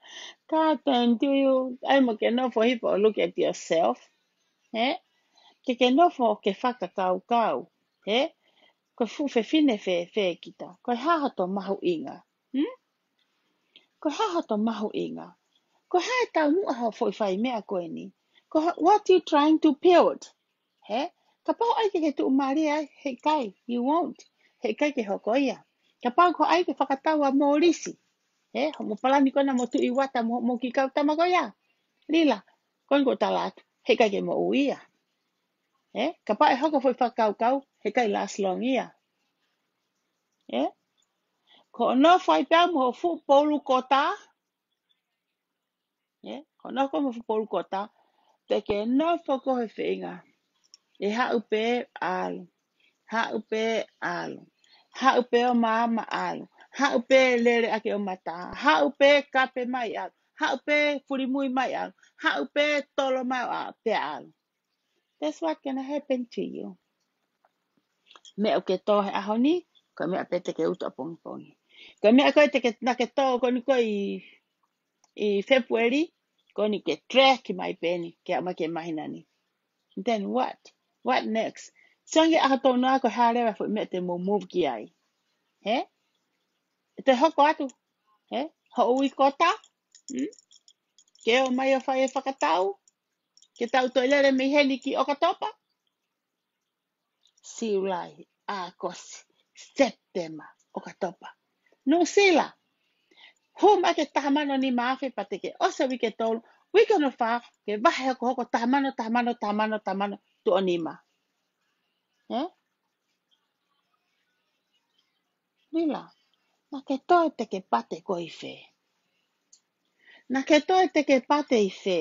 ka ten do you, ʻai mo ke nofo hifo ʻo look at yourself. He? Ke ke nofo ke fakakaukau. He? Ko e fuʻu fefine fēfē kita. Ko e hā hoto mahuʻinga. Hmm? Ko e hā hoto mahuʻinga. Ko e hā e taumuʻa hoʻo foʻi fai meʻa ko eni. Ko ha-, what you trying to build. He? Kapau ʻai ke ke tuʻumālie ai, heʻikai, you won't. Heʻikai ke hoko ia. Kapau ko ʻai ke fakatau ʻa Molisi. He? Hoʻomo palani ko ena mo Tuʻi Uata mo, mo e kiʻi kau tama ko ia. Lila, ko eni ko u tala atu. Heʻikai ke moʻui ia. He? Kapau ʻe hoko foʻi fakakaukau, heʻikai last long ia. He? Ko hoʻo nofo ai pē mo ho fuʻu poulu kota. ʻE, ko hoʻo nofo mo ho fuʻu poulu kota. Te ke nofo ko e feinga. ʻE haʻu pē ʻalu. Haʻu pē ʻalu. Haʻu pē ʻo maama ʻalu. Haʻu pē lele ʻaki ʻo mata. Haʻu pē kape mai ʻalu. Haʻu pē fulimui mai ʻalu. Haʻu pē tolo mai ʻalu, pē ʻalu. That's what gonna happen to you. Meʻa ʻoku ke tō he ʻaho ni, ko e meʻa pē te ke utu ʻapongipongi. Ko e meʻa ko ē te ke, naʻa ke tō ko eni ko ē ʻi, ʻi February, ko eni ke drag mai pē eni, ke aʻu mai ki he māhina ni. Then what? What next? Sio ange ʻa e ʻaho tonu ko e hā leva e foʻi meʻa te mou move ki ai. He? Te hoko atu. He? Hoʻo ui kota? Hmm? Ke ō mai ʻo fai e fakatau? Ke tau toe lele mei heni ki ʻOkatopa? Siulai, ʻAokosi, Sepitema, ʻOkatopa. Nuʻusila, hū mai ki he taha mano nima afe pea te ke ʻosi e uike tolu, uike hono fā, ke vahe hokohoko taha mano, taha mano, taha mano, taha mano, tuʻo nima. He? Lila, naʻa ke toe te ke pate koe ʻi fē? Naʻa ke toe te ke pate ʻi fē?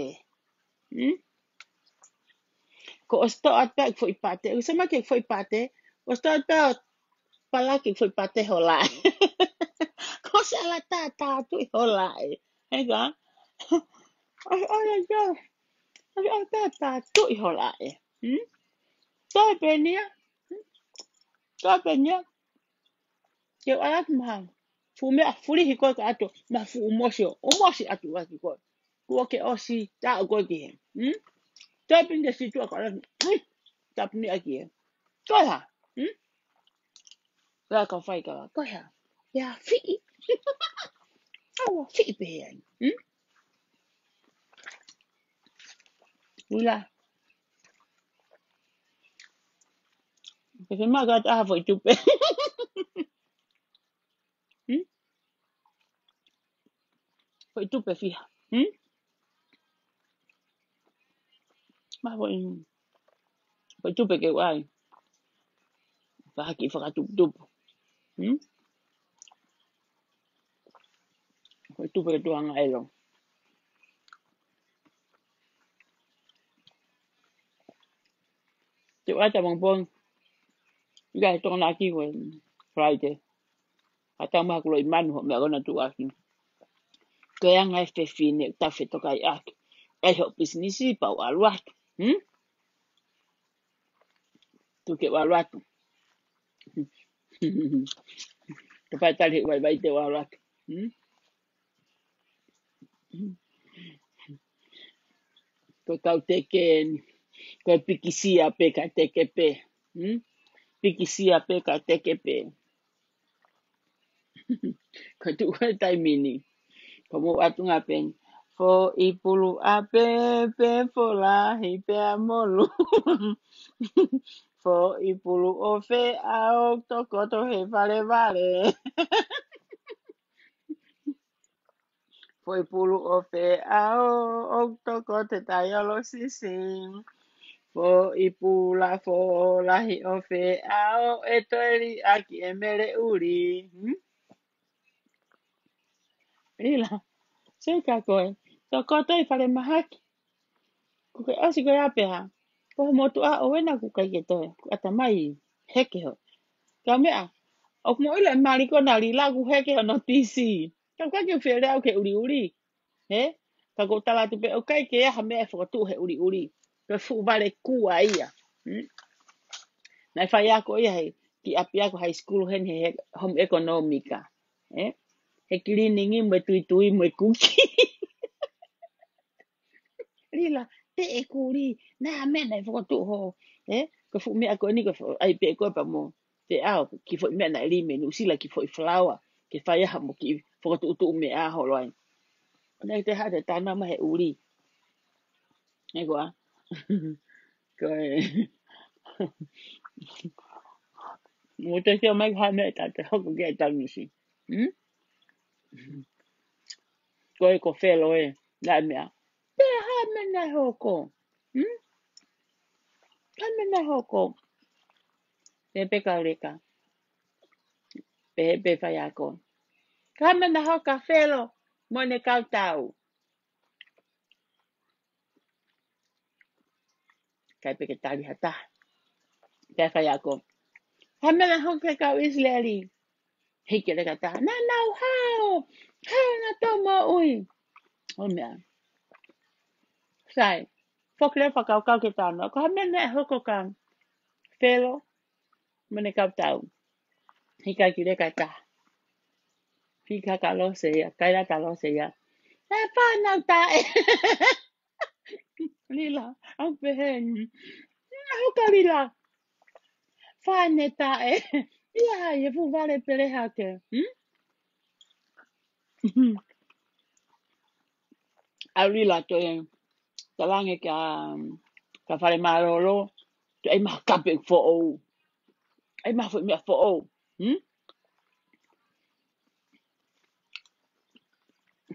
Hmm? Ko ʻosi toʻo atu pē ʻeku foʻi pate, ʻosi mai ki he foʻi pate, ʻosi toʻo atu pē ʻo palaki foʻi pate holaʻi. Ko ʻosi ala tātā atu ʻi holaʻi. He ka? ʻOi, ʻoi, ʻoi, ʻoi. ʻOi, ʻoi, tātā atu ʻi holaʻi. Hmm? Toe pē nia. Hmm? Toe pē nia. Ke u ʻalu atu maha. Fuʻu meʻa fulihi koe ka atu, maha fuʻu mosi ʻo, ʻo mosi atu ʻaki koe. Kuo ke ʻosi, tā ʻo koe ki he. Hmm? Toe pē nia si tua ka atu, hmm? Tāpuni ʻaki he. Ko e hā? Hmm? Ko e hā ka fai ka, ko e hā? Ia fiʻi. Au fiʻi pē ai. Hmm? Ula. Ke se maka ta foʻi tupe. Hmm? Foʻi tupe fiha. Hmm? Ma foʻi, foʻi tupe ke u ʻai. Fahaki fakatuputupu. Hmm? Foʻi tupe ke tuanga elo. Te u ʻai ta mong pong. Ia he tokona ki ko e Friday. Ka tau maha kulo ʻi manu hoʻo meʻa kona tuʻaki. Ko e anga e fefine, ta fetokai ʻaki. ʻAi hoʻo pisinisi pau ʻalu atu. Hmm? Tu ke ʻalu atu. Ka pae tali he ʻuai vai te ʻalu atu. Hmm? Ko e kau teke ni, ko e pikisia pē ka teke pē. Hmm? Pikisia pē ka teke pē. Ko e tuʻu e taimi ni. Ko mou atu ngā peni. Foʻi pulu ʻa pē, pē folahi pē ʻa molu. Foʻi pulu ʻo fē ʻa ʻo tokoto he valevale. Foʻi pulu ʻo fē ʻa ʻo, ʻo tokoto he taiolo sisi. Foʻi pula folahi ʻo fē ʻa ʻo e toeli ʻaki e mele ʻuli. Hmm? Lila, sei ka koe. Tokoto ʻi fale mahaki. Ko ke ʻosi ko ia pē hā. Ko ho motuʻa ʻo ena ku kai ke toe. Ku ʻata mai heke ho. Ka meʻa. ʻOku mo ʻilo e mali ko na Lila ku heke hono tisi. Ka u kai ke fele au ke uliuli. He? Ka ko tala atu pē ʻoku kai ke aha meʻa e fokotuʻu he uliuli. Ko e fuʻu vale kua ia. Hmm? Naʻe fai ako ia he ki ʻapiako high school heni he, he home economic. He? He cleaning mo e tuitui mo e kuki. Lila, te e kuli, na mena e fokotuʻu ho. He? Ko e fuʻu meʻa ko eni ko e fo-, ʻai pē ko e pa mo. Te au, ki foʻi meʻa na e lime, Nuʻusila ki foʻi flower. Ke fai aha mo ki fokotuʻutuʻu meʻa holo ai. Ko ena te ha te tana ma he uli. E koa. Ko e. Mo te sio mai ha meʻa ta te hoko ke ta misi. Hmm? Ko e ko felo e, la meʻa. Pe ha mena hoko. Hmm? Ha mena hoko. Pe pe kauleka. Pe pe fai ako. Ka mena hoko ʻa Felo mo ʻene kau tau. ʻIkai pē ke tali ha taha. Pea fai ako. Ka mena hoko ʻa e kau ʻIsileli. Hiki leka ʻe taha. Naʻa nau hao. Hao nautolu mo ui. ʻO meʻa. Sai. Foki leva fakakaukau ke tano. Ko ha meʻa naʻe hoko kia Felo mo ʻene kau tau. Hiki leka ʻe taha. Hiki hake ʻa Lose ia. Kaila ʻa Lose ia. E fānau taʻe. Lila. ʻOku pehē ni. Naʻe hoko ʻa Lila. Fānau taʻe. ʻIa, ʻi he fuʻu vale pele hake. Hmm? ʻAlu Lila toe talaange kia, kia Fale Mālōlō, toe ʻai mai ha kape foʻou. ʻAi mai ha foʻi meʻa foʻou. Hmm?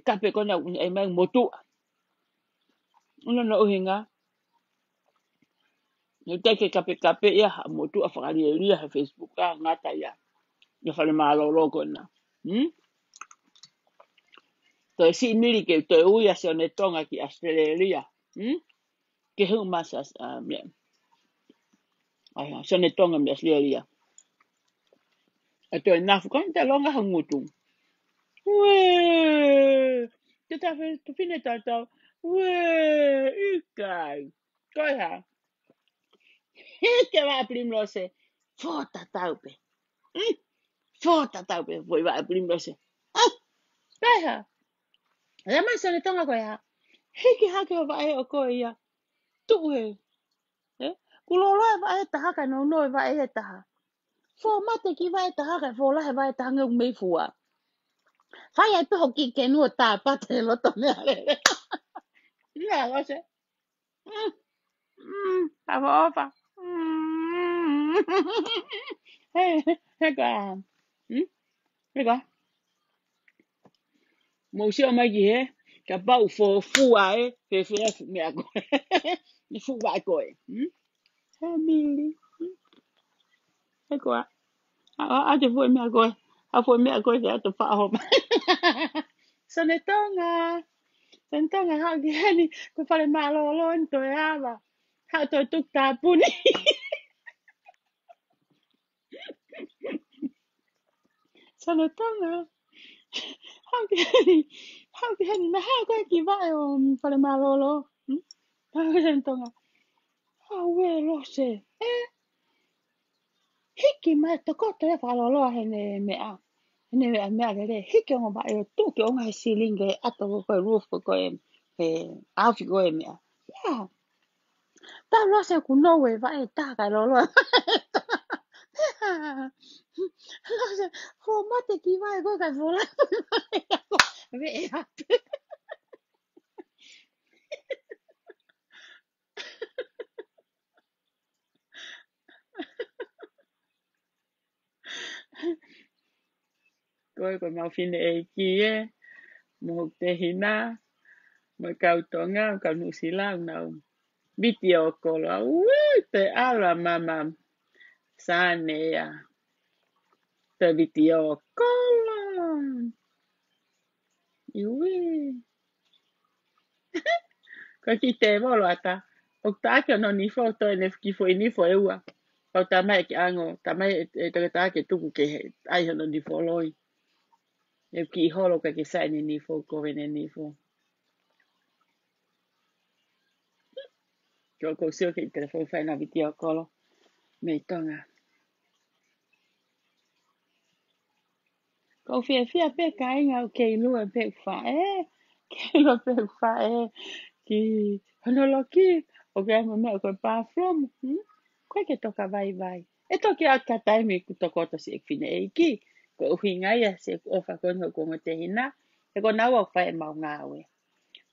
Kape ko ena ʻai mai motuʻa. ʻUna no ʻuhinga. Naʻe teʻeki ke kapekape ia ha motuʻa fakalielia he Facebook ka ngata ia. ʻIa Fale Mālōlō ko ena. Hmm? Toe siʻi mili ke toe ui ʻa Sione Tonga ki ʻAositelēlia. Hmm? Ke hū mai ʻa, ʻa, meʻa. ʻAi, ʻa Sione Tonga mei ʻAositelēlia. ʻA toe nafu ka ʻi he longa ha ngutu. Uē! Te ta fe-, te fine tatau. Uē! ʻIkai. Ko e hā? Hiki vaʻe Primrose. Fō tatau pē. Mm. Fō tatau pē. Foʻi vaʻe Primrose. Ah! Ko e hā? Lea mai Sione Tonga ko e hā? Hiki hake ho vaʻe ʻo koe ia. Tuʻu hē. Eh? Kuo loloa e vaʻe ʻe taha ka nounou e vaʻe ʻe taha. Fō mate ki vaʻe ʻe taha ka fō lahi e vaʻe ʻe taha nge ʻoku mei fua. Fai ai pē ho kiʻi kenu ʻo tāpate he loto meʻalele. Ia, Lose. Mm. Mm. Tava ofa. Mm. He, he ka. Mm? He ka. Mou sio mai ki hē, kapau fō fua ē, fēfē e fuʻu meʻa ko ē. Ne fuʻu vaʻe ko ē. Hmm? He mili. Hmm? He ko ā. ʻA, ʻa, ʻa te fuʻu meʻa ko ē. ʻA fuʻu meʻa ko ē ke ʻatu faʻo mai. Sione Tonga. Sione Tonga haʻu ki heni. Ko Fale Mālōlō ni toe ava. Haʻu toe tuku tāpuni. Sione Tonga. Haʻu ki heni. Haʻu ki heni. Naʻa haʻu ko ē ki vaʻe ʻo Fale Mālōlō. Hmm? Haʻu ki Sione Tonga. Haʻu ē Lose. Eh? Hiki mai tokoto e fakaloloa heʻene meʻa. Heʻene meʻa, meʻalele. Hiki ongo vaʻe ʻo tuki ongo he silingi ʻato ko e roof ko e, he ʻaofi ko e meʻa. Ia. Tau Lose kuo nounou e vaʻe ʻe taha kae loloa. Lose, fō mate ki vaʻe ko ē kae fō lahi. Veʻe atu. Ko e ko mau fineʻeiki ē, mo hoku tehina, mo e kau Tonga, kau Nuʻusila, nau vitiō kolo. Ui, te ala mama. Sane ia. Te vitiō kolo. Ui. Ko e kiʻi tēvolo ʻatā. ʻOku taʻaki hono nifo, toe ne kiʻi foʻi nifo ʻe ua. Kau tamai ke ʻango, tamai e, e toke taʻaki tuku ke he, ʻai hono nifo loi. ʻE kiʻi holo ka ke sai ne nifo, ko vene nifo. Ko ko sio ke telefoni fai na vitiō kolo. Mei Tonga. Ko fiefia pē kāinga ʻoku kei lue pē ʻeku faʻē, kei lue pē ʻeku faʻē ki hono loki, ʻoku ʻi ai mo e meʻa ko e bathroom, hmm? Ko e ke toka vaivai. ʻE toki ʻi ai ha taimi ʻoku tokoto siʻeku fineʻeiki, ko e ʻuhinga ia siʻeku ʻofa ko eni hoku ongo tehina, he ko naua ʻoku fai ʻemau ngāue.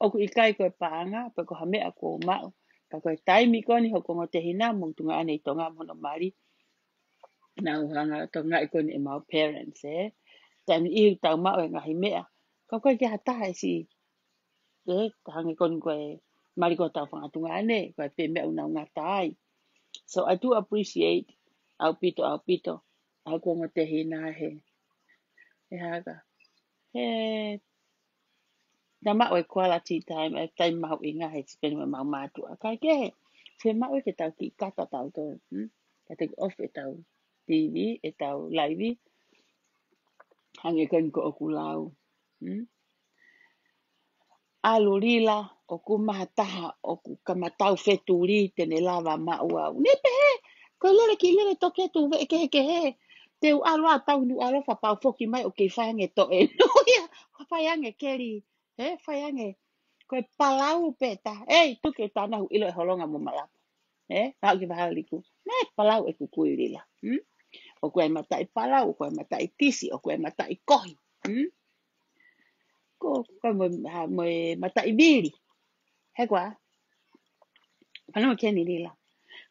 ʻOku ʻikai ko e paʻanga, pe ko ha meʻa ʻoku ou maʻu. Ka ko e taimi ko eni hoku ongo tehina, mo tuongaʻane ʻi Tonga mo hono mali. Nau hanga ʻo tokangaʻi ko eni ʻemau parents, ē. Taimi ʻe niʻihi ʻoku tau maʻu e ngaahi meʻa. Ka ʻoku ʻikai ke ha taha ʻe siʻi, ē, ka hangē ko eni ko e mali ko hotau fanga tuongaʻane, ko e pē meʻa ʻoku nau ngata ai. So I do appreciate ʻaupito, ʻaupito, ʻa hoku ongo tehina he, he haka. He, naʻa maʻu e quality time, e taimi mahuʻinga he tipeni mo ʻemau mātuʻa. Kae kehe, fiemaʻu ke tau kiʻi kata tautolu. Hmm? Ka te off ʻetau T V, ʻetau live. Hangē ko eni ko ʻeku lau. Hmm? ʻAlu Lila, ʻoku maha taha ʻoku kamatau fetuli te ne lava maʻu au. Ne pehē, ko e lele kiʻi lele toketu veʻe kehekehe. Te u ʻalu ʻa tau nu ʻalu fa pau foki mai ʻoku kei fai ange toe. No ia, fai ange keli. He, fai ange. Ko e palau pē ta. Ei, tuku e tana hu ʻilo e holonga mo malapu. He, pau ki vaha liku. Naʻe palau ʻeku kui Lila. Hmm? ʻOku ʻi ai e mataʻi palau, ʻoku ʻi ai e mataʻi tisi, ʻoku ʻi ai e mataʻi kohi. Hmm? Ko, ko mo, ha, mo e mataʻi vili. He koā? Fanongo ki heni Lila.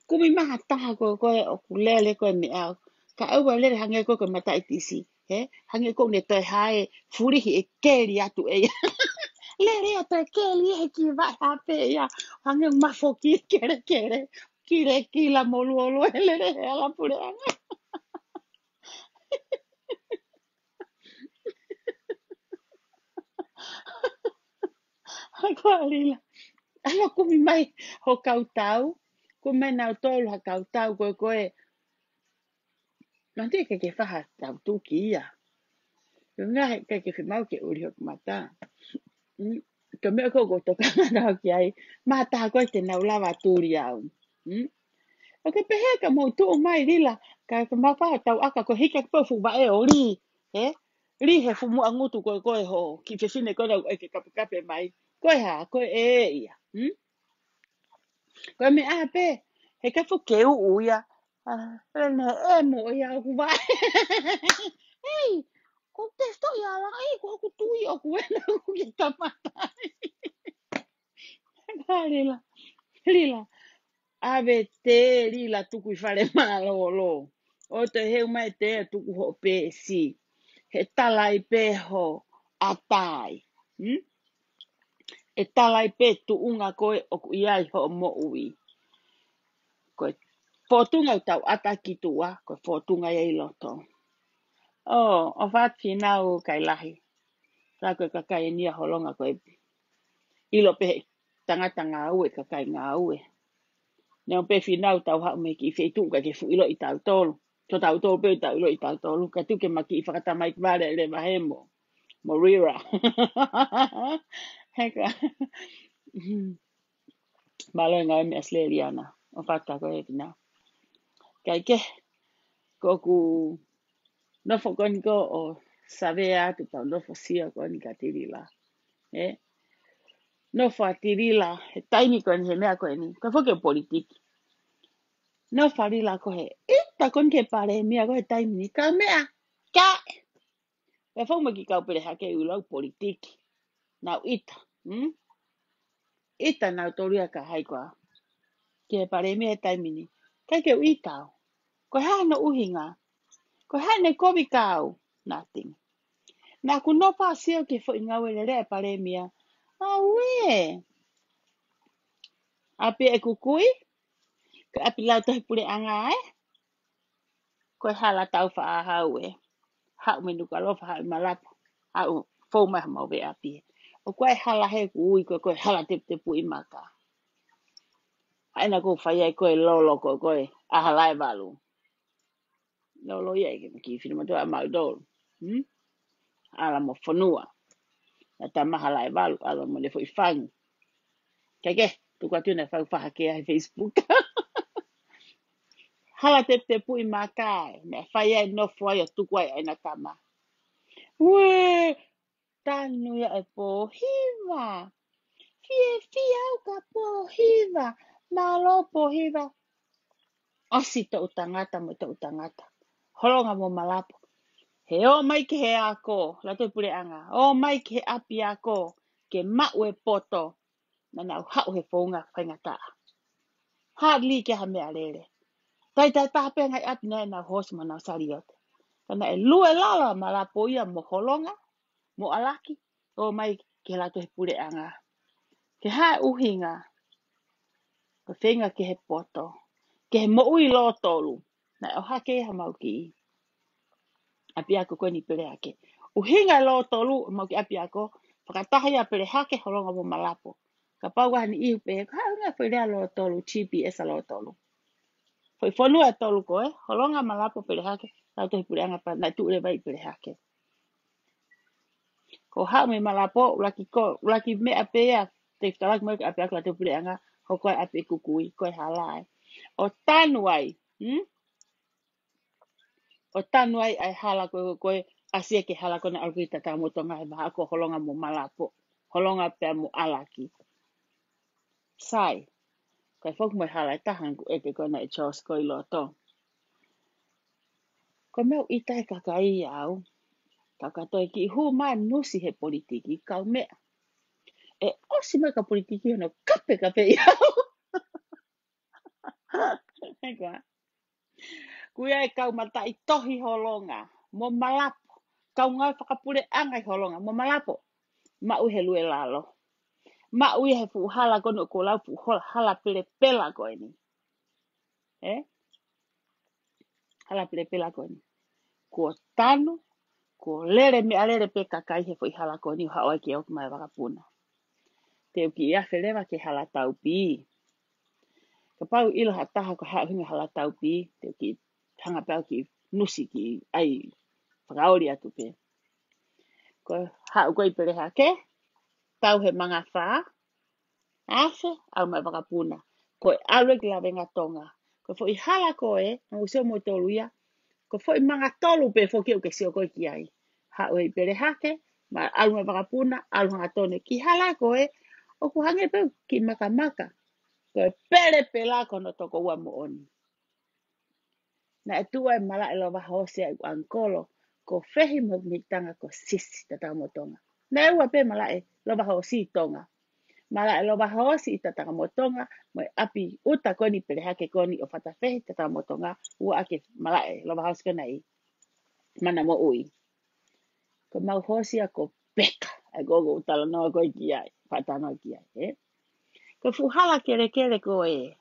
Kumi maha taha ko, ko e ʻoku lele ko e meʻa. Ka ʻoua lele hangē ko, ko e mataʻi tisi. He? Hangē ko ne toe hae fulihi ʻe keli atu ʻe ia. Lele ʻo toe keli he ki vaʻe hape ia. Hangē mafoki kelekele. Kile kila mo luolue lele he ala puleʻanga. Ko Lila. ʻAlu kumi mai ho kautau. Kumi mai nautolu ha kautau ko e ko e. Nanti ke ke faha tau tuki ia. Ko e ngaahi ke ke fiemaʻu ke ʻuli hoku mata. Mm. Ko e meʻa ko ko toka ngana ki ai. Maha taha ko e te nau lava tuli au. Mm. ʻOku ke pehē ka mou tuʻu mai Lila. Ka, ka mau faha tau aka ko e hiki ake pau fuʻu vaʻe ʻo li. He? Li he fuʻu muʻa ngutu ko e ko e ho. Kiʻi fefine ko e nau ʻeke kapekape mai. Ko e hā, ko e ʻe ia. Mm? Ko e meʻa pē, he ka fuʻu ke uʻu ia. Ah, ʻene ʻe mo ia ʻoku vaʻe. Ei, ko te sto ia la, ei, ko hoku tui ʻoku ena ʻoku ke kamata. Ka Lila, Lila. ʻAve te Lila tuku ʻi fale mālōlō. ʻO te heu mai te tuku hoʻo pēsi. He talai pē ho ʻatai. Hmm? ʻE talai pē tuʻunga ko e ʻoku ʻi ai hoʻo moʻui. Ko e fōtunga ʻoku tau ʻata ki tuʻa, ko e fōtunga ia ʻi loto. ʻO, ʻofa atu ki nau kai lahi. Ka ko e kakai eni ʻa holonga ko e ʻilo pē he tangata ngāue, kakai ngāue. Neongo pē finau tau haʻu mei he kiʻi feituʻu ka ke fuʻu ʻiloʻi tautolu. Ko tautolu pē tau ʻiloʻi tautolu. Ka tuku ke ma kiʻi fakatamai ki vale le vahe mo. Mo Lila. He ka. Mālō e ngāue mei Australia na. ʻOfa atu ko e finau. Kae kehe, ko ʻeku nofo ko eni ko ʻo savea atu pea u nofo sio ko eni kia Lila. Ē? Nofo ʻa Lila, he taimi ko eni, he meʻa ko eni. Ko e foki ʻo politiki. Nofo ʻa Lila ko e ʻita ko eni ki he palēmia ko e taimi ni. Ka meʻa, ka. Pea fou mo e kiʻi kau pele hake ʻi lau politiki. Nau ʻita. Hmm? ʻIta nautolu ia ka hai koā. Ki he palēmia he taimi ni. ʻIkai ke u ʻita au. Ko e hā hono ʻuhinga. Ko e hā ʻene kovi kia au. Nothing. Naʻa ku nofo ʻo sio ki he foʻi ngāue lelei ʻa e palēmia. Auē. ʻApi ʻeku kui. Ko e ʻapi Lautohi Puleʻanga ē. Ko e hala tau faʻa hau ē. Haʻu mei Nukuʻalofa, haʻu ʻi Malapu. Haʻu fou mai ha mau veʻe ʻapi ē. ʻOku ʻi ai e hala he ʻoku ui ko e, ko e hala teputepuʻi maka. ʻA ena ʻoku fai ai ko e lolo ko e, ko e ʻaho Halaevalu. Lolo ia ʻe ke maki fina matua ʻa mautolu. Hmm? ʻAla mo fonua. Naʻa tau maha Halaevalu, ʻalu mo ne foʻi fangi. Kae kehe, tuku atu naʻe fau faha ke ʻa he Facebook. Hala teputepuʻi maka ē, naʻe fai ai nofo ai ʻo tuku ai ʻena tama. Uē, tanu ia e pōhiva. Fiefia au ka pōhiva. Mālō pōhiva. ʻOsi toʻu tangata mo toʻu tangata. Holonga mo Malapu. He ō mai ki he ako, Lautohi Puleʻanga. Ō mai ki he ʻapiako, ke maʻu e poto. Naʻa nau haʻu he founga faingataʻa. Hardly ke ha meʻalele. Taitai taha pē ngaahi ʻapi naʻa nau hoosi mo nau saliote. Ka naʻe lue lala Malapu ia mo Holonga, mo ʻAlaki, ō mai ki he Lautohi Puleʻanga. Ke hā e ʻuhinga, ko e feinga ki he poto, ki he moʻui lōtolu, naʻe ʻohake ia ha mau kiʻi ʻapiako ko eni pele ake. ʻuhinga e lōtolu, mau ki ʻapiako, fakataha ia Pelehake, Holonga mo Malapo. Kapau ʻoku ʻi ai ha niʻihi ʻoku pehē, ko e hā e ʻuhinga e foʻi lea lōtolu, G P S ʻa lōtolu. Foʻi fonua ʻe tolu ko ē, Holonga, Malapo, Pelehake, Lautohi Puleʻanga pea naʻe tuʻu leva ʻi Pelehake. Ko haʻu mei Malapo, ʻuluaki ko, ʻuluaki meʻa pē ia, te u talaki mai ki ʻapiako Lautohi Puleʻanga, hoko ai ʻapi ʻe Kukui, ko e hala ē. ʻO tanu ai, hmm? ʻO tanu ai ʻa e hala ko ē, ko e ʻasi ia ki he hala ko ē naʻe ʻalu ki ai Tatau mo Tonga he vahaʻa ko Holonga mo Malapo, Holonga pea mo ʻAlaki. Sai, kae foki mo e hala ʻe taha ʻoku ʻeke ko ē naʻe Charles ko ē ʻi loto. Ko e meʻa ʻoku ʻita ai e kakai ʻia au. Ka ka toe kiʻi hū mai nusi he politiki, kau meʻa. ʻE ʻosi mai ka politiki hono kapekape ʻia au. He ko ā. Ko ia e kau mataʻitohi Holonga, mo Malapo, kau ngāue fakapuleʻanga ʻi Holonga, mo Malapo. Maʻu ia he lue lalo. Maʻu ia he fuʻu hala ko eni ʻoku lau fuʻu hala, hala pelepela ko eni. Ē? Hala pelepela ko eni. Kuo tanu, kuo lele meʻalele pē kakai he foʻi hala ko eni ʻo haʻu ai ke ʻoku mai vakapuna. Te u kiʻi afe leva ki he hala taupī. Kapau ʻilo ha taha ko e hā e ʻuhinga hala taupī, te u kiʻi hanga pē au kiʻi nusi kiʻi ʻai fakaoli atu pē. Ko e haʻu ko ē ʻi Pelehake, tau he mangafā, afe, ʻalu mai vakapuna. Ko e ʻalu ki Lavengatonga. Ko e foʻi hala ko ē, ʻoku sio mo tolu ia, ko e foʻi manga tolu pē foki ʻoku ke sio ko ē ki ai. Haʻu ʻi Pelehake, ma ʻalu mai vakapuna, ʻalu hangatonu ki hala ko ē, ʻoku hangē pē kiʻi makamaka. Ko e pelepela ko hono tokoua moʻoni. Naʻe tuʻu ai e malaʻe lova hoosi ʻa e ʻalu ʻankolo, ko Fehi mo Mitanga ko Sisi Tatau mo Tonga. Naʻe ua pē malaʻe lova hoosi ʻi Tonga. Malaʻe lova hoosi ʻi Tatau mo Tonga, mo e ʻapi ʻuta ko eni Pelehake ko eni ʻo Fatafehi Tatau mo Tonga, ua ʻaki e malaʻe lova hoosi ko ena ʻi Mana Moʻui. Ko ʻemau hoosi ia ko Peka, ʻa ia ko ʻeku talanoa ko ē ki ai, faʻa talanoa ki ai, ē? Ko e fuʻu hala kelekele ko ē.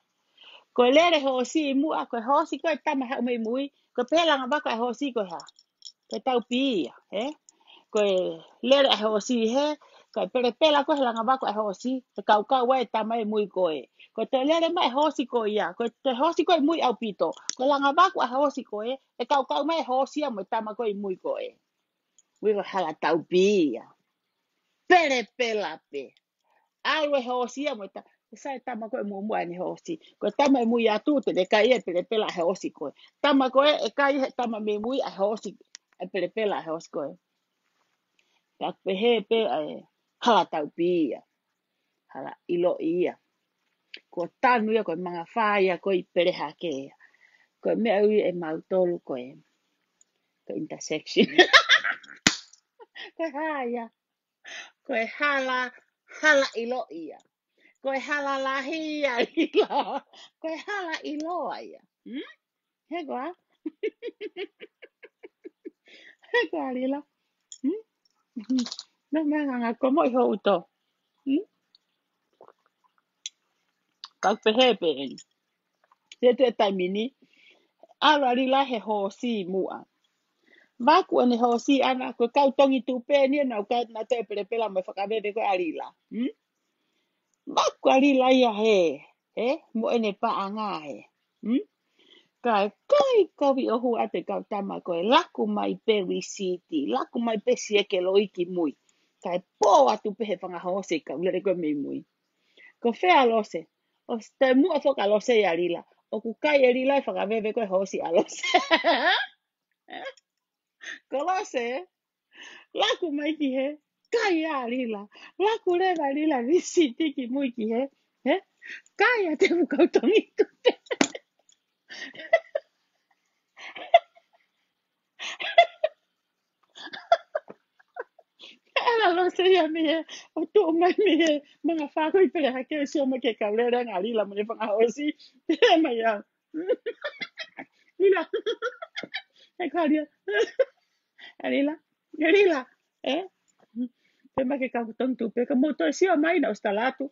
Ko e lele hoosi ʻi muʻa, ko e hoosi ko e tama haʻu mei mui, ko e pehē langa vaku ʻa e hoosi ko e hā. Ko e taupī ia, ē? Ko e lele ʻa e hoosi hē, ko e pelepela ko e langa vaku ʻa e hoosi, ʻe kaukau ai e tama ʻi mui ko ē. Ko e toe lele mai e hoosi ko ia, ko e toe hoosi ko ē ʻi mui ʻaupito, ko e langa vaku ʻa e hoosi ko ē, ʻe kaukau mai e hoosi ia mo e tama ko ē ʻi mui ko ē. Ui ko e hala taupī ia. Pelepela pē. ʻAlu e hoosi ia mo e ta-, ʻe sai e tama ko ē muʻomuʻa ʻene hoosi. Ko e tama ʻi mui atu te ne kai e pelepela ʻa e hoosi ko ē. Tama ko ē, ʻe kai he tama mei mui ʻa e hoosi, e pelepela ʻa e hoosi ko ē. Ka pehē pē ʻa e hala taupī ia. Hala ʻiloʻi ia. Ko e tanu ia ko e mangafā ia ko ē ʻi Pelehake ia. Ko e meʻa ui ʻe mautolu ko e, ko e intersection. Ko e hā ia. Ko e hala, hala ʻiloʻi ia. Ko e hala lahi ia, Lila. Ko e hala ʻiloa ia. Hmm? He ko ā? He ko ā, Lila? Hmm? Nā, nā, nā, nā, ko mo i ho uto. Hmm? Kau pehē pē eni. Te te taimi ni, ʻalu ʻa Lila he hoosi muʻa. Vaku ʻene hoosi ʻana, ko e kau tongi tupe ni, nau ka, nau toe pelepela mo e fakaveve ko ē ʻa Lila. Hmm? Vaku ʻa Lila ia hē, ē, mo ʻene paʻanga hē. Hmm? Kae kai kovi ʻo hū atu e kau tama ko ē, laku mai pē lisiti, laku mai pē sieke loi ki mui. Kae pō atu pē he fanga hoosi kau lele ko ē mei mui. Ko fē ʻa Lose, ʻosi toe muʻa foki ʻa Lose ia Lila, ʻoku kai ʻe Lila e fakaveve ko ē hoosi ʻa Lose. Ko Lose, laku mai ki hē, kai ʻa Lila, laku leva Lila, lisiti ki mui ki hē, ē? Kai ʻa te mu kau tongi tupe. ʻAlu ʻa Lose ia mei hē, ʻo tuʻu mai mei hē, mangafā ko ē ʻi Pelehake ʻo sio mai ki he kau lele ʻa Lila mo ʻene fanga hoosi, ē mai ia. Lila. Ē ko Lila. Ē Lila. Ē Lila. Ē? Pē mai ke kau tongi tupe, ka mou toe sio mai naʻa ku ʻosi tala atu.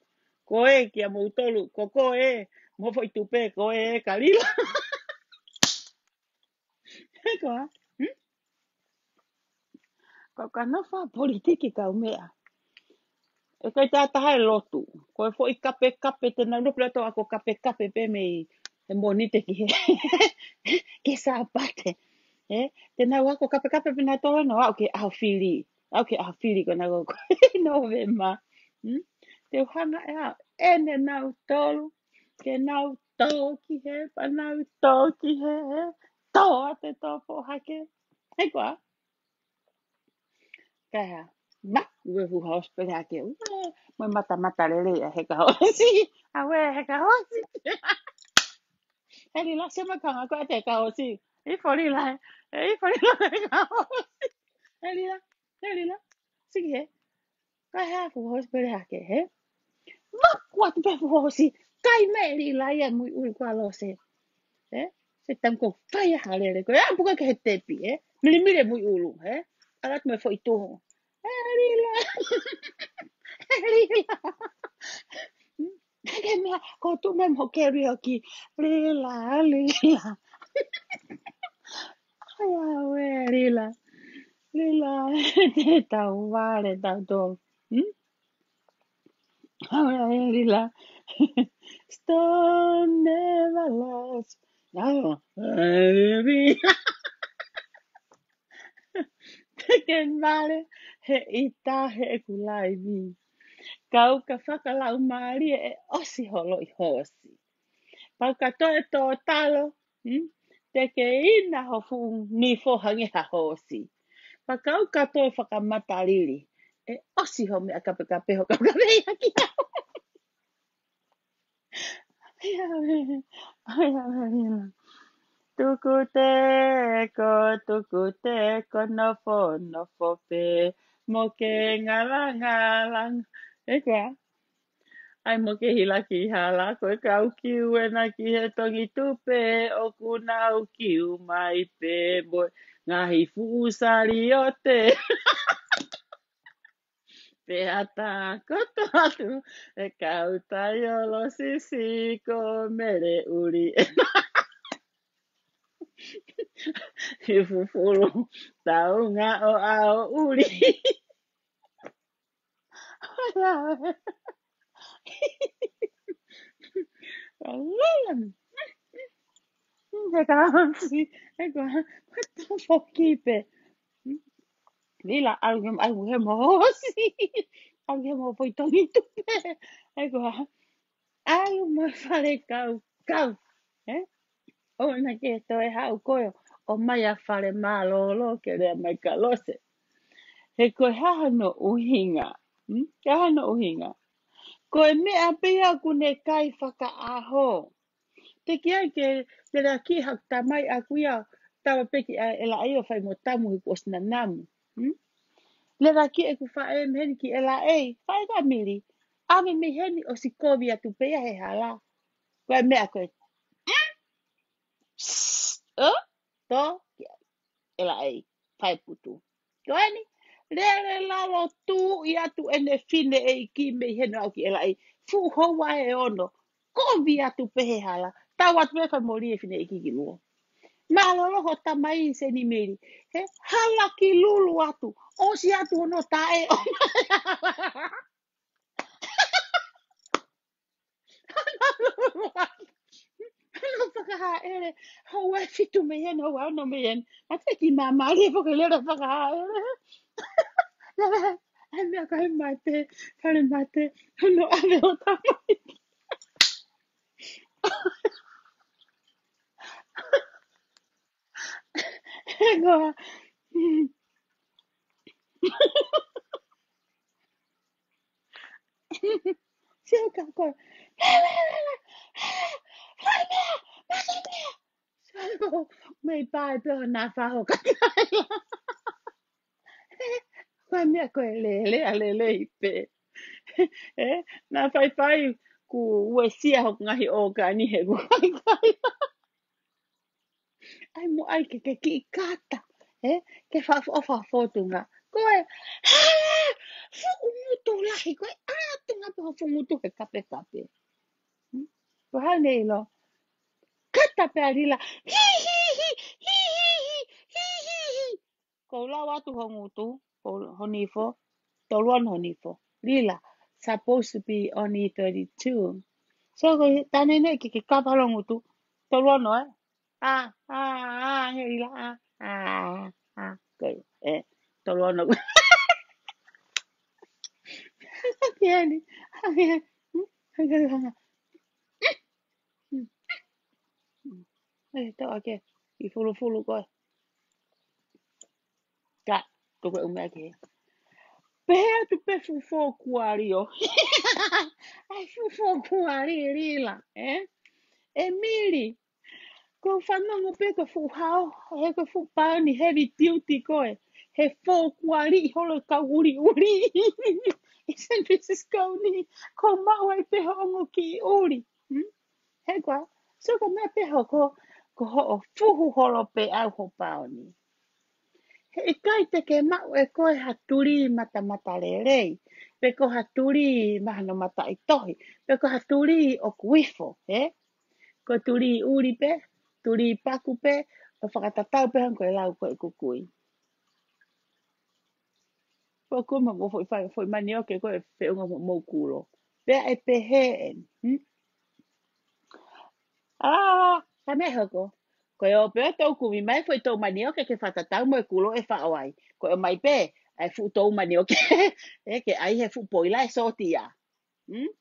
Ko ē kia moutolu, ko koe, mo e foʻi tupe, ko ē, ka Lila. He ko ā? Hmm? Ka ka nofo ʻa politiki kau meʻa. ʻE kai tā taha e lotu. Ko e foʻi kapekape te nau nofo pē ʻo ako kapekape pē mei he Mōnite ki he, ki he Sāpate. ʻE, te nau ako kapekape pē nautolu ʻo aʻu ki he ʻaho fili. Aʻu ki he ʻaho fili ko ena ko Nōvema. Hmm? Te u hanga ʻe au ʻene nautolu. Ke nau tō ki he, pea nau tō ki he, ʻe. Tō ʻa te tō pō hake. Hei koa. Kae hā, maku e fuʻu houʻeiki pele hake. Ue, mo e matamata lelei ʻa Heka Hosi. ʻA ue, Heka Hosi. ʻE Lila, sio mai kanga ko ʻete Heka Hosi. ʻIfo Lila, ʻe. ʻE ʻifo Lila, Heka Hosi. ʻE Lila, ʻe Lila. Siki he. Kae hā fuʻu houʻeiki pele hake, he? Maku atu pē fuʻu houʻeiki. Kai meʻa Lila ia mui ʻulu ko ā Lose. ʻE? Se tau ko fai ha lele ko. ʻE, puka ki he tepi, ʻe? Milimili mui ʻulu, ʻe? Ala atu mo e foʻi tuhu. ʻE Lila. ʻE Lila. Hake meʻa, ko tu me mo keri o ki. Lila, Lila. ʻAi, ʻa ue, Lila. Lila, te tau vale, tau tō. Hmm? ʻA ue, ʻe Lila. Stone never lost. ʻAi, ʻe Lila. Te ke vale, he ʻita he ʻeku laivi. Kau ka fakalaumālie ʻe ʻosi holo ʻi hosi. Pau ka toe tō talo, hmm? Te ke ina ho fuʻu nifo hangē ha hosi. Pea kau ka toe fakamatalili. ʻE ʻosi ho meʻa kapekape ho kapekape ia ki au. ʻAi, ʻe Lila. Tuku teko, tuku teko, nofo, nofo pē. Mo ke ngalangalanga. ʻE koa. ʻAi mo ke hila ki hala, ko e kau kiu ena ki he tongi tupe, ʻoku nau kiu mai pē, mo e ngaahi fuʻu saliote. Pea tā koto atu, ʻe kau tai ʻo Losisi ko Mele ʻuli ena. He fufulu, taunga ʻo ʻAo ʻuli. Lala. He ka hasi, he ka, what the fuck, kipe. Lila, ʻalu ke, ʻalu ke mo hosi. ʻAlu ke mo foʻi tongi tupe. He ka, ʻalu mo fale kau, kau. ʻE? ʻOua naʻa ke toe haʻu koe ʻo ʻomai ʻa fale mālōlō ke lea mai kia Lose. He ko e hā hono ʻuhinga. Hmm? Ko e hā hono ʻuhinga. Ko e meʻa pē ia ʻoku ne kai fakaʻaho. Teʻeki ai ke, ke lea ki haku tamai ʻaku ia, tau peki ʻa e laʻei ʻo fai mo tamu he kuo ʻosi nanamu. Hmm? Lea ki ʻeku faʻē mei heni ki ʻe laʻei, faʻē ka mili. ʻAve mei heni ʻosi kovi atu pē ia he hala. Ko e meʻa ko ē. ʻE? Tō, ʻe laʻei, fai putu. Ko eni, lele lalo tuʻi atu ʻene fineʻeiki mei heni ʻo aʻu ki ʻe laʻei. Fuʻu houa ʻe ono, kovi atu pē he hala. Tau atu pē fai moli e fineʻeiki ki luo. Mālōlō ho tamai Seni Mili. He hala ki lulu atu. ʻOsi atu hono taʻe ʻo Hono fakahaʻele, houa ʻe fitu mei heni, houa ʻe ono mei heni. ʻAi te ki māmālie foki lele fakahaʻele. Lele, ʻai meʻa kai mate, fale mate, hono ʻave ʻo tamai. He ko. Sio ka ko. Fai meʻa, mate meʻa. Sio, mei pae pē ʻo nā faho ka. Fai meʻa ko e lele, ʻa lelei pē. ʻE, nā faifai, ku uesia hoku ngaahi ʻōkani he ku kai kai. ʻAi mo ʻai ke ke kiʻi kata, ʻe, ke fa-, ʻo fakafotunga. Ko e, ha, fuʻu ngutu lahi, ko e ʻatunga pē ho fuʻu ngutu he kapekape. Hmm? Ko e hā ne ʻilo. Kata pē ʻa Lila. Hi, hi, hi, hi, hi, hi, hi, hi, hi. Ko u lau atu ho ngutu. Ho, ho nifo, tolu ono ho nifo. Lila, supposed to be only thirty-two. So, ko e tane ne ke, ke kapa longutu, tolu ono, eh? Ah, ah, ah, nge Lila, ah, ah, ah, ko e, eh, tolu ono. Ake ani, ake ani. Hmm? Ake ani, ake ani. Hmm. Hmm. Eh, tau ake, ʻi fulufulu koe. Ka, toko e umea ke. Pehē atu pē fuʻu fōkuali ʻo. ʻAi fuʻu fōkuali Lila, eh? ʻE Mili, ko e fanongo pē ko e fuʻu hao, he ko e fuʻu paoni heavy duty koe. He fōkuali holo kau ʻuliʻuli. ʻI San Francisco ni, ko maʻu ai pē hoʻo ongo kiʻi ʻuli. Hmm? He koa, so ko e meʻa pē hoko, ko hoʻo fuhu holo pē ʻau ho paoni. He ʻikai te ke maʻu ʻe koe ha tuli matamata lelei, pe ko ha tuli mahino mataʻitohi, pe ko ha tuli ʻoku ifo, he? Ko e tuli ʻuli pē, tuli paku pē, ʻo fakatatau pē hangē ko e lau ko e kukui. Foʻi kuma mo foʻi fai, foʻi manioke ko e feʻunga mo, mo kulo. Pea ʻe pehē eni. Hmm? Ah, ka meʻa hoko. Ko e ō pē ʻo tau kumi mai foʻi tau manioke ke fakatatau mo e kulo ʻe faʻo ai. Ko e ō mai pē, ʻai fuʻu tau manioke. ʻE ke ʻai he fuʻu poila ʻe sōtia. Hmm?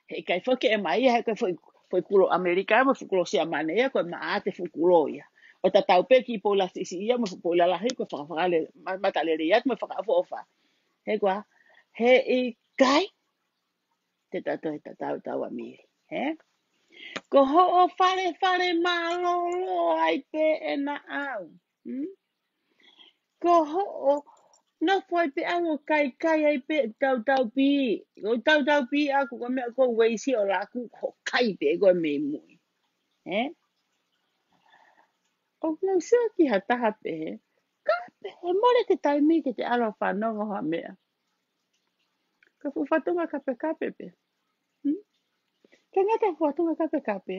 He ʻikai foki ʻe mai, he ko e foʻi, foʻi kulo ʻAmelika, mo e foʻi kulo Siamane ia, ko e maʻa ʻete fuʻu kulo ia. ʻO tatau pē kiʻi poila siʻisiʻi ia, mo e foʻi poila lahi, ko e fakafakale, ma-, matalele ia, mo e fakaʻofoʻofa. He koa, he ʻikai, te tatau, he tatau, tau ʻa Mili, he? Ko hoʻo fale, fale mālōlō ai pē ʻena ʻau. Hmm? Ko hoʻo nofo ai pē ʻau ʻo kaikai ai pē tautau pī. Ko tautau pī ʻaku ko e meʻa ko e ueisi ʻo laku ko e kai pē ko e mei mui. He? ʻOku nau sio ki ha taha pehē, ka pehē mole te taimi ke te ʻalu ʻo fanongo ha meʻa. Ka fuʻu fatunga kapekape pē. Hmm? Ke ngata fuʻu fatunga kapekape.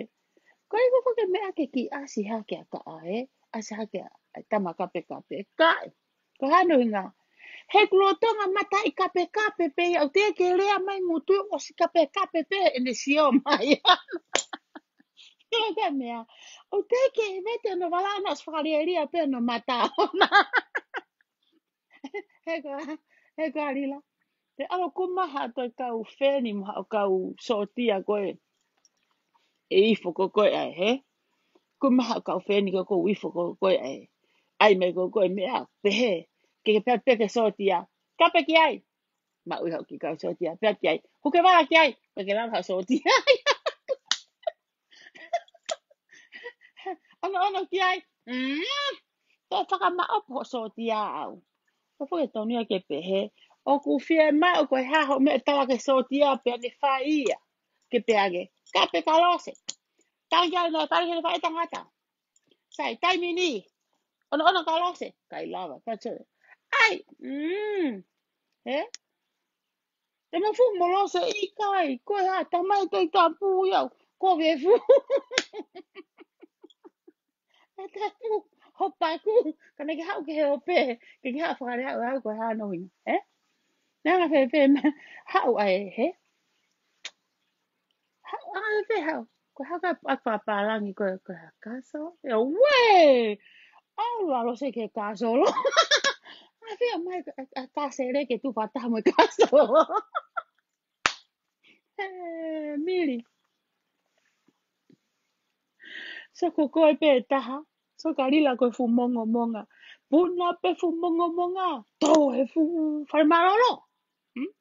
Ko e ʻikai foki meʻa ke kiʻi ʻasi hake ʻa kaʻa, ē? ʻAsi hake ʻa e tama kapekape. Kae, ko hano hinga. He kulo Tonga mataʻi kapekape pē ia, ʻoku teʻeki ke lea mai ngutu ʻosi kapekape pē ʻene sio mai. Ke ka meʻa. ʻOku teʻeki ke vete hono vala ʻona ʻosi fakalielia pē hono mata ʻona. He ko, he ko Lila. Te ʻalu ʻo kuma haʻo toe kau feni mo haʻo kau sōtia ko ē. ʻE ifo ko koe ai, he? Kuma haʻo kau feni ko ē ʻoku ifo ko koe ai. ʻAi mai ko koe meʻa, pehē. Ke ke pehē pē ke sōtia. Kape ki ai. Maʻu ʻi haʻo kiʻi kau sōtia. Pehē ki ai. Huke vala ki ai. Pea ke lava haʻo sōtia. Ono ono ki ai. Mm. Te fakamaʻopoʻopo sōtia au. Ko foki tonu ia ke pehē. ʻOku fiemaʻu ko e hā hoʻo meʻa tala ke sōtia pea ne fai ia. Ke pehē ange. Kape Kalose. Tala ki ai no, tala ki ai fai tangata. Sai, taimi ni. Ono ono Kalose. Kai lava. Kae tō. ʻAi. Mm. He? Te mo fuʻu molose ʻikai, ko e hā, tamai toi tapu ia, ko vefu. E tapu, hopaku, ka ne ke haʻu ke he ope, ke ke haʻu fakale haʻu, haʻu ko e hā nohi, ē? Nanga fēfē ma, haʻu ai, he? Haʻu ai fē haʻu, ko e hā ka ʻa fakapālangi ko e, ko e hā kaso, e ue! Au lalo se ke kaso lo. ʻA fē mai, ʻa, ʻa, kasele ke tu fata mo e kaso. Ē, Mili. So ko koe pē taha. So ka Lila ko e fuʻu mongomonga. Puna pē fuʻu mongomonga. Tō he fuʻu fale mālōlō. Hmm?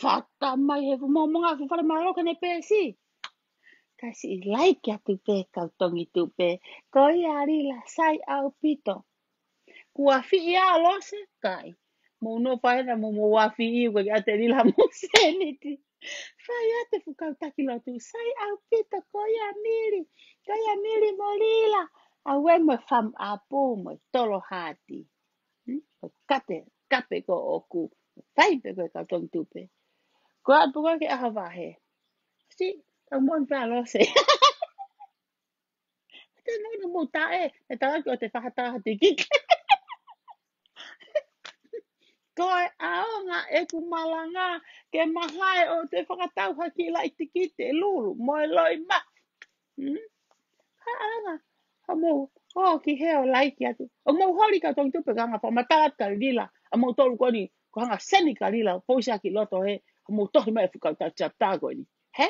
Fata mai he fuʻu mongomonga fuʻu fale mālōlō ke ne pēsi. Ka siʻi laiki atu pē kau tongi tupe. Ko ia Lila sai ʻaupito. Kuo afiʻi ʻa Lose kai. Mo no fai na mo mo afiʻi ua ki ate Lila mo seniti. Fai ate fuʻu kau taki lotu. Sai ʻaupito ko ia Mili. Ko ia Mili mo Lila. ʻAue mo e fam apu mo e tolo hati. Hmm? Ko kate, kape ko ʻoku. Fai pē ko e kau tongi tupe. Ko atu ka ke aha vahe. Si, kau mon pē ʻa Lose. Te no no mo tae, e tala ki o te faha taha tiki. Ko e ʻaonga ʻeku malanga ke mahae ʻo te fakatau haki laʻi tikite lulu mo e loi ma. Hmm? Haʻanga. Ha mou, ʻo ki he ʻo laiki atu. ʻO mou holi ka tongi tupe ka hanga fakamatala atu ka lila. ʻA mou tolu ko eni, ko hanga seni ka lila. Poisa ki loto he, ha mou tohi mai e fuka uta chapter ko eni. He?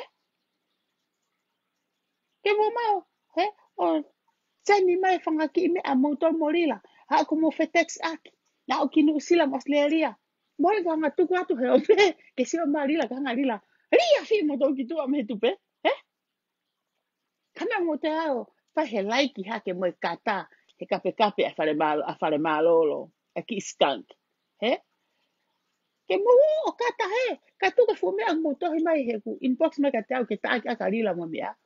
Ke mou mau, he? ʻO seni mai fanga kiʻi meʻa mou tolu mo lila. Ha ko mou FedEx ʻaki. Na o ki Nuʻusila mo Australia. Mole ka hanga tuku atu he ope. Ke sio ma lila, ka hanga lila. Lia fi mo tolu ki tua me tupe. He? Ka mea mo te ao, fai he laiki hake mo e kata, he kapekape ʻa fale mālo-, ʻa fale mālōlō, ʻa kiʻi skunk. He? Ke mou ō ʻo kata he, ka tuku e fuʻu meʻa mo tohi mai he ku inbox mai ka te au ke taʻaki ʻa ka lila mo meʻa.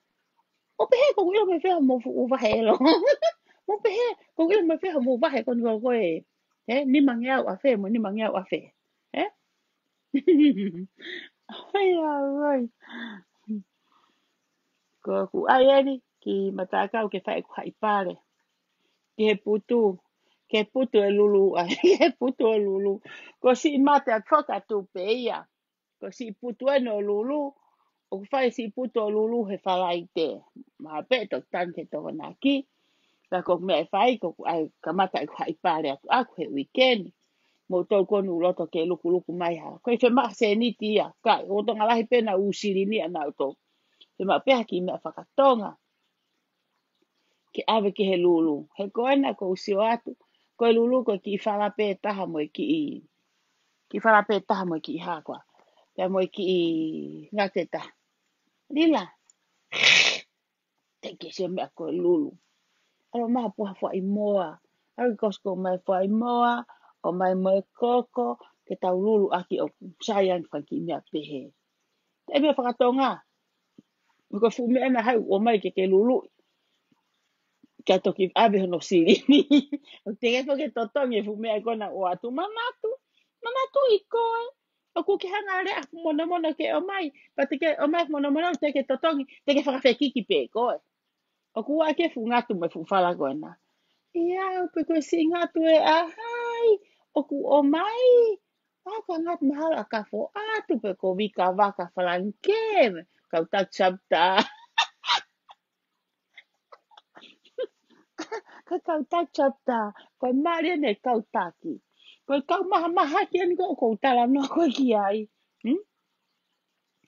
ʻO pehē ko ilo me fea mo fuʻu vahe elo. Mo pehē, ko ilo me fea mo vahe ko ni ko koe. He, nimangeau ʻafe, mo nimangeau ʻafe. He? Ai, ai, ai. Ko ʻeku ʻai eni ki Matakau ke fai ʻeku haʻi pale. Ki he putu, ki he putu e lulu, ʻa, ki he putu e lulu. Ko siʻi mate ʻa Troka Tupe ia. Ko siʻi putu eni ʻo lulu, ʻoku fai siʻi putu ʻo lulu he Falaite. Maha pē toki tanu ke tokonaki. Ka ko e meʻa ʻe fai, ko ʻeku ʻai kamata ʻeku haʻi pale atu ʻaku he uikeni. Mo tau konu loto ke lukuluku mai ha. Ko e fema seniti ia, kai, ʻo tonga lahi pē na ʻū silini ʻa na ʻo tau. Fema pē ha kiʻi meʻa fakatonga. Ke ʻave ki he lulu. He ko ena ko u sio atu. Ko e lulu ko e kiʻi fala pē taha mo e kiʻi. Kiʻi fala pē taha mo e kiʻi hā koā. Pea mo e kiʻi ngate taha. Lila. Te ke sio meʻa ko e lulu. ʻAlu maha puha fuaʻi moa. ʻAlu ki Costco mai fuaʻi moa. ʻO mai mo e koko. Ke tau lulu ʻaki ʻo sai ange fanga kiʻi meʻa pehē. Te meʻa fakatonga. Ko e fuʻu meʻa na hai ʻo mai ke ke lulu. Ka toki ʻave hono silini. ʻO te ke fo ke totongi e fuʻu meʻa ko na ʻoatu manatu. Manatu i koe. ʻOku ke hanga lea monomono ke ʻomai. Pea te ke ʻomai monomono te ke totongi. Te ke fakafekiki pē koe. ʻOku ua ke fuʻu ngatu mo e fuʻu fala ko ena. Ia, pe ko e siʻi ngatu ē ʻa hai. ʻOku ʻomai. ʻA ka ngatu mahalo ʻa ka fo atu pe ko vika vaka falanke. Kau tak chapter. Ka kau tak chapter. Ko e mali ene kau taki. Ko e kau mahamahaki eni ko, ko u talanoa ko ki ai. Hmm?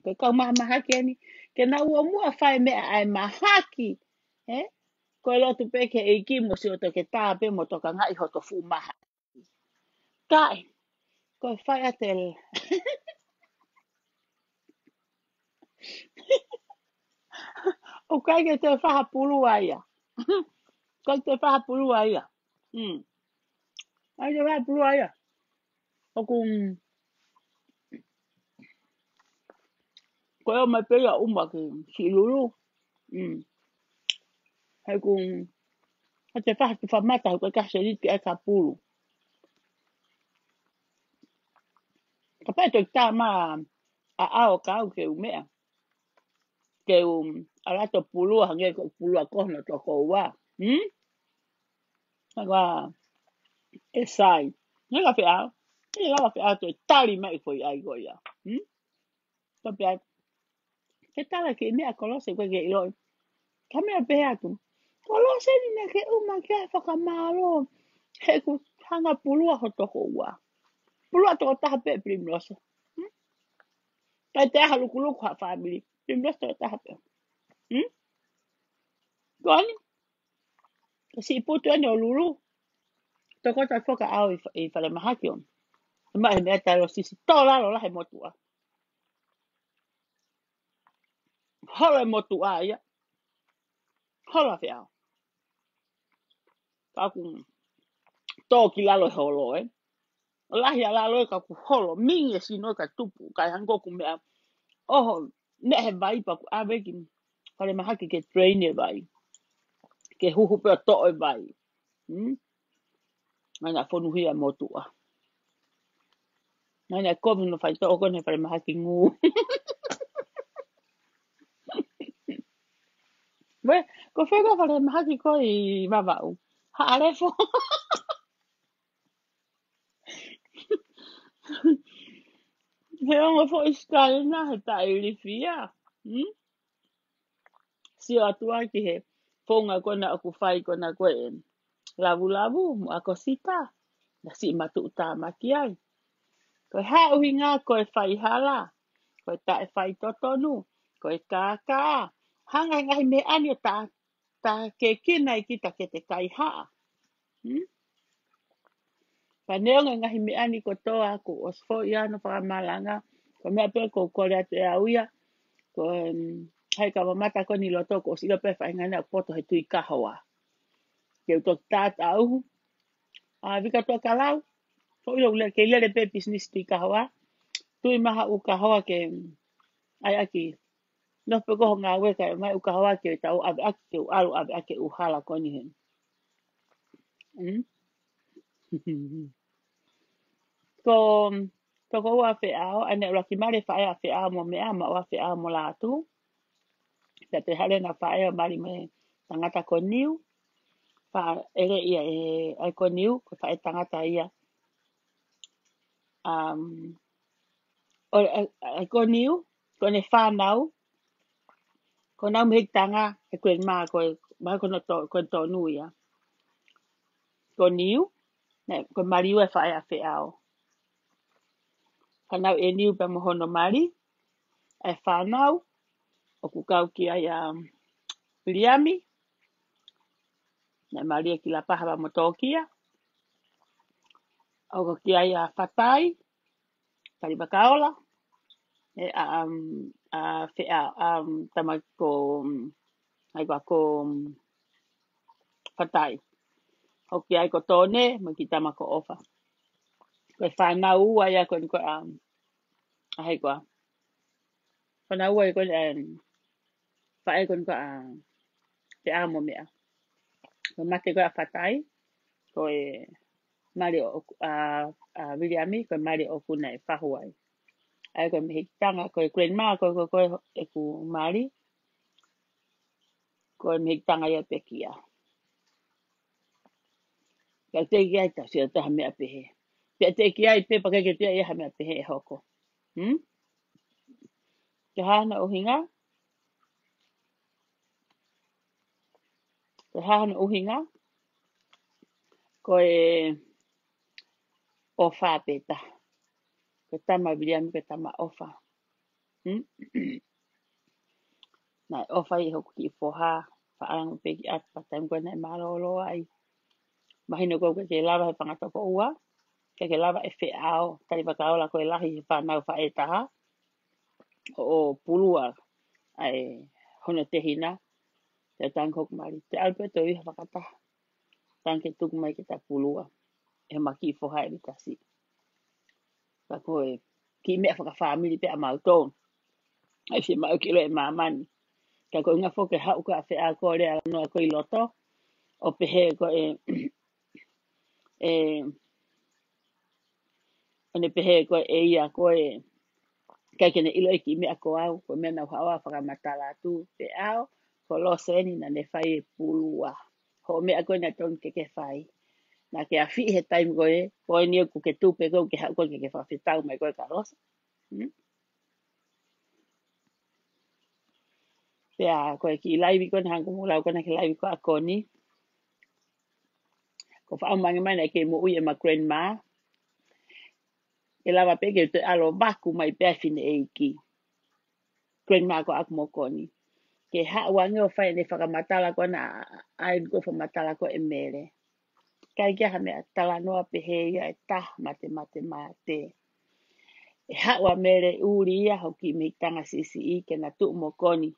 Ko e kau mahamahaki eni. Ke na ua mua fai meʻa ʻa e mahaki. He? Ko e lotu pē ke ʻEiki mo sio toke tā pē mo toka ngaʻi hoto fuʻu maha. Kai, ko e fai ʻa te le. ʻOku ʻikai ke te faha pulu ai ia. ʻIkai te faha pulu ai ia. Hmm. ʻIkai te faha pulu ai ia. ʻOku, mm, ko e ʻomai pē ia ʻuma ki siʻi lulu. Mm. He ʻoku, mm, ʻa te faha ki famata, he ʻoku ʻikai ke se liti ai ka pulu. Ka pea toki tā ma ʻa ʻao ka au ke u meʻa. Ke u, mm, ʻa lato pulua, hangē ko pulua ko hono toko ua. Hmm? Hanga, ʻe sai. Hanga feʻao. Hanga lava feʻao te tali mai ko i ai ko ia. Hmm? Ka pea, ke tala ke meʻa Kolose ko ke ʻiloʻi. Ka meʻa pehē atu. Kolose ni na ke ʻuma ke fakamālō. He ʻoku hanga pulua ho toko ua. Pulua toko taha pē Primrose. Hmm? Kai te aha lukuluku ha family. Primrose toko taha pē. Hmm? Ko ani? Ka siʻi putu eni ʻo lulu. Toko ta foka au i fa-, i fale mahaki on. He maʻa he meʻa talo sisi. Tō lalo lahi motuʻa. Holo e motuʻa ia. Holo a feʻao. Ka ʻoku tō ki lalo e holo, ē. Lahi a lalo ē ka ʻoku holo. Mingi e sino ka tupu. Ka e hangē ʻoku meʻa. ʻOho, neʻe he vai pea ʻoku ʻave ki fale mahaki ke drain e vai. Ke huhu pea toʻo e vai. Hmm? Mai na fonuhia motuʻa. Mai na kovi no fai toʻo ko ne fale mahaki ngū. Ve, ko fē ko fale mahaki ko i Vavaʻu. Haʻalefo. He ongo foʻi sikalena he taʻeilifia. Hmm? Sio atu ā ki he founga ko ena ʻoku fai ko ena ko e lavulavu mo ʻakosita. Na siʻi matuʻutāmaki ai. Ko e hā ʻuhinga ko e faihala, ko e taʻefaitotonu, ko e kākā. Hanga he ngaahi meʻa ni ʻo tā, tā kekina ʻe kita ke te kaihaʻa. Hmm? Ka neongo e ngaahi meʻa ni kotoa kuo ʻosi foʻi ʻa hono fakamalanga. Ko e meʻa pē ʻoku ou kole atu ʻe au ia. Ko, um, hai ka mamata ko eni loto kuo ʻosi ʻilo pē faʻahinga ʻoku poto he tui kahoa. Ke u toki tātā uhu. ʻA Vika Tuʻakalau. Ko ʻilo ule ke lele pē business tui kahoa. Tui maha ʻū kahoa ke, um, ʻai ʻaki. Nofo pē ko ho ngāue kae mai ʻū kahoa ke tau ʻave ʻaki ke u ʻalu ʻave ʻaki ʻū hala ko eni heni. Hmm? Ko, toko ua Feʻao, ʻa ʻene ʻuluaki mali e faʻē ʻa Feʻao mo Meʻa, maʻu ʻa Feʻao mo Lātū. Pea toe hale na faʻē ʻo mali mo e tangata ko Niu. Faʻele ia ʻe, ʻa e ko Niu, ko e faʻē tangata ia. Um, ʻo, ʻa e, ʻa e ko Niu, ko ʻene fānau, ko ʻenau mehikitanga, ʻe ko e mā, ko e, mā ko hono to, ko e tonu ia. Ko Niu, ne, ko e mali ua e faʻē ʻa Feʻao. Ka nau ʻe Niu pea mo hono mali, ʻa e fānau, ʻoku kau ki ai ʻa Viliami, ne mali ʻe ki Lapaha pea mo Tōkia, ʻoku ki ai ʻa Fatai, Talivakaola, ʻe, ʻa, um, ʻa Feʻa, um, tama ko, um, hai ko, ko, um, Fatai. ʻOku ki ai ko Tone, mo e kiʻi tama ko ʻOfa. Ko e fānau ua ia ko eni ko, um, ʻa hai ko. Fānau ua ia ko eni, um, faʻē ko eni ko, um, Feʻao mo Meʻa. Ko e mate ko ē ʻa Fatai, ko e mali ʻo, ʻa, ʻa Viliami, ko e mali ʻoku ne fahu ai. ʻA ia ko e mehikitanga, ko e grandma, ko e, ko e, ko e ʻeku mali, ko e mehikitanga ia pekia. Ka te ki ai ta sio ta ha meʻa pehē. Pea te ki ai pē pea ke te ia ha meʻa pehē ʻe hoko. Hmm? Ke hā hono ʻuhinga? Ke hā hono ʻuhinga? Ko e ʻofa pē ta. Ko e tama Viliami, ko e tama ʻofa. Hmm? Naʻe ʻofa ʻi hoku kiʻi foha, faʻalangu pē ki atu pea taimi ko ē naʻe mālōlō ai. Mahino ko ē ke lava he fanga toko ua, ke ke lava ʻe Feʻao, Talivakaola ko e lahi he fānau faʻē taha, ʻo, ʻo pulua ai hono tehina, te tango hoku mali, te ʻalu pē toe ʻi ha fakataha, tango ke tuku mai ke ta pulua, ʻe ma kiʻi foha ʻe tasi. Ka ko e kiʻi meʻa fakafāmili pē ʻa mautolu. ʻAi se mau kilo ʻe māmani. Ka ko e ngafo ke haʻu ko ē ʻa Feʻao ko e lea noa ko ē ʻi loto. ʻO pehē ko e, e, ʻo ne pehē ko ē ʻe ia ko e, ʻikai ke ne ʻilo e kiʻi meʻa ko au, ko e meʻa naʻa ku haʻu ʻo fakamatala atu, Feʻao, ko Loseni naʻa ne fai e pulua. Hoʻo meʻa ko ē naʻe tonu ke ke fai. Naʻa ke afi he taimi ko ē, ko eni ʻoku ke tupe ko ē ke haʻu ko ē ke ke fakafetau mai ko ē kia Losa. Hmm? Pea ko e kiʻi laivi ko ena hangē ko ʻeku lau ko ena ki he laivi ko ē ʻa Koni. Ko e faʻa mangi mai naʻe kei moʻui ʻema grandma. ʻE lava pē ke te ʻalu ʻo vaku mai pē ʻa e fineʻeiki. Grandma ko ʻaku mo Koni. Ke haʻu ange ʻo fai ʻene fakamatala ko ena ʻa, ʻa, ʻa, ʻa, ko e fakamatala ko ē ʻe Mele. ʻIkai ke ʻi ai ha meʻa talanoa pehē ia ʻe taha mate, mate, mate. ʻE haʻu ʻa Mele ʻuli ia hoku kiʻi mehikitanga siʻisiʻi ke na tuʻu mo Koni.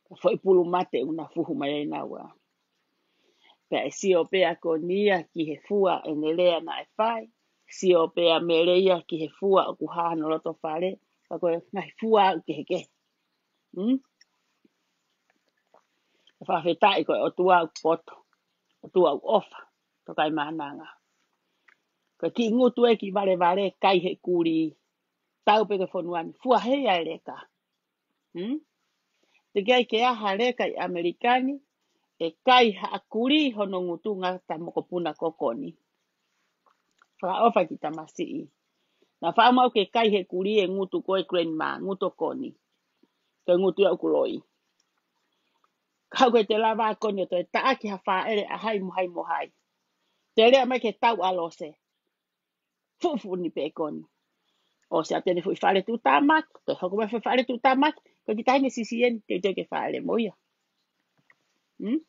Ka foʻi pulu mate ʻoku na fuhu mai ai naua. Pea ʻe sio pē ʻa Koni ia ki he fua ʻene lea naʻe fai. Sio pē ʻa Mele ia ki he fua ʻoku hā hono loto fale. Ka ko e ngaahi fua ʻoku kehekehe. Hmm? Fakafetaʻi ko e ʻOtua ʻoku poto, ʻOtua ʻoku ʻofa, tokai mānanga. Ko e kiʻi ngutu ē kiʻi valevale, kai he kulī, tau pē ki he fonua ni, fua hei ʻa e leka. Hmm? Teʻeki ai ke ʻi ai ha leka ʻi ʻAmelika ni, ʻe kai ha kulī hono ngutu ngata mokopuna ko Koni. Fakaʻofa ki he tamasiʻi. Naʻa faʻa mau ke kai he kulī e ngutu ko e grandma, ngutu ʻo Koni. Ko e ngutu ia ʻoku loi. Ka ko e te lava ʻa Koni ʻo toe taʻaki ha fāʻele ʻa hai mo hai mo hai. Te lea mai ke tau ʻa Lose. Fuʻufuʻu ni pē Koni. ʻOsi ʻa ʻene foʻi fale tuʻutāmaki, toe hoko mai foʻi fale tuʻutāmaki, ko e kiʻi taʻahine sisi eni, teuteu ke fāʻele mo ia. Hmm?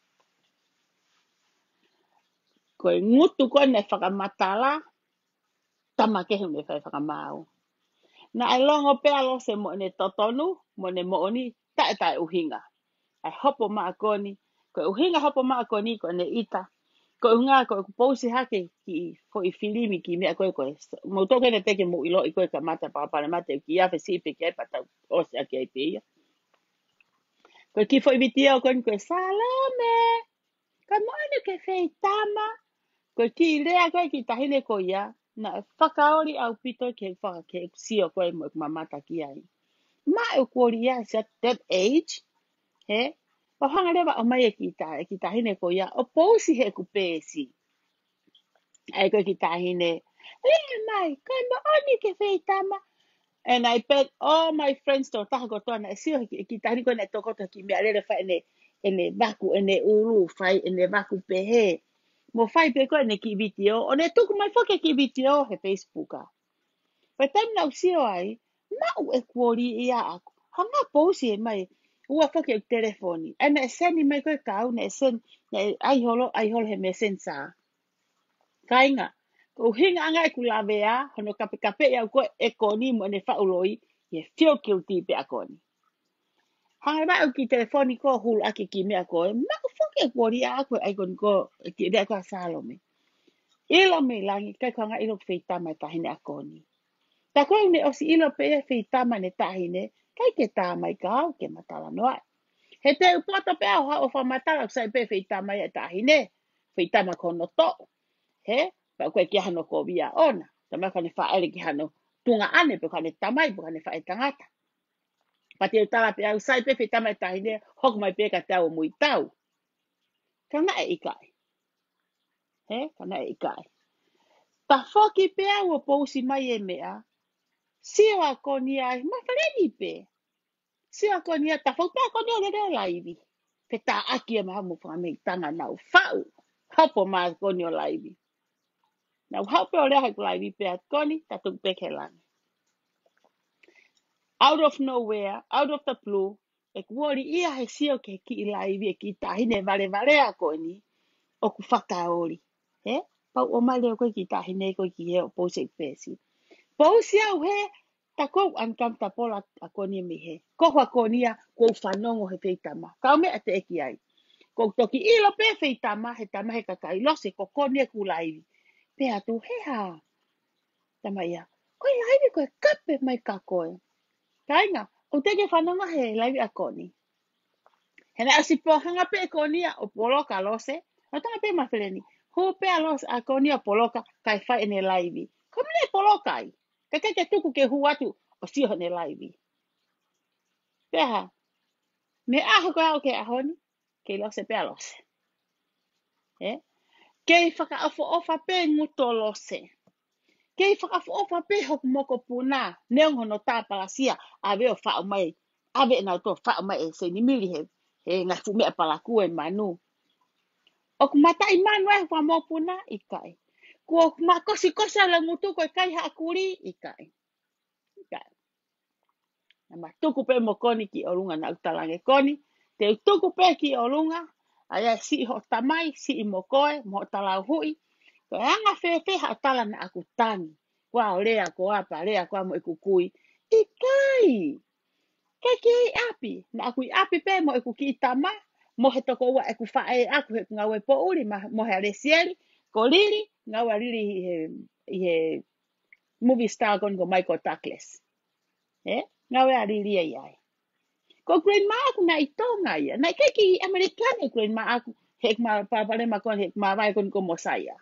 Ko e ngutu ko ē naʻe fakamatala, tama kehe ne fai fakamaau. Naʻe longo pē ʻa Lose mo ʻene totonu, mo ʻene moʻoni, taʻe taʻe ʻuhinga. ʻA e hopo mai ʻa Koni, ko e ʻuhinga hopo mai ʻa Koni, ko ʻene ʻita. Ko e ʻuhinga, ko ʻeku pousi hake ki foʻi filimi ki meʻa ko ē ko ē. Mou toki ne teke mou ʻiloʻi ko e kamata pāpale mate ki afe siʻi pē ki ai pea tau ʻosi ʻaki ai pē ia. Ko e kiʻi foʻi vitiō ko eni ko e Salome. Ka moʻoni ke feitama. Ko e kiʻi lea ko ē kiʻi taʻahine ko ia. Naʻe fakaoli ʻaupito ke faka-, ke sio ko ē mo ʻeku mamata ki ai. Maʻu ʻeku ʻoli ia at that age. He? ʻO hanga leva ʻo mai e kiʻi ta-, e kiʻi taʻahine ko ia. ʻO pousi heʻeku peesi. ʻAi ko e kiʻi taʻahine. Lea mai, ka moʻoni ke feitama. And I bet all my friends tō taha kotoa naʻe sio he kiʻi, kiʻi taʻahine ko ē naʻe tokoto ki meʻalele fai ʻene, ʻene vaku, ʻene ʻulu, fai ʻene vaku pehē. Mo fai pē ko ē ʻene kiʻi vitiō, ʻo ne tuku mai foki e kiʻi vitiō he Facebook ʻa. Pea taimi naʻa ku sio ai, maʻu ʻeku ʻoli ia ʻaʻaku. Hanga pousi e mai, ua foki e telefoni. ʻA ia naʻe send mai ko ē kau, naʻe send, naʻe ʻai holo, ʻai holo he Messenger. Kāinga, ko e ʻuhinga ʻanga ʻeku lavea, hono kapekapeʻi au ko ē ʻe Koni mo ʻene faʻu loi, ʻi he feel guilty pē ʻa Koni. Hanga mai ʻeku kiʻi telefoni ko ē hulu ʻaki ki meʻa ko ē, maʻu foki ʻeku ʻoli ʻaʻaku ʻa e icon ko ē, kiʻi lea ko ē ʻa Salome. ʻIlo mei langi, ʻikai ko e hanga ʻilo feitama e taʻahine ʻa Koni. Tā ko ē ʻoku ne ʻosi ʻilo pē ia feitama ʻene taʻahine, ʻikai ke tā mai ka au ke ma talanoa. He te u poto pē au haʻu ʻo fakamatala ʻoku sai pē feitama ia e taʻahine, feitama ko hono toʻo. He, pea ʻoku ʻikai ke ʻi ai hano kovi ʻaʻana. Tama ka ne fāʻele ki hano tuongaʻane, pe ko ʻene tamai, pe ko ʻene faʻētangata. Pea te u tala pē au sai pē feitama e taʻahine, hoko mai pē ka te au ʻo muitau. Ka naʻe ʻikai. He, ka naʻe ʻikai. Tafoki pē au ʻo pousi mai e meʻa, sio ʻa Koni ai, ma feleni pē. Sio ʻa Koni ai, tafoki pē ʻa Koni ʻo lele ʻo laivi. Pe taʻaki e maha mo fanga mei tanga nau faʻu. Hopo mai ʻa Koni ʻo laivi. Nau haʻu pē ʻo lea heʻeku laivi pea Koni, ta tuku pē ke langi. Out of nowhere, out of the blue, ʻeku ʻoli ia he sio ki he kiʻi laivi e kiʻi taʻahine valevalea ko eni, ʻoku fakaoli. He? Pea u ʻomai leva ko e kiʻi taʻahine ko ē ki hē ʻo pousi e peesi. Pousi au he, tā ko ē ʻoku uncomfortable ʻa Koni mei hē. Ko ʻeku ʻa Koni ia, ʻoku ou fanongo he feitama. Kau meʻa teʻeki ai. ʻOku ou toki ʻilo pē feitama, he tama he kakai Lose, ko Koni ʻeku laivi. Pea tu he hā. Tama ia. Ko e laivi ko e kape mai ka ko ē. Kāinga, ʻoku teʻeki fanongo he laivi ʻa Koni. He naʻe ʻosi pō hanga pē ʻe Koni ia ʻo poloka Lose. ʻO tanga pē ma feleni. Hū pē ʻa Lose ʻa Koni ia ʻo poloka, kae fai ʻene laivi. Ko mine poloka ai. Ka ke ke tuku ke hū atu ʻo sio heʻene laivi. Pea hā. Mei he ʻaho ko ē ʻo aʻu ki he ʻaho ni, kei Lose pē ʻa Lose. He? Kei fakaʻofoʻofa pē ngutu ʻo Lose. Kei fakaʻofoʻofa pē hoku mokopuna, neongo hono tāpalasia, ʻave ʻo faʻu mai, ʻave ʻenau tō faʻu mai ʻe Seinimili he, he ngaahi fuʻu meʻa palakū e manu. ʻOku mataʻi manu ai hoku mokopuna, ʻikai. Kuo ma kosikosi ʻa e ngutu ko e kai haʻa kulī, ʻikai. ʻIkai. Naʻa ma tuku pē mo Koni ki ʻolunga naʻa ku talaange Koni, te u tuku pē ki ʻolunga, ʻa ia siʻi hoʻo tamai, siʻi mo koe, mo hoʻo talauhuʻi, ko e anga fēfē haʻo tala naʻa ku tangi, kuo u lea ko ā pea lea ko ā mo ʻeku kui, ʻikai, ke ke ʻi ʻapi, naʻa ku ʻi ʻapi pē mo ʻeku kiʻi tama, mo he tokoua ʻeku faʻē ʻaku he ngāue poʻuli, ma, mo he ʻa Lesieli, ko Lili, ngāue ʻa Lili ʻi he, ʻi he movie star ko eni ko Michael Douglas. He? Ngāue ʻa Lili ia ai. Ko grandma ʻaku naʻe ʻi Tonga ia. Naʻe ʻikai ke ʻi ʻAmelika ʻa grandma ʻaku. He ʻeku ma pāpale ma ko eni, he ʻeku ma vai ko eni ko Mosaia.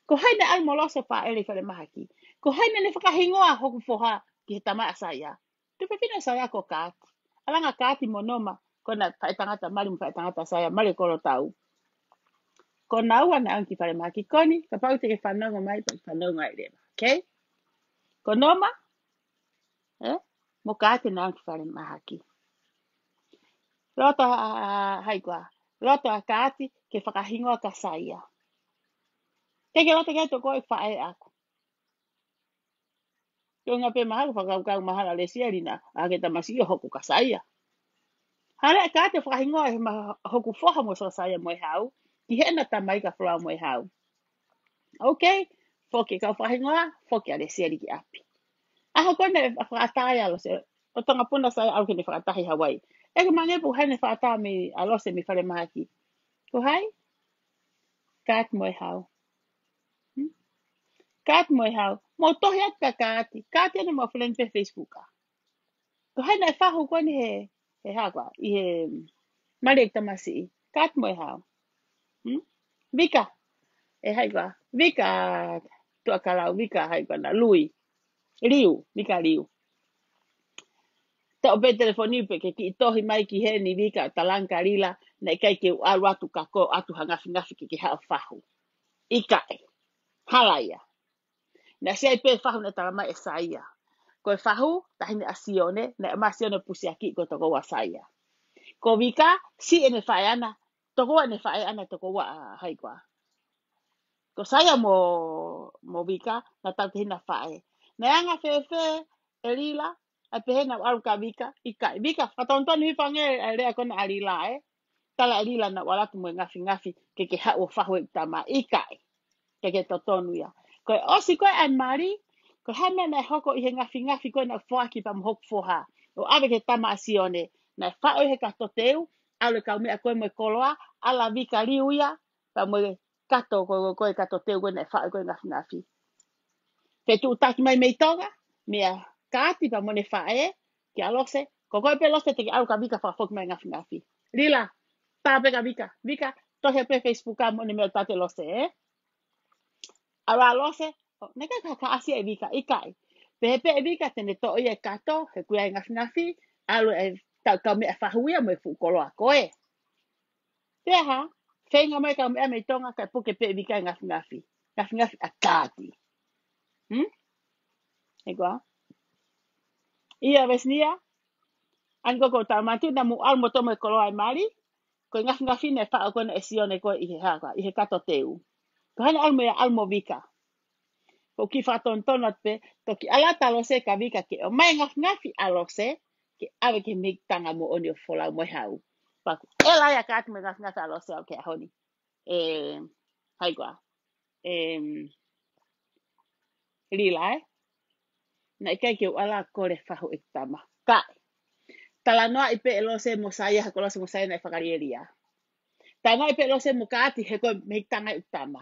Ko hai naʻe ʻalu mo Lose ʻo fāʻele ʻi falemahaki. Ko hai naʻa ne fakahingoa hoku foha ki he tama ʻa Saia. Tuofefine ʻo Saia ko Kaati. ʻAlanga Kaati mo Noma. Ko ena faʻētangata mali mo faʻētangata Saia. Mali ko Lotau. Ko naua naʻa nau ʻi falemahaki ko eni, kapau te ke fanongo mai, pea fanongo ai leva, okay? Ko Noma, ē? Mo Kaati naʻa nau ō ki falemahaki. Loto ʻa, ʻa, hai koā. Loto ʻa Kaati ke fakahingoa kia Saia. ʻIkai ke loto ke ʻai toko e faʻē ʻaku. Ko e ʻuhinga pē mahalo fakakaukau mahalo ʻa Lesieli naʻa ke tamasiʻi ʻo hoko kia Saia. Hale ʻa Kaati ʻo fakahingoa ʻe ma hoku foha mo Sosaia Moehau, ki heʻena tamai ko Folau Moehau. Ok, foki e kau fakahingoa, foki ʻa Lesieli ki ʻapi. ʻAho ko ē naʻe fakaʻatā ai ʻa Lose, ʻo tangapuna Saia ʻalu ke ne fakataha ʻi Hauaiʻi. ʻIkai ke mangepu hai naʻe fakaʻatā mei ʻa Lose mei falemahaki. Ko hai? Kaati Moehau. Hmm? Kaati Moehau. Mou tohi atu kia Kaati. Kaati ʻene mo friend pē Facebook ʻa. Ko hai naʻe fahu ko eni he, he hā koā, ʻi he mali ʻeku tamasiʻi. Kaati Moehau. Hmm? Vika. ʻE hai koā. Vika Tuʻakalau, Vika hai koā na, Lui. Liu, Vika Liu. Taʻu pē telefoni pē ke kiʻi tohi mai ki heni Vika, talaange kia Lila, naʻe ʻikai ke u ʻalu atu ka ko ʻatu ha ngafingafi ke ke haʻu ʻo fahu. ʻIkai. Hala ia. Naʻe ʻasi ai pē fahu naʻe tala mai ʻe Saia. Ko e fahu, taʻahine ʻa Sione, naʻe ʻomai ʻa Sione pusiaki ko e tokoua ʻa Saia. Ko Vika, siʻi ʻene faʻē ʻana, tokoua ʻene faʻē ʻana tokoua ʻa hai koā. Ko Saia mo, mo Vika, naʻa tau tehina faʻē. Naʻe anga fēfē ʻe Lila, ʻa pehē naʻa u ʻalu kia Vika, ʻikai. Vika, fakatonutonu hifo ange ʻa e lea ko ena ʻa Lila, ē. Tala ʻe Lila naʻa u ʻalu atu mo e ngafingafi, ke ke haʻu ʻo fahu ʻeku tama, ʻikai. Ke ke totonu ia. Ko e ʻosi ko ē ʻa e mali, ko e hā e meʻa naʻe hoko ʻi he ngafingafi ko ē naʻe foaki pea mo hoku foha. ʻO ʻave ki he tama ʻa Sione, naʻe faʻo ʻi he kato teu, ʻalu e kaumeʻa ko ē mo e koloa, ʻalu ʻa Vika Liu ia, pea mo e kato ko, ko, ko e kato teu ko ē naʻe faʻo ko ē ngafingafi. Fetuʻutaki mai mei Tonga, meia Kaati pea mo ʻene faʻē, kia Lose, ko koe pē Lose te ke ʻalu kia Vika fakafoki mai ngafingafi. Lila, tā pē kia Vika, Vika, tohi pē Facebook ʻa mo ʻene meʻa ʻo tā kia Lose, ē? ʻAlu ʻa Lose, ʻo, naʻe ʻikai ke ka ʻasi ʻe Vika, ʻikai. Pehē pē ʻe Vika te ne toʻo ia e kato, he ʻoku ʻi ai e ngafingafi, ʻalu e tau kaumeʻa fahu ia mo e fuʻu koloa ko ē. Pea hā, feinga mai e kaumeʻa mei Tonga, kae puke pē ʻe Vika e ngafingafi. Ngafingafi ʻa Kaati. Hmm? He koā? ʻIa Vesinia, ʻa eni ko ē ʻoku ou tala mai atu naʻa mou ʻalu mo toʻo mo e koloa e mali, ko e ngafingafi naʻe faʻo ko ena ʻe Sione ko ē ʻi he hā koā, ʻi he kato teu. Ko ʻene ʻalu mo ia ʻalu mo Vika. ʻOku ou kiʻi fakatonutonu atu pē, toki ʻalu atu ʻa Lose kia Vika ke ʻomai e ngafingafi ʻa Lose, ke ʻave ki he mehikitanga moʻoni ʻo Folau Moehau. Pea ʻoku ʻalu ai ʻa Kaati mo e ngafingafi ʻa Lose ʻo aʻu ki he ʻaho ni. Ē, hai koā. Ē, Lila, ē. Naʻe ʻikai ke u ʻalu ʻo kole fahu ʻeku tama. Kae. Talanoaʻi pē ʻe Lose mo Saia, he ko Lose mo Saia naʻe fakalielia. Talanoaʻi pē ʻe Lose mo Kaati, he ko e mehikitanga ʻeku tama.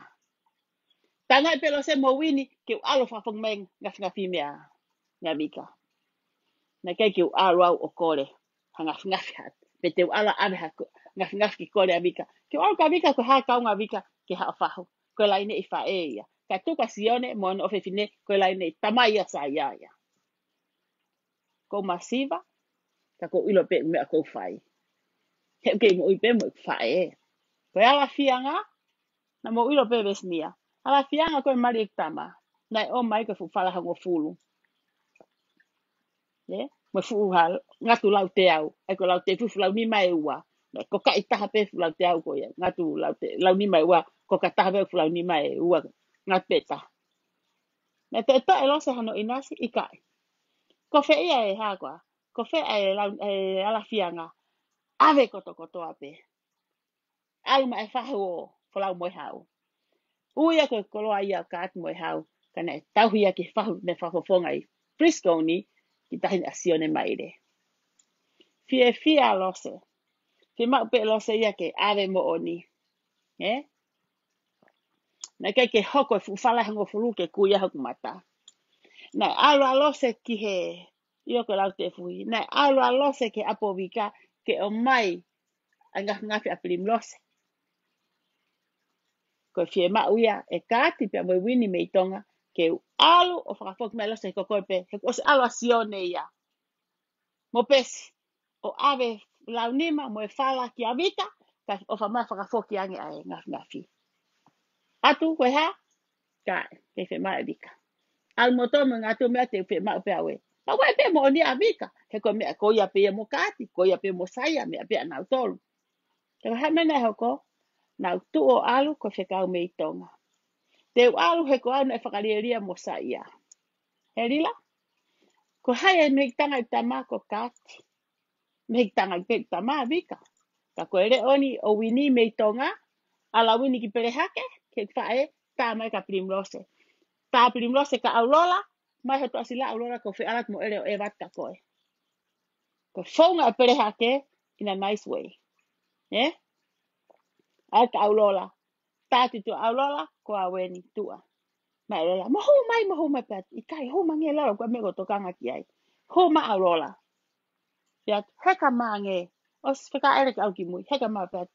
Talanoaʻi pē ʻe Lose mo Uini, ke u ʻalu ʻo fakafoki mai e ngafingafi meia, meia Vika. Naʻe ʻikai ke u ʻalu au ʻo kole ha ngafingafi atu. Pe te u ʻalu ʻo ʻave ha ko-, ngafingafi ke kole ʻa Vika. Ke u ʻalu kia Vika, ko e hā e kaunga ʻa Vika, ke haʻu ʻo fahu. Ko e laineʻi faʻē ia. Kae tuku ʻa Sione mo hono ʻofefine, ko e laineʻi tamai ʻa Saia ia. ʻOku ou masiva, ka ʻoku ou ʻilo pē meʻa ʻoku ou fai. He ʻoku kei moʻui pē mo ʻeku faʻē. Ko e Alafianga, naʻa mou ʻilo pē Vesinia. Alafianga ko e mali ʻeku tama. Naʻe ʻomai ko e fuʻu fala hongofulu. Ē? Mo e fuʻu hā, ngatu lau teau. ʻAi ko e lau teau fuʻu lau nima ʻe ua. Naʻe kokaʻi taha pē fuʻu lau teau ko ia. Ngatu lau te-, lau nima ʻe ua. Koka taha pē fuʻu lau nima ʻe ua. Ngatu pē taha. Naʻe toʻetoʻe ʻe Lose hano ʻinasi, ʻikai. Ko fē ia e hā koā. Ko fē e lau, e Alafianga. ʻAve kotokotoa pē. ʻAlu mai e fahu ʻo Folau Moehau. ʻOku ʻi ai ko e koloa ia ʻo Kaati Moehau, ka naʻe tauhi ia ki he fahu naʻe fakafofonga ʻi Frisco ni, ki taʻahine ʻa Sione Maile. Fiefia ʻa Lose. Fiemaʻu pē ʻe Lose ia ke ʻave moʻoni. Ē? Naʻe ʻikai ke hoko e fuʻu fala hongofulu ke kui ai hoku mata. Naʻe ʻalu ʻa Lose ki he, ʻio ko e lau tefuhi. Naʻe ʻalu ʻa Lose ki he ʻapi ʻo Vika ke ʻomai ʻa e ngafingafi ʻa Pilimilose. Ko e fiemaʻu ia ʻe Kaati pea mo Uini mei Tonga, ke u ʻalu ʻo fakafoki mai ʻa Lose ko koe pē, he kuo ʻosi ʻalu ʻa Sione ia. Mo Pesi, ʻo ʻave lau nima mo e fala kia Vika, kae ʻofa mai fakafoki ange ʻa e ngafingafi. ʻAtu ko e hā, kae, kei fiemaʻu ʻe Vika. ʻAlu moutolu mo e ngaahi tuʻu meʻa te u fiemaʻu pē au ē. Pea ʻoku ʻi ai pē moʻoni ʻa Vika, he ko e meʻa ko ia pē ia mo Kati, ko ia pē mo Saia, meʻa pē ʻanautolu. Ka ko e hā e meʻa naʻe hoko? Naʻá ku tuʻu ʻo ʻalu ko e fekau mei Tonga. Te u ʻalu he ko au naʻe fakalielia mo Saia. He Lila? Ko hai e mehikitanga ʻeku tamá? Ko Kati. Mehikitanga pē ʻeku tamá, Vika. Ka ko e leʻo ni ʻo Uini mei Tonga, ʻalu ʻa Uini ki Pelehake, ke faʻē, tā mai kia Pilimilose. Tā Pilimilose kia ʻAulola, mai he tuʻasila ʻAulola ko fē ʻalu atu mo ʻEle ʻo ʻeva atu kia koe. Ko e founga ʻa Pelehake in a nice way. Ē? ʻAlu kia ʻAulola. Tā atu kia ʻAulola, ko au eni tuʻa. Mai ʻAulola, mou hū mai, mou hū mai pē atu. ʻIkai, hū mai ange Lola, ko e meʻa ʻoku ou tokanga ki ai. Hū mai ʻAulola. Pea heka mai ange, ʻosi fekau ʻEle ke ʻalu ki mui, heka mai pē atu.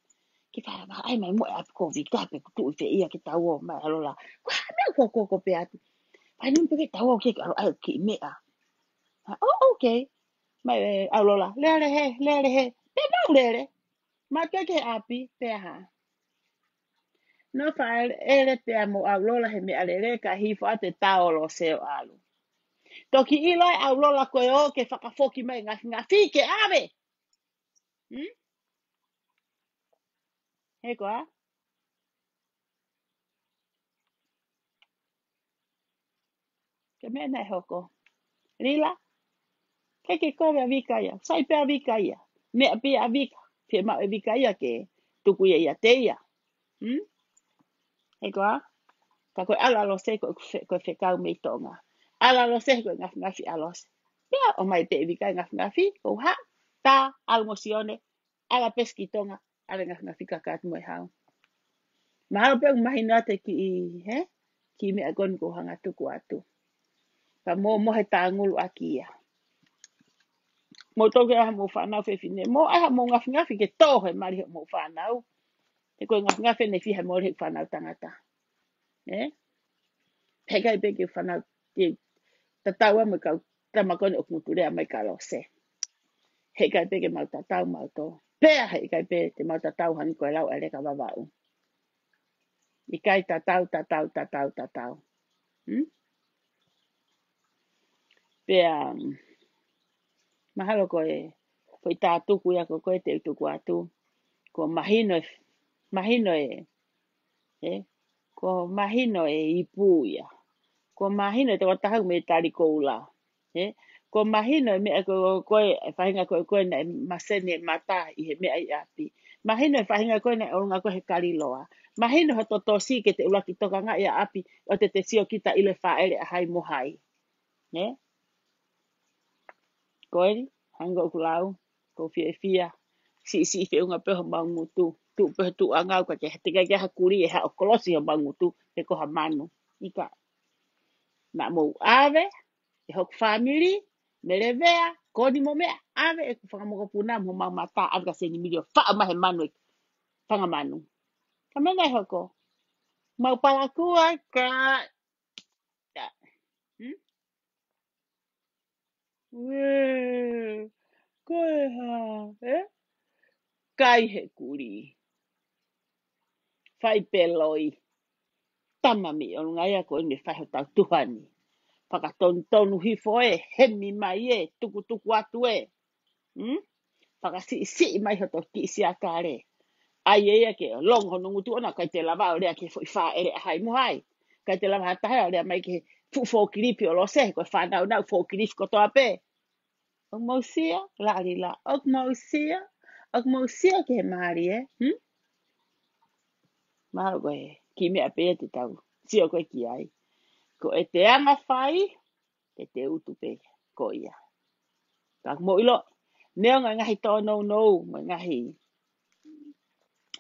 Ke fai mai, ʻai mai mo e ʻapi ko Vika pe ʻoku tuʻu ʻi fē ia ke tau ō mai ʻAulola. Ko e hā e meʻa ʻoku ou koko pē atu? Fai ange pē ke tau ō ke ʻalu ʻai kiʻi meʻa. ʻŌ, okay. Mai ʻe ʻAulola, lele hē, lele hē. Pea mau lele. Mau toe ki he ʻapi, pea hā? Nofo ʻa ʻEle pea mo ʻAulola he meʻalele kae hifo atu e tao ʻo Lose ʻo ʻalu. Toki ʻilo ʻe ʻAulola ko e ō ke fakafoki mai e ngafingafi ke ʻave. Hmm? He ko e hā? Ko e meʻa naʻe hoko. Lila, ke ke kovi ʻa Vika ia, sai pē ʻa Vika ia. Meʻa pē ʻa Vika, fiemaʻu ʻe Vika ia ke tuku ia ʻiate ia. Hmm? He ko e hā? Ka ko e ʻalu ʻa Lose ko e fe-, ko e fekau mei Tonga. ʻAlu ʻa Lose ko e ngafingafi ʻa Lose. Pea ʻomai pē ʻe Vika e ngafingafi, ko ha, tā, ʻalu mo Sione, ʻalu ʻa Pesi ki Tonga, ʻave e ngafingafi kakato mo e hau. Mahalo pē ʻoku mahino atu e kiʻi, hē? Kiʻi meʻa ko eni ʻoku ou hanga tuku atu. Ka mou mohe tāngulu ʻaki ia. Mou toki ʻai haʻamou fānau fefine, mou ʻai haʻamou ngafingafi ke tō he mali hoʻomou fānau. He ko e ngafingafi eni ʻe fiha mole he fānau tangata. Ē? Heʻikai pē ke fānau, ke tatau ai mo e kau tama ko eni ʻoku ngutu lea mai kia Lose. Heʻikai pē ke mau tatau mautolu. Pea heʻikai pē te mau tatau hangē ko e lau ʻa e leka Vavaʻu. ʻIkai tatau, tatau, tatau, tatau. Hmm? Pea, um, mahalo ko e, ko e tā tuku ia ko ē te u tuku atu. Ko mahino e, mahino e, ē? Ko mahino e ipu ia. Ko mahino e toko taha mei Talikoula. Ē? Ko mahino e meʻa ko ē, ko e faʻahinga ko ē, ko ē naʻe maseni e mata ʻi he meʻa ʻi ʻapi. Mahino e faʻahinga ko ē naʻe ʻolunga ko ē he kaliloa. Mahino hoto tosi ke te ʻuluaki tokangaʻi ʻa ʻapi ʻo te te sio kita ʻilo e fāʻele ʻa hai mo hai. Ē? Ko eni, hangē ko ʻeku lau, ʻoku ou fiefia. Siʻisiʻi feʻunga pē homau ngutu. Tuʻu pē he tuʻu ʻangau ka ke hā, teʻeki ai ke ʻi ai ha kulī ʻe haʻu ʻo kolosi homau ngutu, pe ko ha manu. ʻIkai. Naʻa mou ʻave, ʻe hoku fāmili, Melevea, Koni mo meʻa, ʻave ʻeku fanga mokopuna mo homau mata, ʻave kia Seni Milio, faʻo mai he manu ʻeku fanga manu. Ka meʻa naʻe hoko. Mau palakū ai, ka, ka. Hmm? Uē, ko e hā, ē? Kai he kulī. Fai pē loi. Tama mei ʻolunga ia ko eni fai hotau tuha ni. Fakatonutonu hifo ē, hemi mai ē, tukutuku atu ē. Hmm? Fakasiʻisiʻi mai hoto kiʻi siakale. ʻAi ē ia ke longo hono ngutu ʻona, ʻikai te lava ʻo lea ki he foʻi fāʻele ʻa hai mo hai. ʻIkai te lava ha taha ʻo lea mai ki he fuʻu fōkilifi ʻo Lose, ko e fānaunau fōkilifi kotoa pē. ʻOku mou sio, Lalila, ʻoku mou sio, ʻoku mou sio ki he mali ē, hmm? Mahalo ko e kiʻi meʻa pē ia te tau sio ko ē ki ai. Ko e te anga fai, te te utu pē ko ia. Ka mou ʻilo, neongo e ngaahi tōnounou, mo e ngaahi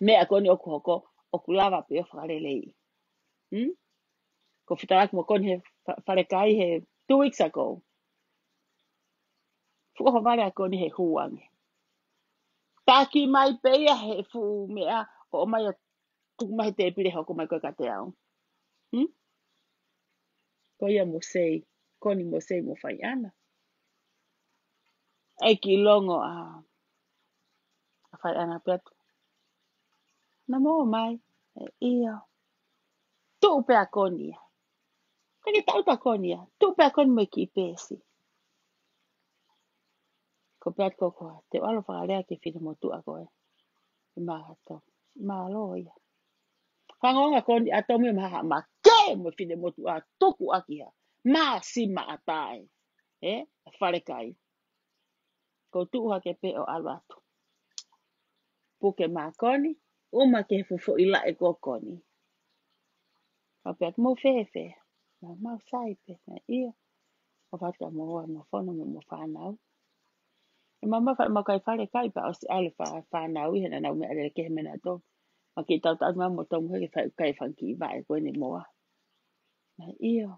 meʻa ko eni ʻoku hoko, ʻoku lava pē ʻo fakaleleiʻi. Hmm? Ko fitalaku mo Koni he fa-, falekai he two weeks ago. Fuʻu ʻohovale ʻa Koni he hū ange. Taki mai pē ia he fuʻu meʻa ʻo ʻomai ʻo tuku mai he tēpile hoko mai ko ē kiate au. Hmm? Ko ia mo Sei, Koni mo Sei mo Faiʻana. ʻEiki longo ʻa, ʻa Faiʻana pē atu. Naʻa mou ō mai, ē, ʻio. Tuʻu pē ʻa Koni ia. Pea ke tau ta Koni ia. Tuʻu pē ʻa Koni mo e kiʻi peesi. Ko pea ko koa, te u ʻalu fakalea ki he finemotuʻa ko ē. ʻE mātou. Mālō ia. Hangonga Koni ʻa Tomi ma ha ma ke mo e finemotuʻa tuku ʻaki ha. Mā si ma ʻatae. Ē? Falekai. Ko tuʻu hake pē ʻo ʻalu atu. Puke mā Koni, uma ke fufoʻi laʻe ko Koni. Ka pea mo fēfē, ma mau sai pē, na ia. ʻO fata mo ua mo fono mo mo fānau. ʻE mama fa mo kai Falekai pea ʻosi ʻalu fa fānau ʻi he naʻa nau meʻa lele kehe mena to. Ma ke tau tau ma mo tau mo he ke fai kai fanga kiʻi vaʻe ko eni moa. Na ia.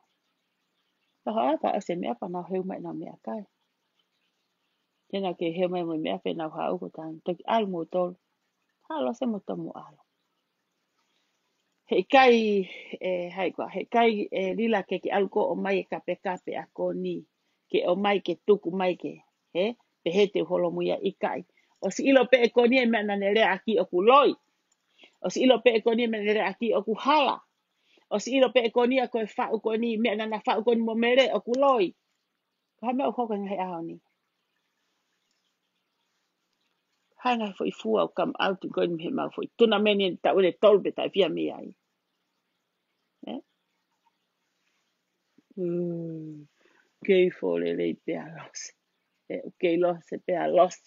Ka hoa pea ʻosi meʻa pea nau heu mai nau meʻakai. Tena ke heu mai mo meʻa pē nau haʻu ko tang. Toki ʻalu mo tolu. Halo se mo tomo ʻalu. He ʻikai, ʻe, hai koa, he ʻikai, ʻe, lila ke ke ʻalu ko ʻomai e kapekape ʻa Koni. Ke ʻomai ke tuku mai ke, he, pehē te u holomui ia ʻikai. ʻOsi ʻilo pē ʻe Koni e meʻa naʻa ne lea ʻaki ʻoku loi. ʻOsi ʻilo pē ʻe Koni e meʻa naʻa ne lea ʻaki ʻoku hala. ʻOsi ʻilo pē ʻe Koni ʻa ko e faʻu Koni, meʻa naʻa na faʻu Koni mo Mele ʻoku loi. Ko ha meʻa ʻoku hoko he ngaahi ʻaho ni. Hai ngaahi foʻi fua ʻoku come out ko eni mei he mau foʻi tunameni eni taʻu ʻe tolu pē taʻe fia mei ai. Ē? Mm. Kei fōlelei pea lose. Ē, kei lose pea lose.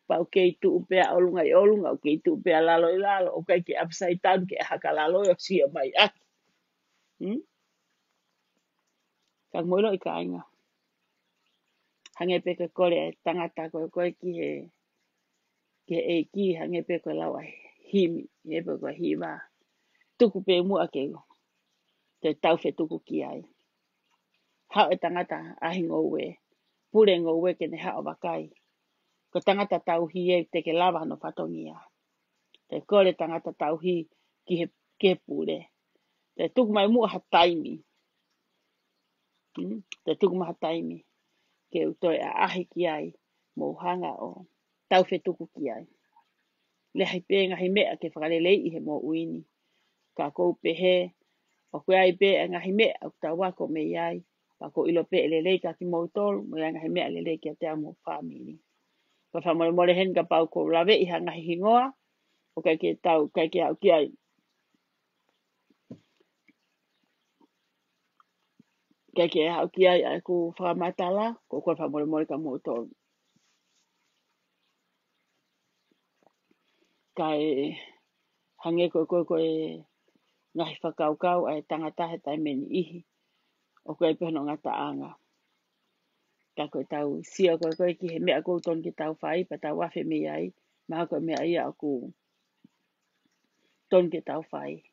Pau kei tuʻu pea ʻolunga ʻi ʻolunga, ʻo kei tuʻu pea lalo ʻi lalo, ʻoku ʻikai ke upside down ke haka lalo ʻo sio mai ʻaki. Hmm? Ka mo ʻilo ʻi kāinga. Hangē pē ko e kole ʻa e tangata ko ē ko ē ki he, ki he ʻEiki, hangē pē ko e lau ʻa e himi, hangē pē ko e hiva. Tuku pē muʻa ke u. Te tau fetuku ki ai. Haʻu e tangata ʻaʻahi ngoue, pule ngoue ke ne haʻu vakai. Ko e tangata tauhi ē te ke lava hano fatongia. Te kole tangata tauhi ki he, ki he pule. Te tuku mai muʻa ha taimi. Hmm? Te tuku mai ha taimi. Ke u toe ʻaʻahi ki ai, mo hanga ʻo tau fetuku ki ai. Leahi pē ngaahi meʻa ke fakaleleiʻi he moʻui ni. Ka kou pehē, ʻoku ʻi ai pē ngaahi meʻa ʻoku tau ako mei ai. Pea kou ʻilo pē ʻe lelei kia kimoutolu, mo e ngaahi meʻa lelei kiate au mo e fāmili. Ka fakamolemole heni kapau kou laveʻi ha ngaahi hingoa, ʻoku ʻikai ke tau, ʻikai ke aʻu ki ai. ʻIkai ke aʻu ki ai ʻa ʻeku fakamatala, ko e kole fakamolemole kia moutolu. Kae hangē ko e, ko e, ko e ngaahi fakakaukau ʻa e tangata he taimi ʻe niʻihi, ʻoku ʻi ai pē hono ngataʻanga. Ka ko e tau sio ko e, ko e ki he meʻa ʻoku totonu ke tau fai, pea tau afe mei ai, mahalo ko e meʻa ia ʻoku totonu ke tau fai.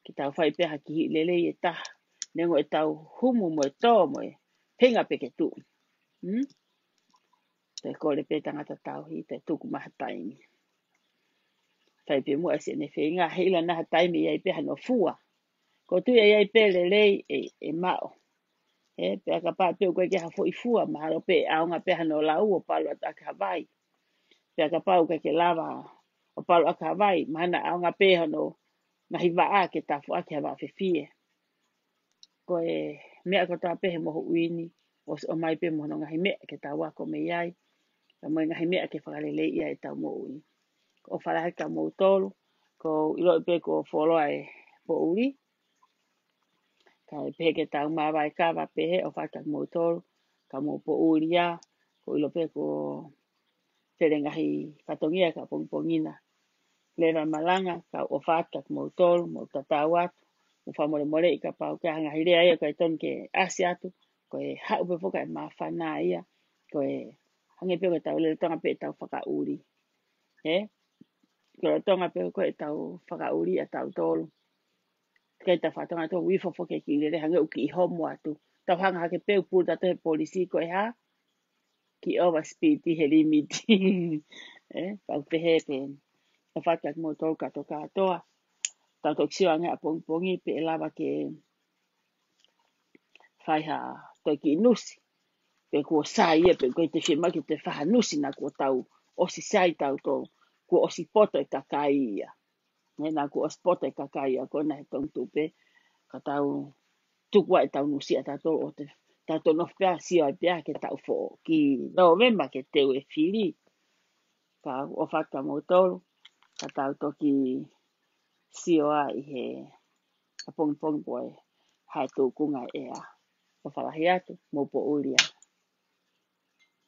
Ke tau fai pē ha kiʻi lelei ʻe taha. Neongo ʻetau humu mo e tō mo e hinga pē ke tuʻu. Hmm? Te kole pē tangata tauhi, te tuku mai ha taimi. Fai pē muʻa ʻe siʻene feinga, he ʻilo naʻa ha taimi ʻe ʻi ai pē hano fua. Ko e tuʻu ia ʻe ʻi ai pē lelei ʻe, ʻe maʻu. He, pea kapau pē ʻoku ʻikai ke ha foʻi fua, mahalo pē ʻaonga pē hano lau ʻo palu atu ʻaki ha vai. Pea kapau ʻoku ʻikai ke lava ʻo palu ʻaki ha vai, mahalo naʻa ʻaonga pē hono ngaahi vaʻa ke tafu ʻaki ha vaʻa fefie. Ko e meʻa kotoa pē he moʻui ni, ʻosi ʻomai pē mo hono ngaahi meʻa ke tau ako mei ai, ka mo e ngaahi meʻa ke fakaleleiʻi ai ʻetau moʻui. ʻOfa lahi kia moutolu, kou ʻiloʻi pē kuo fuoloa e poʻuli, kae pehē ke tau māvae kava pehē, ʻofa kia moutolu, ka mou poʻuli ia, kou ʻilo pē kuo fele ngaahi fatongia ka pongipongi na. Leva malanga, kau ʻofa atu kia moutolu, mou tatau atu, mou fakamolemoleʻi kapau ʻoku ʻi ai ha ngaahi lea ia ʻoku ʻikai totonu ke ʻasi atu, ko e haʻu pē foki e māfana ia, ko e hangē pē ko e tau lele Tonga pē ʻetau fakaʻuli. Ē? Ko e Tonga pē ko ʻetau fakaʻuli ʻatautolu. Kai ta fatonga to wi fo fo ke ki lele hangē ʻoku kiʻi homo atu. Tau hanga hake pē ʻo pulu tato he polisi ko e hā? Kiʻi overspeed he limit. Ē, pau pehē pē. ʻOfa atu kia moutolu kātoa kātoa. Tau toki sio ange ʻapongipongi pe ʻe lava ke fai ha toe kiʻi nusi. Pe kuo sai ia, pe ko e te fiemaʻu ke te fai ha nusi naʻa kuo tau ʻosi sai tautolu. Kuo ʻosi poto e kakai ia. Naʻa kuo ʻosi poto e kakai ia, ko ena he tongi tupe. Ka tau tuku ai ʻetau nusi ʻa tautolu ʻo te tautolu nofo pea sio ai pea ki he taʻu foʻou, ki Nōvema ke teu e fili. Ka ʻofa atu kia moutolu, ka tau toki sio ai ʻi he ʻapongipongi pe ko e hā e tūkunga ʻea. ʻOfa lahi atu, mou poʻuli ā.